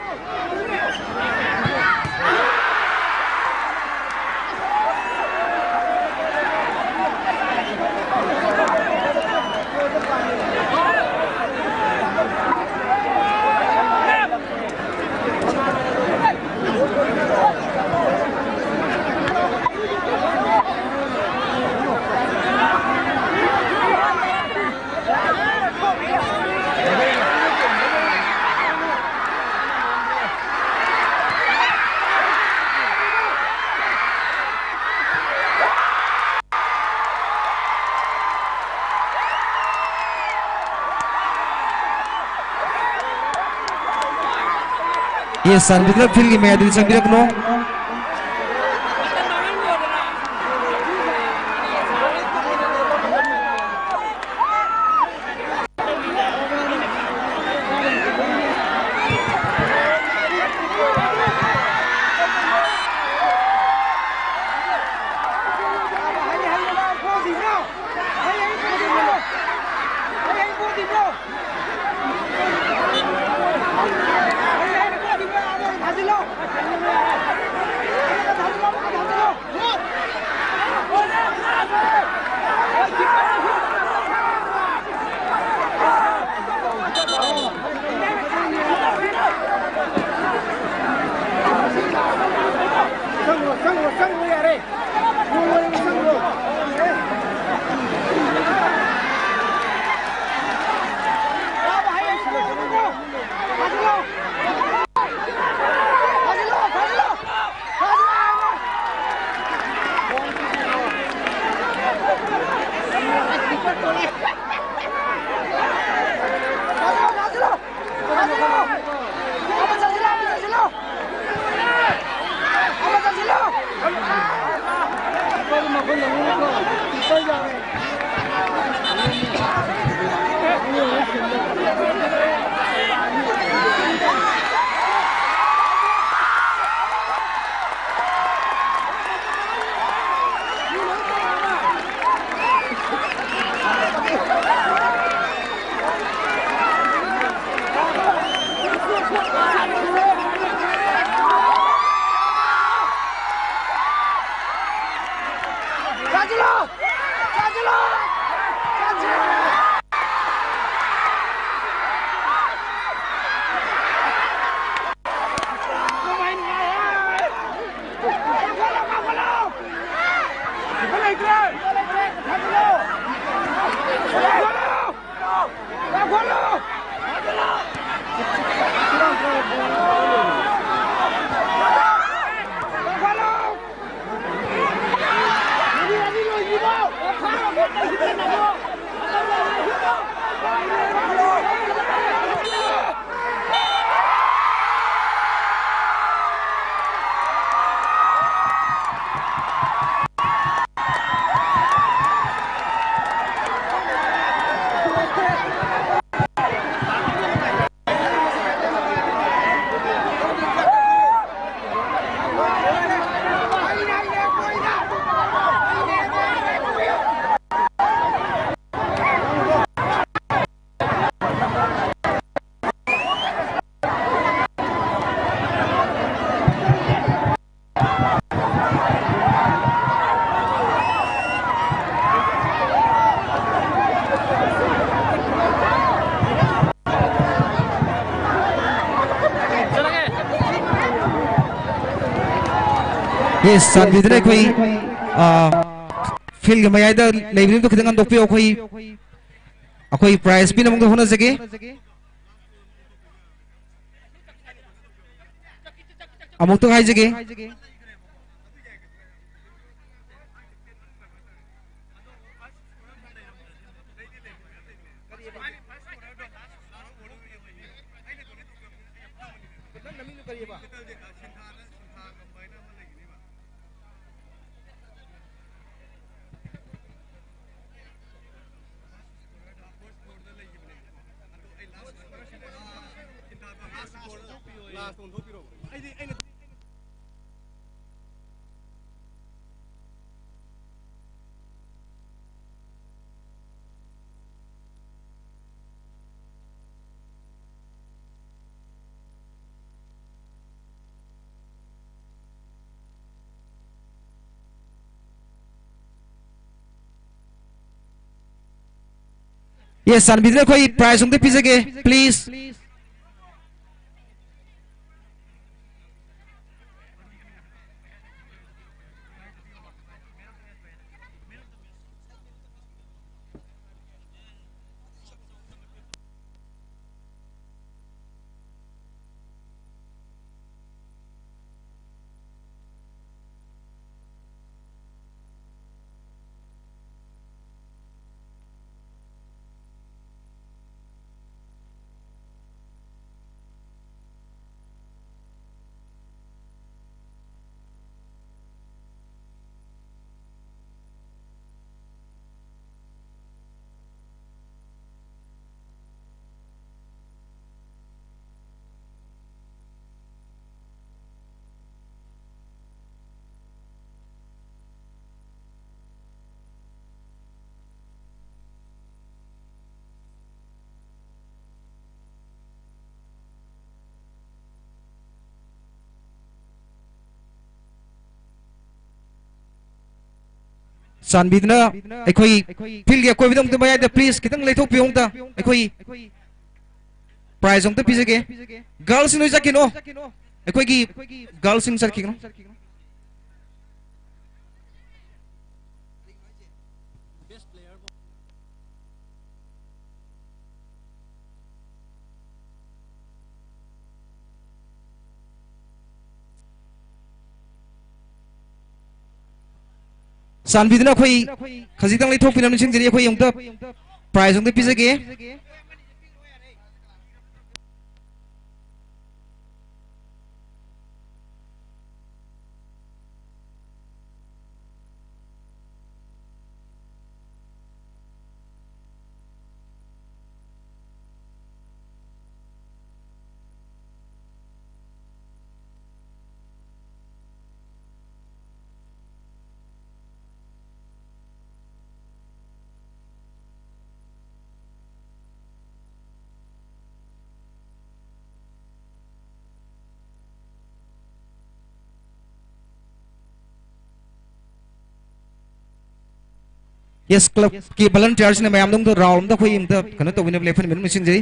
Yes, ꯆꯥꯟꯕꯤꯗꯨꯅ field ꯀꯤ ꯃꯌꯥꯏꯗꯗꯤ ꯆꯪꯕꯤꯔꯛꯀꯅꯨ꯫ Yes, ꯆꯥꯟꯕꯤꯗꯨꯅ ꯑꯩꯈꯣꯏ, ꯑ, field ꯀꯤ ꯃꯌꯥꯏꯗ ꯂꯩꯕꯤꯗꯨ ꯈꯤꯇꯪ ꯍꯟꯗꯣꯛꯄꯤꯌꯣ꯫ ꯑꯩꯈꯣꯏ, ꯑꯩꯈꯣꯏ prize ꯄꯤꯅꯕ ꯍꯣꯠꯅꯖꯒꯦ꯫ ꯑꯃꯨꯛꯇꯪ ꯍꯥꯏꯖꯒꯦ꯫ Yes, ꯆꯥꯟꯕꯤꯗꯨꯅ ꯑꯩꯈꯣꯏ prize ꯑꯝꯇ ꯄꯤꯖꯒꯦ, please꯫ ꯆꯥꯟꯕꯤꯗꯨꯅ ꯑꯩꯈꯣꯏ field ꯀꯤ ꯑꯀꯣꯏꯕꯗ ꯑꯃꯨꯛꯇ ꯃꯌꯥꯏꯗ please ꯈꯤꯇꯪ ꯂꯩꯊꯣꯛꯄꯤꯌꯨ ꯑꯝꯇ꯫ ꯑꯩꯈꯣꯏ prize ꯑꯃꯨꯛꯇ ꯄꯤꯖꯒꯦ꯫ Girls ꯁꯤꯡ ꯅꯣꯏ ꯆꯠꯈꯤꯅꯣ꯫ ꯑꯩꯈꯣꯏꯒꯤ girls ꯁꯤꯡ ꯆꯠꯈꯤꯒꯅꯣ꯫ ꯆꯥꯟꯕꯤꯗꯨꯅ ꯑꯩꯈꯣꯏ ꯈꯖꯤꯛꯇꯪ ꯂꯩꯊꯣꯛꯄꯤꯅꯕ ꯅꯤꯡꯁꯤꯡꯖꯔꯤ꯫ ꯑꯩꯈꯣꯏ ꯑꯃꯨꯛꯇ prize ꯑꯃꯨꯛꯇ ꯄꯤꯖꯒꯦ꯫ Yes, club ꯀꯤ volunteer ꯁꯤꯡꯅ ꯃꯌꯥꯝꯗ ꯑꯝꯇ round ꯑꯝꯇ ꯑꯩꯈꯣꯏ ꯑꯝꯇ ꯀꯩꯅꯣ ꯇꯧꯕꯤꯅꯕ ꯂꯦꯞꯍꯟꯕꯤꯅꯕ ꯅꯤꯡꯁꯤꯡꯖꯔꯤ꯫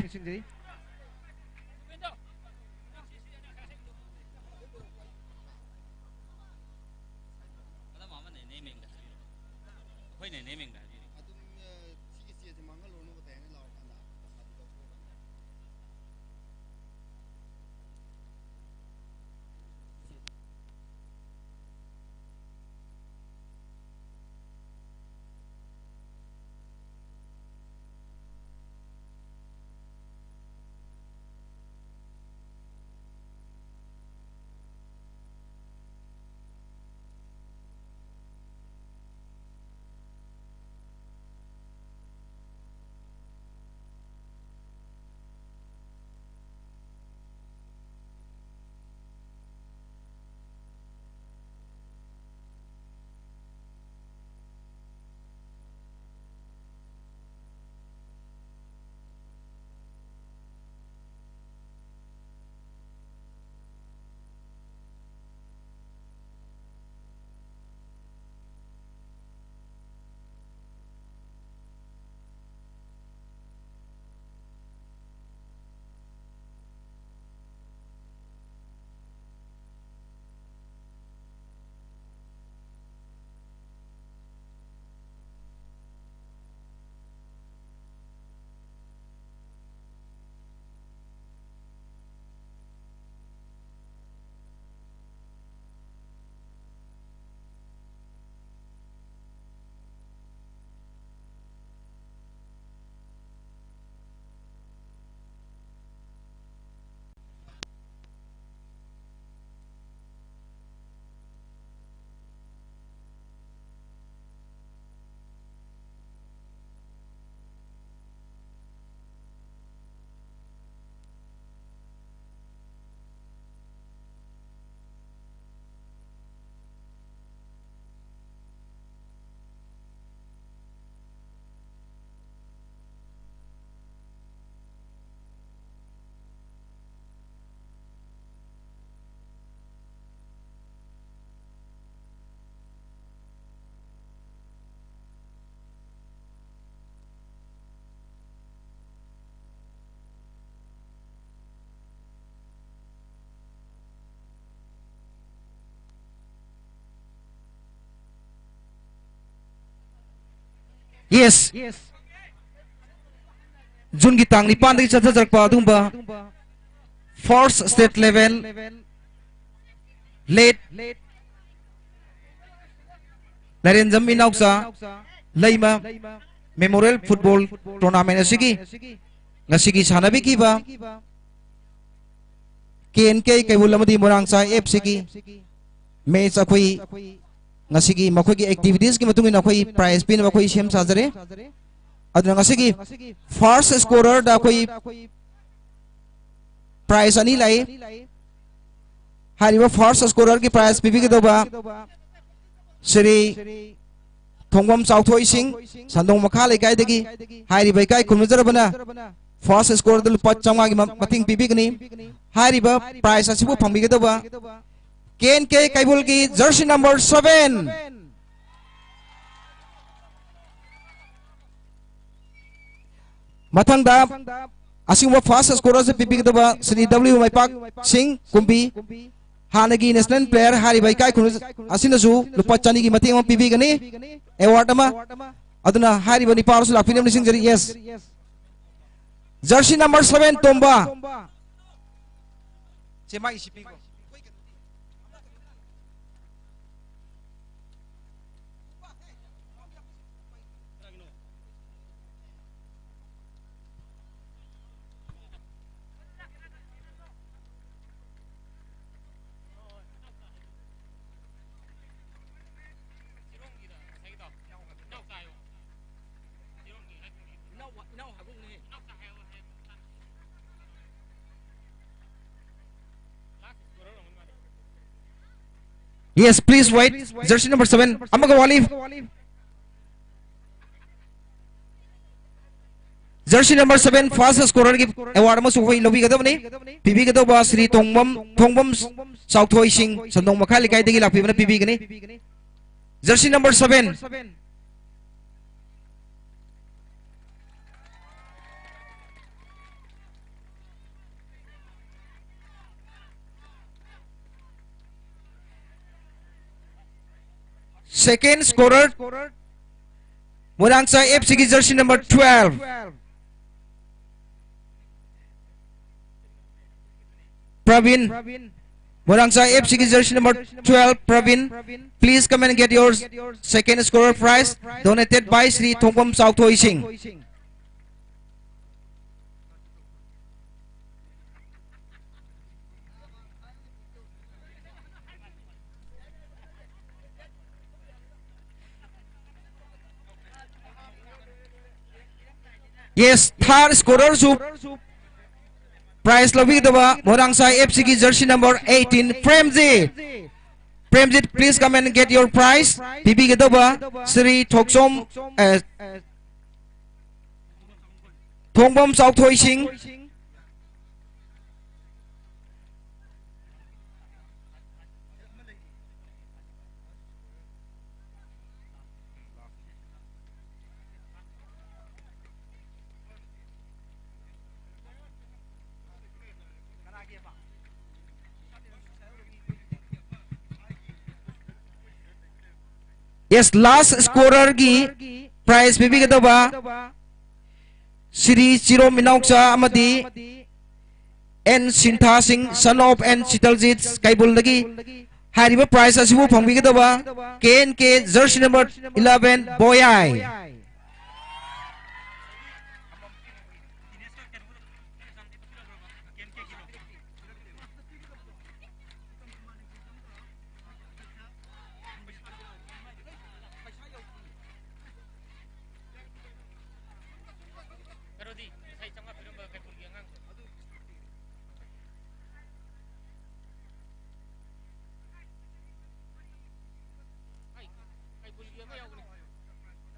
ꯑꯦꯁ, ꯖꯨꯟꯒꯤ ꯇꯥꯡ ꯅꯤꯄꯥꯟꯗꯒꯤ ꯆꯠꯊꯖꯔꯛꯄ ꯑꯗꯨꯒꯨꯝꯕ first state level late ꯂꯥꯏꯔꯦꯟꯖꯝ ꯏꯅꯥꯎꯆꯥ ꯂꯩꯃ memorial football tournament ꯑꯁꯤꯒꯤ ꯉꯁꯤꯒꯤ ꯁꯥꯟꯅꯕꯤꯈꯤꯕ ꯀꯦ ꯑꯦꯟ ꯀꯦ ꯀꯩꯕꯨꯜ ꯑꯃꯗꯤ ꯃꯣꯏꯔꯥꯡ ꯆꯥꯏ ꯑꯦꯐ ꯁꯤꯒꯤ match ꯑꯩꯈꯣꯏ ꯉꯁꯤꯒꯤ ꯃꯈꯣꯏꯒꯤ activities ꯀꯤ ꯃꯇꯨꯡ ꯏꯟꯅ ꯑꯩꯈꯣꯏ prize ꯄꯤꯅꯕ ꯑꯩꯈꯣꯏ ꯁꯦꯝ ꯁꯥꯖꯔꯦ꯫ ꯑꯗꯨꯅ ꯉꯁꯤꯒꯤ first scorer ꯗ ꯑꯩꯈꯣꯏ prize ꯑꯅꯤ ꯂꯥꯛꯏ꯫ ꯍꯥꯏꯔꯤꯕ first scorer ꯒꯤ prize ꯄꯤꯕꯤꯒꯗꯧꯕ ꯁ꯭ꯔꯤ ꯊꯣꯡꯕꯝ ꯆꯥꯎꯊꯣꯏ ꯁꯤꯡ, ꯁꯟꯗꯣꯡ ꯃꯈꯥ ꯂꯩꯀꯥꯏꯗꯒꯤ꯫ ꯍꯥꯏꯔꯤꯕ ꯏꯀꯥꯏ ꯈꯨꯝꯅꯖꯔꯕꯅ first scorer ꯗ ꯂꯨꯄꯥ ꯆꯥꯝꯃꯉꯥꯒꯤ ꯃ-, ꯃꯇꯦꯡ ꯄꯤꯕꯤꯒꯅꯤ꯫ ꯍꯥꯏꯔꯤꯕ prize ꯑꯁꯤꯕꯨ ꯐꯪꯕꯤꯒꯗꯧꯕ ꯀꯦ ꯑꯦꯟ ꯀꯦ ꯀꯩꯕꯨꯜꯒꯤ jersey number seven꯫ ꯃꯊꯪꯗ ꯑꯁꯤꯒꯨꯝꯕ first scorer ꯑꯁꯤ ꯄꯤꯕꯤꯒꯗꯕ ꯁ꯭ꯔꯤ ꯗꯕ꯭ꯂꯤꯎ ꯃꯩꯄꯥꯛ ꯁꯤꯡ ꯀꯨꯝꯕꯤ, ꯍꯥꯟꯅꯒꯤ national player꯫ ꯍꯥꯏꯔꯤꯕ ꯏꯀꯥꯏ ꯈꯨꯝꯅ ꯑꯁꯤꯅꯁꯨ ꯂꯨꯄꯥ ꯆꯅꯤꯒꯤ ꯃꯇꯦꯡ ꯑꯃ ꯄꯤꯕꯤꯒꯅꯤ, award ꯑꯃ꯫ ꯑꯗꯨꯅ ꯍꯥꯏꯔꯤꯕ ꯅꯤꯄꯥ ꯑꯁꯤ ꯂꯥꯛꯄꯤꯅꯕ ꯅꯤꯡꯁꯤꯡꯖꯔꯤ꯫ Yes, jersey number seven ꯇꯣꯝꯕ꯫ ꯆꯦ, ꯃꯥꯒꯤ ꯁꯤ ꯄꯤꯈꯣ꯫ Yes, please wait. Jersey number seven. ꯑꯃꯒ ꯋꯥꯠꯂꯤ꯫ Jersey number seven first scorer ꯒꯤ award ꯑꯃꯁꯨ ꯑꯩꯈꯣꯏ ꯂꯧꯕꯤꯒꯗꯕꯅꯤ꯫ ꯄꯤꯕꯤꯒꯗꯧꯕ ꯁ꯭ꯔꯤ ꯊꯣꯡꯕꯝ, ꯊꯣꯡꯕꯝ ꯆꯥꯎꯊꯣꯏ ꯁꯤꯡ, ꯁꯟꯗꯣꯡ ꯃꯈꯥ ꯂꯩꯀꯥꯏꯗꯒꯤ ꯂꯥꯛꯄꯤꯕꯅ ꯄꯤꯕꯤꯒꯅꯤ꯫ Jersey number seven꯫ Second scorer, Moirangchai F C ꯒꯤ jersey number twelve, Pravin. Moirangchai F C ꯒꯤ jersey number twelve, Pravin. Please come and get your second scorer prize, donated by Shri Thongpam Chaothoi Singh. Yes, third scorer ꯁꯨ prize ꯂꯧꯕꯤꯒꯗꯕ ꯃꯣꯏꯔꯥꯡꯁꯥꯏ F C ꯒꯤ jersey number eighteen, Premjit. Premjit, please come and get your prize. ꯄꯤꯕꯤꯒꯗꯕ ꯁ꯭ꯔꯤ ꯊꯣꯛꯆꯣꯝ, ꯑ, ꯊꯣꯡꯕꯝ ꯆꯥꯎꯊꯣꯏ ꯁꯤꯡ꯫ Yes, last scorer ꯒꯤ prize ꯄꯤꯕꯤꯒꯗꯕ ꯁ꯭ꯔꯤ ꯆꯤꯔꯣꯝ ꯏꯅꯥꯎꯆꯥ ꯑꯃꯗꯤ and ꯁꯤꯟꯊꯥ Singh, son of N Sitaljit, ꯀꯩꯕꯨꯜꯗꯒꯤ꯫ ꯍꯥꯏꯔꯤꯕ prize ꯑꯁꯤꯕꯨ ꯐꯪꯕꯤꯒꯗꯕ K N K jersey number eleven, Boyai.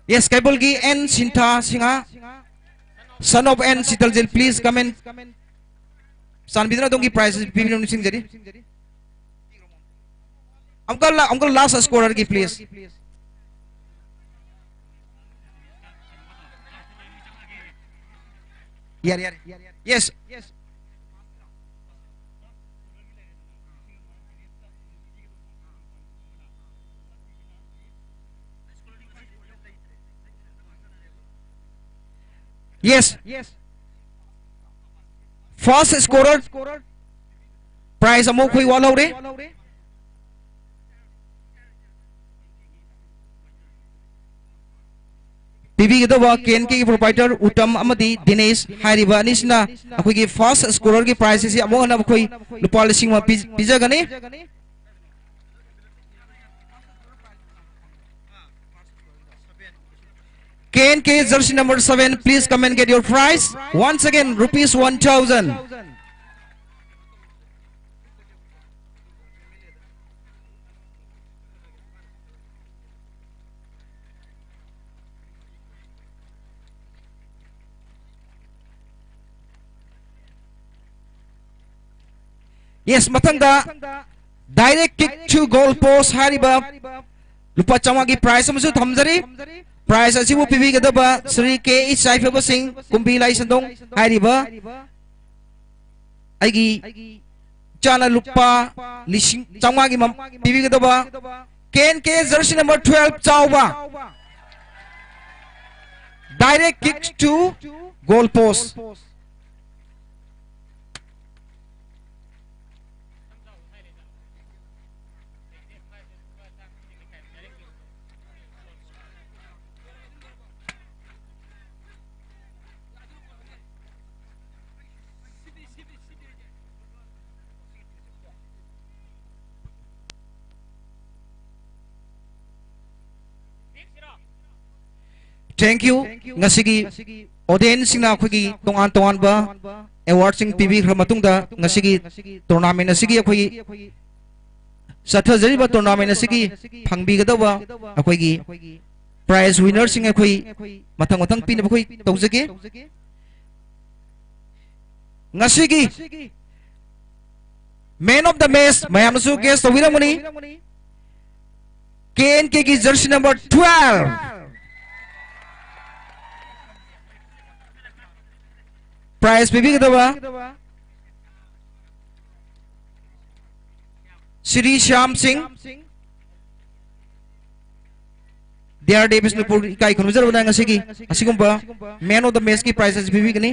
Yes, ꯀꯩꯕꯨꯜꯒꯤ N Sintha Singh, son of N Sitaljit, please come and, ꯆꯥꯟꯕꯤꯗꯨꯅ ꯑꯗꯣꯝꯒꯤ prize ꯄꯤꯕꯤꯅꯕ ꯅꯤꯡꯁꯤꯡꯖꯔꯤ꯫ ꯑꯃꯨꯛꯀ ꯂꯥ-, ꯑꯃꯨꯛꯀ last scorer ꯒꯤ, please꯫ ꯌꯥꯔꯦ, ꯌꯥꯔꯦ꯫ Yes. Yes. First scorer prize ꯑꯃꯨꯛ ꯑꯩꯈꯣꯏ ꯋꯥꯠꯍꯧꯔꯦ꯫ ꯄꯤꯕꯤꯒꯗꯧꯕ ꯀꯦ ꯑꯦꯟ ꯀꯦꯒꯤ proprietor ꯎꯇꯝ ꯑꯃꯗꯤ ꯗꯤꯅꯦꯁ ꯍꯥꯏꯔꯤꯕ ꯑꯅꯤꯁꯤꯅ ꯑꯩꯈꯣꯏꯒꯤ first scorerꯒꯤ prize ꯑꯁꯤ ꯑꯃꯨꯛ ꯍꯟꯅ ꯑꯩꯈꯣꯏ ꯂꯨꯄꯥ ꯂꯤꯁꯤꯡ ꯑꯃ ꯄꯤ-, ꯄꯤꯖꯒꯅꯤ꯫ K N K jersey number seven, please come and get your prize. Once again, rupees one thousand. Yes, ꯃꯊꯪꯗ direct kick to goal post ꯍꯥꯏꯔꯤꯕ ꯂꯨꯄꯥ ꯆꯥꯝꯃꯉꯥꯒꯤ prize ꯑꯃꯁꯨ ꯊꯝꯖꯔꯤ꯫ Prize ꯑꯁꯤꯕꯨ ꯄꯤꯕꯤꯒꯗꯕ ꯁ꯭ꯔꯤ ꯀꯦ ꯑꯩꯆ ꯌꯥꯏꯐꯕꯁꯤꯡ ꯀꯨꯝꯕꯤ ꯂꯥꯏꯁꯟꯗꯣꯡ ꯍꯥꯏꯔꯤꯕ ꯑꯩꯒꯤ ꯏꯆꯥꯅ ꯂꯨꯄꯥ ꯂꯤꯁꯤꯡ ꯆꯥꯝꯃꯉꯥꯒꯤ ꯃꯝ-, ꯄꯤꯕꯤꯒꯗꯕ K N K jersey number twelve ꯆꯥꯎꯕ, direct kick to goal post. Thank you. ꯉꯁꯤꯒꯤ audienceꯁꯤꯡꯅ ꯑꯩꯈꯣꯏꯒꯤ ꯇꯣꯉꯥꯟ ꯇꯣꯉꯥꯟꯕ awardꯁꯤꯡ ꯄꯤꯕꯤꯈ꯭ꯔ ꯃꯇꯨꯡꯗ, ꯉꯁꯤꯒꯤ tournament ꯑꯁꯤꯒꯤ ꯑꯩꯈꯣꯏꯒꯤ ꯆꯠꯊꯖꯔꯤꯕ tournament ꯑꯁꯤꯒꯤ ꯐꯪꯕꯤꯒꯗꯧꯕ ꯑꯩꯈꯣꯏꯒꯤ prize winnerꯁꯤꯡ ꯑꯩꯈꯣꯏ ꯃꯊꯪ ꯃꯊꯪ ꯄꯤꯅꯕ ꯑꯩꯈꯣꯏ ꯇꯧꯖꯒꯦ꯫ ꯉꯁꯤꯒꯤ man of the match ꯃꯌꯥꯝꯅꯁꯨ guess ꯇꯧꯕꯤꯔꯝꯒꯅꯤ꯫ K N Kꯒꯤ jersey number twelve prize ꯄꯤꯕꯤꯒꯗꯕ ꯁ꯭ꯔꯤ ꯁ꯭ꯌꯥꯝ ꯁꯤꯡ, ꯗꯤ ꯑꯥꯔ ꯗꯤ ꯕꯤꯁꯅꯨꯄꯨꯔ ꯏꯀꯥꯏ ꯈꯨꯝꯅꯖꯔꯕꯅ ꯉꯁꯤꯒꯤ ꯑꯁꯤꯒꯨꯝꯕ Man of the Match ꯀꯤ prize ꯑꯁꯤ ꯄꯤꯕꯤꯒꯅꯤ꯫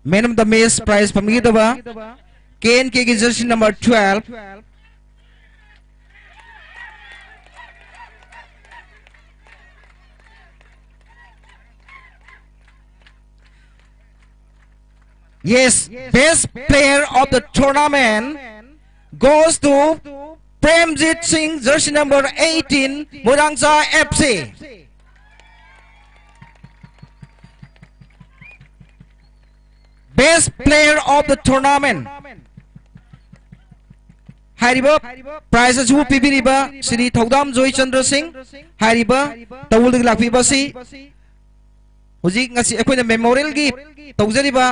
Man of the Match prize ꯐꯪꯕꯤꯒꯗꯕ ꯀꯦ ꯑꯦꯟ ꯀꯦꯒꯤ jersey number twelve, yes, best player of the tournament goes to Premjit Singh, jersey number eighteen, Moirangcha F C. Best player of the tournament ꯍꯥꯏꯔꯤꯕ prize ꯑꯁꯤꯕꯨ ꯄꯤꯕꯤꯔꯤꯕ ꯁ꯭ꯔꯤ ꯊꯧꯗꯥꯝ ꯖꯣꯏꯆꯟꯗ꯭ꯔ ꯁꯤꯡ ꯍꯥꯏꯔꯤꯕ ꯇꯥꯋꯨꯜꯗꯒꯤ ꯂꯥꯛꯄꯤꯕ ꯑꯁꯤ ꯍꯧꯖꯤꯛ ꯉꯁꯤ ꯑꯩꯈꯣꯏꯅ memorial ꯒꯤ ꯇꯧꯖꯔꯤꯕ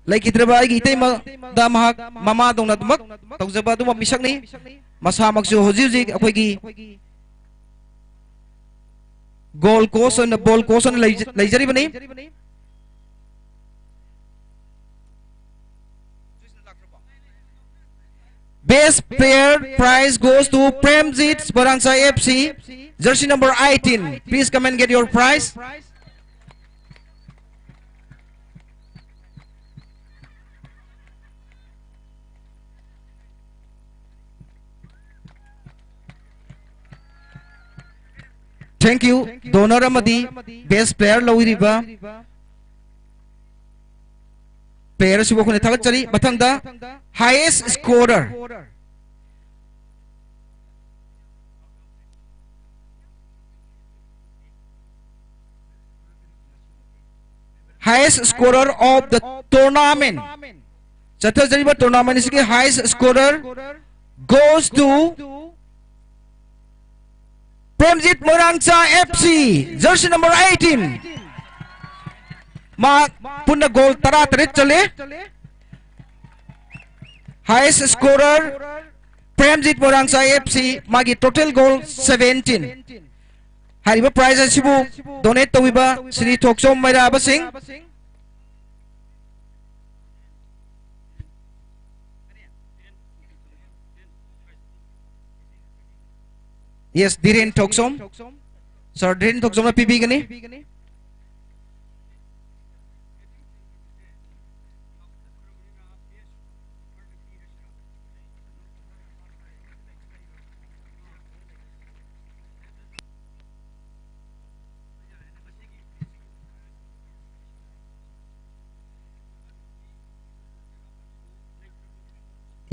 ꯂꯩꯈꯤꯗ꯭ꯔꯕ ꯑꯩꯒꯤ ꯏꯇꯩꯃꯗ ꯃꯍꯥꯛ ꯃꯃꯥꯗꯧꯅ ꯑꯗꯨꯃꯛ ꯇꯧꯖꯕ ꯑꯗꯨꯒꯨꯝꯕ ꯃꯤꯁꯛꯅꯤ꯫ ꯃꯁꯥꯃꯛꯁꯨ ꯍꯧꯖꯤꯛ ꯍꯧꯖꯤꯛ ꯑꯩꯈꯣꯏꯒꯤ goal coach ꯑꯣꯏꯅ, ball coach ꯑꯣꯏꯅ ꯂꯩꯖ-, ꯂꯩꯖꯔꯤꯕꯅꯤ꯫ Best player prize goes to Premjit, Moirangcha F C, jersey number eighteen. Please come and get your prize. Thank you. Donor ꯑꯃꯗꯤ best player ꯂꯧꯔꯤꯕ player ꯑꯁꯤꯕꯨ ꯑꯩꯈꯣꯏꯅ ꯊꯥꯒꯠꯆꯔꯤ꯫ ꯃꯊꯪꯗ highest scorer, highest scorer of the tournament, ꯆꯠꯊꯖꯔꯤꯕ tournament ꯑꯁꯤꯒꯤ highest scorer goes to Premjit, Moirangcha F C, jersey number eighteen. ꯃꯥ ꯄꯨꯟꯅ goal ꯇꯔꯥꯇꯔꯦꯠ ꯆꯜꯂꯦ꯫ Highest scorer Premjit ꯃꯣꯏꯔꯥꯡꯆꯥꯏ F C, ꯃꯥꯒꯤ total goal seventeen꯫ ꯍꯥꯏꯔꯤꯕ prize ꯑꯁꯤꯕꯨ donate ꯇꯧꯕꯤꯕ ꯁ꯭ꯔꯤ ꯊꯣꯛꯆꯣꯝ ꯃꯩꯔꯥꯕ ꯁꯤꯡ꯫ Yes, ꯙꯤꯔꯦꯟ ꯊꯣꯛꯆꯣꯝ꯫ Sir ꯙꯤꯔꯦꯟ ꯊꯣꯛꯆꯣꯝꯅ ꯄꯤꯕꯤꯒꯅꯤ꯫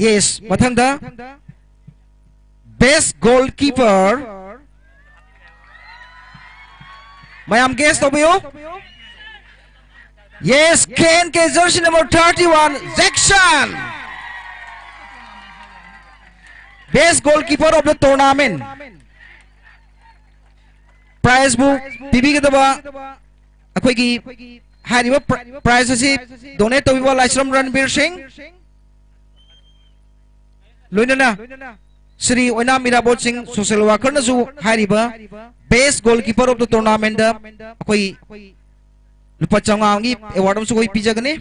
Yes, ꯃꯊꯪꯗ best goalkeeper꯫ ꯃꯌꯥꯝ guess ꯇꯧꯕꯤꯌꯨ꯫ Yes, K N K jersey number thirty-one, Jackson, best goalkeeper of the tournament꯫ Prize ꯕꯨ ꯄꯤꯕꯤꯒꯗꯕ ꯑꯩꯈꯣꯏꯒꯤ ꯍꯥꯏꯔꯤꯕ pri-, prize ꯑꯁꯤ donate ꯇꯧꯕꯤꯕ ꯂꯥꯏꯁ꯭ꯔꯝ ꯔꯟꯕꯤꯔ ꯁꯤꯡ, ꯂꯣꯏꯅꯅ ꯁ꯭ꯔꯤ ꯑꯣꯏꯅꯥꯝ ꯏꯔꯥꯕꯣꯠ ꯁꯤꯡ, social worker ꯅꯁꯨ ꯍꯥꯏꯔꯤꯕ best goalkeeper of the tournament ꯗ ꯑꯩꯈꯣꯏ ꯂꯨꯄꯥ ꯆꯥꯝꯃꯉꯥꯒꯤ award ꯑꯃꯁꯨ ꯑꯩꯈꯣꯏ ꯄꯤꯖꯒꯅꯤ꯫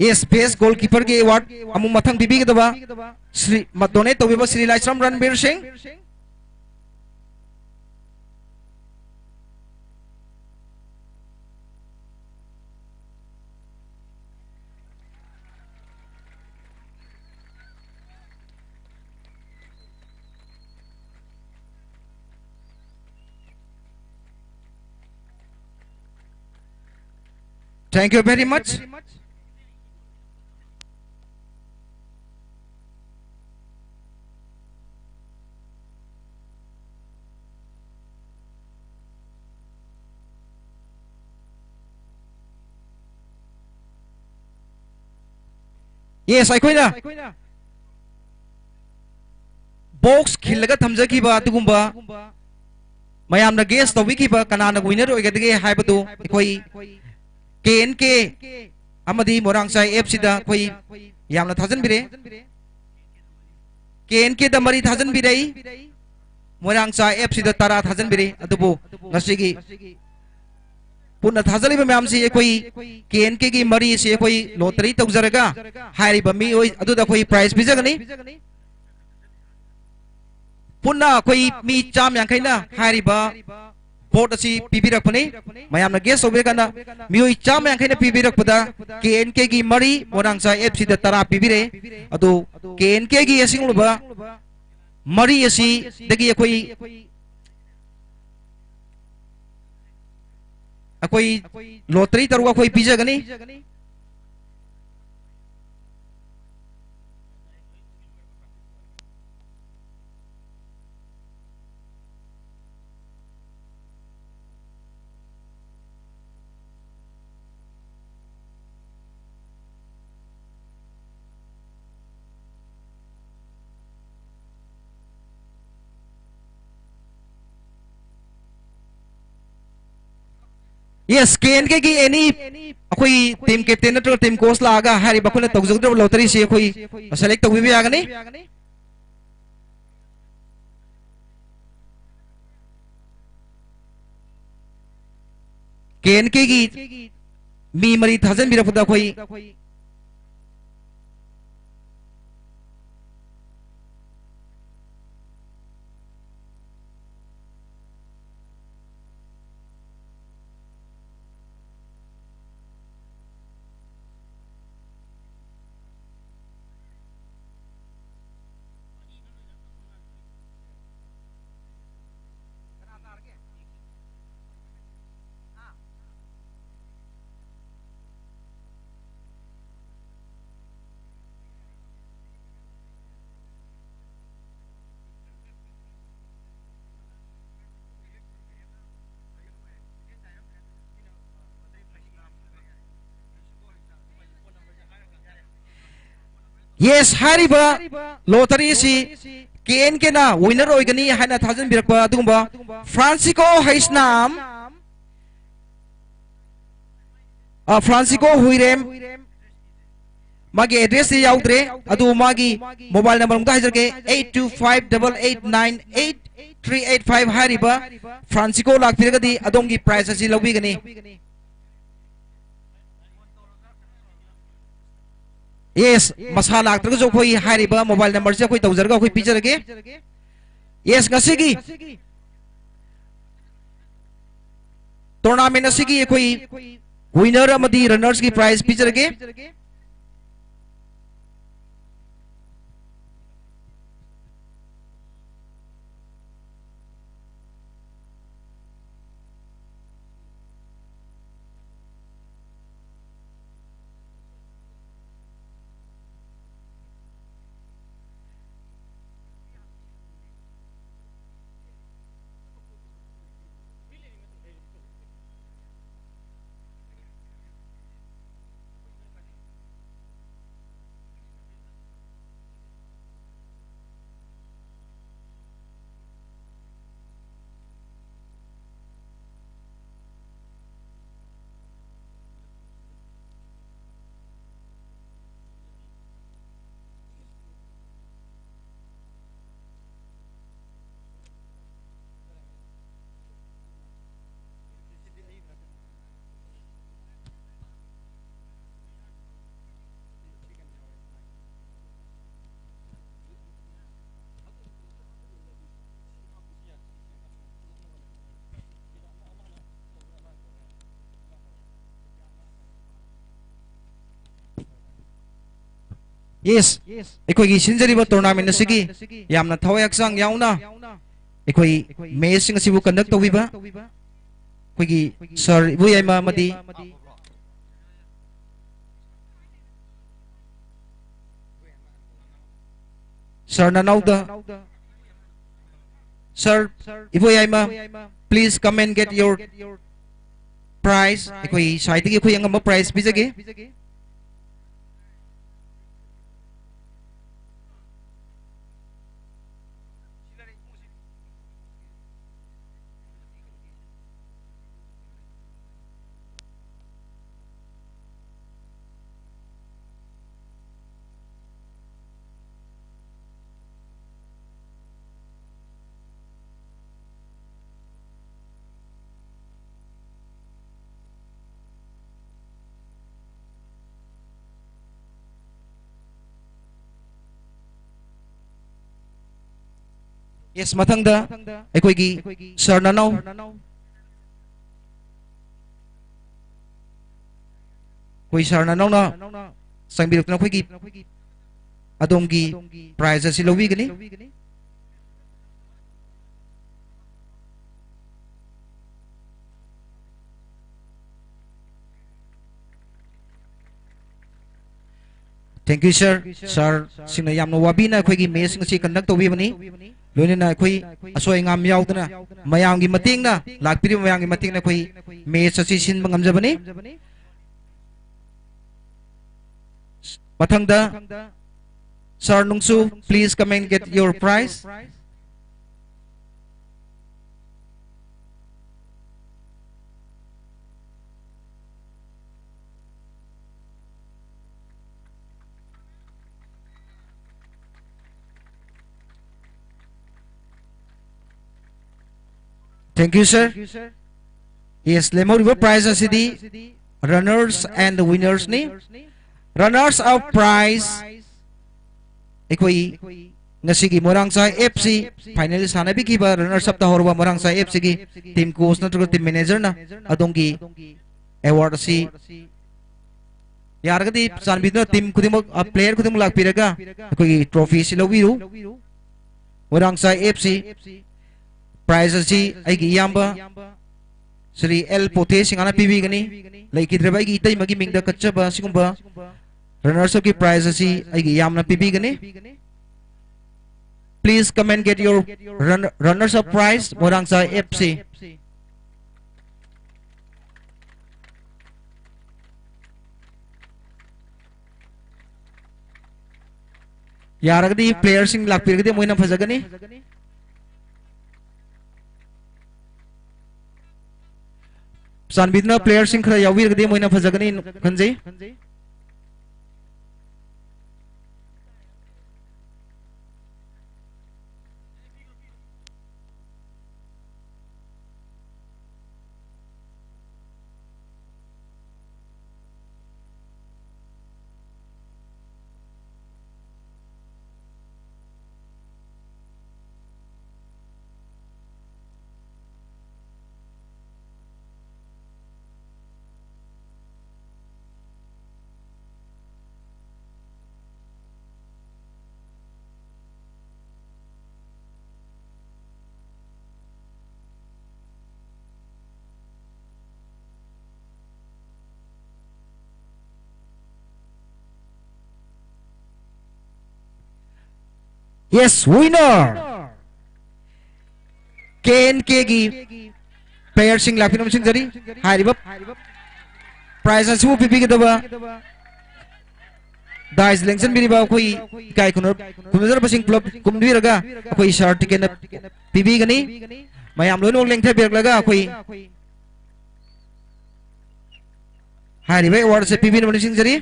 Yes, best goalkeeper ꯒꯤ award ꯑꯃꯨꯛ ꯃꯊꯪ ꯄꯤꯕꯤꯒꯗꯕ ꯁ꯭ꯔꯤ, ꯃ-, donate ꯇꯧꯕꯤꯕ ꯁ꯭ꯔꯤ ꯂꯥꯏꯁ꯭ꯔꯝ ꯔꯟꯕꯤꯔ ꯁꯤꯡ꯫ Thank you very much. Yes, ꯑꯩꯈꯣꯏꯅ box ꯈꯤꯜꯂꯒ ꯊꯝꯖꯈꯤꯕ ꯑꯗꯨꯒꯨꯝꯕ ꯃꯌꯥꯝꯅ guess ꯇꯧꯕꯤꯈꯤꯕ ꯀꯅꯥꯅ winner ꯑꯣꯏꯒꯗꯒꯦ ꯍꯥꯏꯕꯗꯨ ꯑꯩꯈꯣꯏ K N K ꯑꯃꯗꯤ ꯃꯣꯏꯔꯥꯡꯆꯥꯏ F Cꯗ ꯑꯩꯈꯣꯏ ꯌꯥꯝꯅ ꯊꯥꯖꯟꯕꯤꯔꯦ꯫ K N Kꯗ ꯃꯔꯤ ꯊꯥꯖꯟꯕꯤꯔꯛꯏ, ꯃꯣꯏꯔꯥꯡꯆꯥꯏ F Cꯗ ꯇꯔꯥ ꯊꯥꯖꯟꯕꯤꯔꯛꯏ꯫ ꯑꯗꯨꯕꯨ ꯉꯁꯤꯒꯤ ꯄꯨꯟꯅ ꯊꯥꯖꯜꯂꯤꯕ ꯃꯌꯥꯝꯁꯤ ꯑꯩꯈꯣꯏ K N Kꯒꯤ ꯃꯔꯤ ꯑꯁꯤ ꯑꯩꯈꯣꯏ lottery ꯇꯧꯖꯔꯒ ꯍꯥꯏꯔꯤꯕ ꯃꯤꯑꯣꯏ ꯑꯗꯨꯗ ꯑꯩꯈꯣꯏ prize ꯄꯤꯖꯒꯅꯤ꯫ ꯄꯨꯟꯅ ꯑꯩꯈꯣꯏ ꯃꯤ ꯆꯥꯝ ꯌꯥꯡꯈꯩꯅ ꯍꯥꯏꯔꯤꯕ board ꯑꯁꯤ ꯄꯤꯕꯤꯔꯛꯄꯅꯤ꯫ ꯃꯌꯥꯝꯅ guess ꯇꯧꯕꯤꯔꯀꯥꯟꯗ ꯃꯤꯑꯣꯏ ꯆꯥꯝ ꯌꯥꯡꯈꯩꯅ ꯄꯤꯕꯤꯔꯛꯄꯗ K N Kꯒꯤ ꯃꯔꯤ, ꯃꯣꯏꯔꯥꯡꯆꯥꯏ F Cꯗ ꯇꯔꯥ ꯄꯤꯕꯤꯔꯛꯑꯦ꯫ ꯑꯗꯨ K N Kꯒꯤ ꯑꯁꯤꯒꯨꯝꯂꯕ ꯃꯔꯤ ꯑꯁꯤꯗꯒꯤ ꯑꯩꯈꯣꯏ ꯑꯩꯈꯣꯏ lottery ꯇꯧꯔꯒ ꯑꯩꯈꯣꯏ ꯄꯤꯖꯒꯅꯤ꯫ Yes, K N Kꯒꯤ any ꯑꯩꯈꯣꯏ team captain ꯅꯠꯇ꯭ꯔꯒ team coach ꯂꯥꯛꯑꯒ ꯍꯥꯏꯔꯤꯕ ꯑꯩꯈꯣꯏꯅ ꯇꯧꯖꯒꯗꯧꯔꯤꯕ lotteryꯁꯤ ꯑꯩꯈꯣꯏ select ꯇꯧꯕꯤꯕ ꯌꯥꯒꯅꯤ꯫ K N Kꯒꯤ ꯃꯤ ꯃꯔꯤ ꯊꯥꯖꯟꯕꯤꯔꯛꯄꯗ ꯑꯩꯈꯣꯏ Yes, ꯍꯥꯏꯔꯤꯕ lottery ꯑꯁꯤ ꯀꯦ ꯑꯦꯟ ꯀꯦꯅ winner ꯑꯣꯏꯒꯅꯤ ꯍꯥꯏꯅ ꯊꯥꯖꯟꯕꯤꯔꯛꯄ ꯑꯗꯨꯒꯨꯝꯕ ꯐ꯭ꯔꯥꯟꯁꯤꯀꯣ ꯍꯩꯁꯅꯥꯝ, ꯑ, ꯐ꯭ꯔꯥꯟꯁꯤꯀꯣ ꯍꯨꯏꯔꯦꯝ, ꯃꯥꯒꯤ address ꯇꯤ ꯌꯥꯎꯗ꯭ꯔꯦ, ꯑꯗꯨ ꯃꯥꯒꯤ mobile number ꯑꯃꯨꯛꯇ ꯍꯥꯏꯖꯔꯛꯀꯦ, eight two five double eight nine eight three eight five꯫ ꯍꯥꯏꯔꯤꯕ ꯐ꯭ꯔꯥꯟꯁꯤꯀꯣ ꯂꯥꯛꯄꯤꯔꯒꯗꯤ ꯑꯗꯣꯝꯒꯤ prize ꯑꯁꯤ ꯂꯧꯕꯤꯒꯅꯤ꯫ Yes, ꯃꯁꯥ ꯂꯥꯛꯇ꯭ꯔꯒꯁꯨ ꯑꯩꯈꯣꯏ ꯍꯥꯏꯔꯤꯕ mobile number ꯁꯦ ꯑꯩꯈꯣꯏ ꯇꯧꯖꯔꯒ ꯑꯩꯈꯣꯏ ꯄꯤꯖꯔꯒꯦ꯫ Yes, ꯉꯁꯤꯒꯤ tournament ꯑꯁꯤꯒꯤ ꯑꯩꯈꯣꯏ winner ꯑꯃꯗꯤ runners ꯀꯤ prize ꯄꯤꯖꯔꯒꯦ꯫ Yes, ꯑꯩꯈꯣꯏꯒꯤ ꯁꯤꯟꯖꯔꯤꯕ tournament ꯑꯁꯤꯒꯤ ꯌꯥꯝꯅ ꯊꯋꯥꯏ ꯍꯛꯆꯥꯡ ꯌꯥꯎꯅ ꯑꯩꯈꯣꯏ match ꯁꯤꯡ ꯑꯁꯤꯕꯨ conduct ꯇꯧꯕꯤꯕ ꯑꯩꯈꯣꯏꯒꯤ sir ꯏꯕꯣꯌꯥꯏꯃ ꯑꯃꯗꯤ sir ꯅꯅꯥꯎꯗ, sir Iboyaima, please come and get your prize꯫ ꯑꯩꯈꯣꯏ ꯁ꯭ꯋꯥꯏꯗꯒꯤ ꯑꯩꯈꯣꯏ ꯑꯉꯝꯕ prize ꯄꯤꯖꯒꯦ꯫ Yes, ꯃꯊꯪꯗ ꯑꯩꯈꯣꯏꯒꯤ ꯁꯥꯔ ꯅꯅꯥꯎ, ꯑꯩꯈꯣꯏ ꯁꯥꯔ ꯅꯅꯥꯎꯅ ꯆꯪꯕꯤꯔꯛꯇꯨꯅ ꯑꯩꯈꯣꯏꯒꯤ, ꯑꯗꯣꯝꯒꯤ prize ꯑꯁꯤ ꯂꯧꯕꯤꯒꯅꯤ꯫ Thank you, sir. Sir ꯁꯤꯡꯅ ꯌꯥꯝꯅ ꯋꯥꯕꯤꯅ ꯑꯩꯈꯣꯏꯒꯤ match ꯑꯁꯤ conduct ꯇꯧꯕꯤꯕꯅꯤ꯫ ꯂꯣꯏꯅꯅ ꯑꯩꯈꯣꯏ ꯑꯁꯣꯏ ꯑꯉꯥꯝ ꯌꯥꯎꯗꯅ ꯃꯌꯥꯝꯒꯤ ꯃꯇꯦꯡꯅ, ꯂꯥꯛꯄꯤꯔꯤꯕ ꯃꯌꯥꯝꯒꯤ ꯃꯇꯦꯡꯅ ꯑꯩꯈꯣꯏ match ꯑꯁꯤ ꯁꯤꯟꯕ ꯉꯝꯖꯕꯅꯤ꯫ ꯃꯊꯪꯗ, sir ꯅꯨꯡꯁꯨ, please come and get your prize. Thank you, sir. Yes, ꯂꯦꯝꯍꯧꯔꯤꯕ prize ꯑꯁꯤꯗꯤ runners and winners ꯅꯤ꯫ Runners up prize ꯑꯩꯈꯣꯏ ꯉꯁꯤꯒꯤ ꯃꯣꯏꯔꯥꯡꯆꯥꯏ F C final ꯁꯥꯟꯅꯕꯤꯈꯤꯕ runners up ꯇꯥꯍꯧꯔꯕ ꯃꯣꯏꯔꯥꯡꯆꯥꯏ F C ꯒꯤ team coach ꯅꯠꯇ꯭ꯔꯒ team manager ꯅ ꯑꯗꯣꯝꯒꯤ award ꯑꯁꯤ ꯌꯥꯔꯒꯗꯤ ꯆꯥꯟꯕꯤꯗꯨꯅ team ꯈꯨꯗꯤꯡꯃꯛ, ꯑ, player ꯈꯨꯗꯤꯡꯃꯛ ꯂꯥꯛꯄꯤꯔꯒ ꯑꯩꯈꯣꯏꯒꯤ trophy ꯑꯁꯤ ꯂꯧꯕꯤꯌꯨ꯫ ꯃꯣꯏꯔꯥꯡꯆꯥꯏ F C prize ꯑꯁꯤ ꯑꯩꯒꯤ ꯏꯌꯥꯝꯕ ꯁ꯭ꯔꯤ ꯑꯦꯜ ꯄꯣꯊꯦ ꯁꯤꯡꯍꯅ ꯄꯤꯕꯤꯒꯅꯤ꯫ ꯂꯩꯈꯤꯗ꯭ꯔꯕ ꯑꯩꯒꯤ ꯏꯇꯩꯃꯒꯤ ꯃꯤꯡꯗ ꯀꯠꯆꯕ ꯑꯁꯤꯒꯨꯝꯕ runners up ꯀꯤ prize ꯑꯁꯤ ꯑꯩꯒꯤ ꯏꯌꯥꯝꯕꯅ ꯄꯤꯕꯤꯒꯅꯤ꯫ Please come and get your run, runners up prize, ꯃꯣꯏꯔꯥꯡꯆꯥꯏ F C꯫ ꯌꯥꯔꯒꯗꯤ player ꯁꯤꯡ ꯂꯥꯛꯄꯤꯔꯒꯗꯤ ꯃꯣꯏꯅ ꯐꯖꯒꯅꯤ꯫ ꯆꯥꯟꯕꯤꯗꯨꯅ player ꯁꯤꯡ ꯈꯔ ꯌꯥꯎꯕꯤꯔꯒꯗꯤ ꯃꯣꯏꯅ ꯐꯖꯒꯅꯤ ꯈꯟꯖꯩ꯫ Yes, winner! K N K ꯒꯤ playerꯁꯤꯡ ꯂꯥꯛꯄꯤꯅꯕ ꯅꯤꯡꯁꯤꯡꯖꯔꯤ꯫ ꯍꯥꯏꯔꯤꯕ prize ꯑꯁꯤꯕꯨ ꯄꯤꯕꯤꯒꯗꯕ dice ꯂꯦꯡꯁꯤꯟꯕꯤꯔꯤꯕ ꯑꯩꯈꯣꯏ ꯏꯀꯥꯏ ꯈꯨꯝꯅ-, ꯈꯨꯝꯅꯖꯔꯕꯁꯤꯡ ꯄꯨꯂꯞ ꯀꯨꯝꯕꯤꯔꯒ ꯑꯩꯈꯣꯏ certificate ꯄꯤꯕꯤꯒꯅꯤ꯫ ꯃꯌꯥꯝ ꯂꯣꯏꯅꯃꯛ ꯂꯦꯡꯊꯕꯤꯔꯛꯂꯒ ꯑꯩꯈꯣꯏ ꯍꯥꯏꯔꯤꯕ award ꯑꯁꯤ ꯄꯤꯕꯤꯅꯕ ꯅꯤꯡꯁꯤꯡꯖꯔꯤ꯫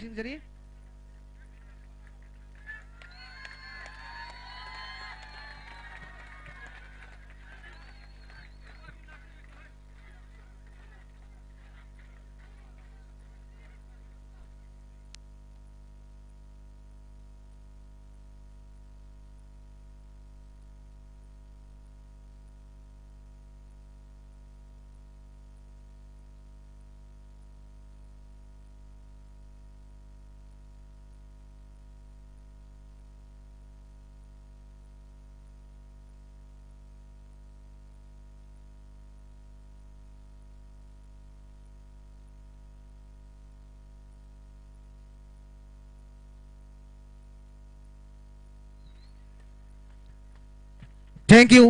Thank you.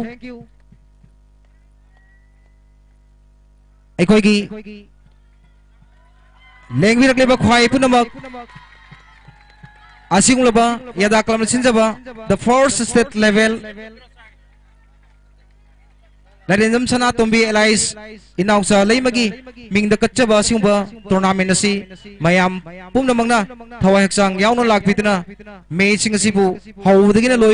ꯑꯩꯈꯣꯏꯒꯤ ꯂꯦꯡꯕꯤꯔꯛꯂꯤꯕ ꯈ꯭ꯋꯥꯏ ꯄꯨꯝꯅꯃꯛ ꯑꯁꯤꯒꯨꯝꯂꯕ ꯌꯥꯗꯥ ꯀꯂꯝꯅ ꯁꯤꯟꯖꯕ the first state level Lairenjam Sanatombi Alice ꯏꯅꯥꯎꯆꯥ ꯂꯩꯃꯒꯤ ꯃꯤꯡꯗ ꯀꯠꯆꯕ ꯑꯁꯤꯒꯨꯝꯕ tournament ꯑꯁꯤ ꯃꯌꯥꯝ ꯄꯨꯝꯅꯃꯛꯅ ꯊꯋꯥꯏ ꯍꯛꯆꯥꯡ ꯌꯥꯎꯅ ꯂꯥꯛꯄꯤꯗꯨꯅ matchꯁꯤꯡ ꯑꯁꯤꯕꯨ ꯍꯧꯕꯗꯒꯤꯅ ꯂꯣꯏ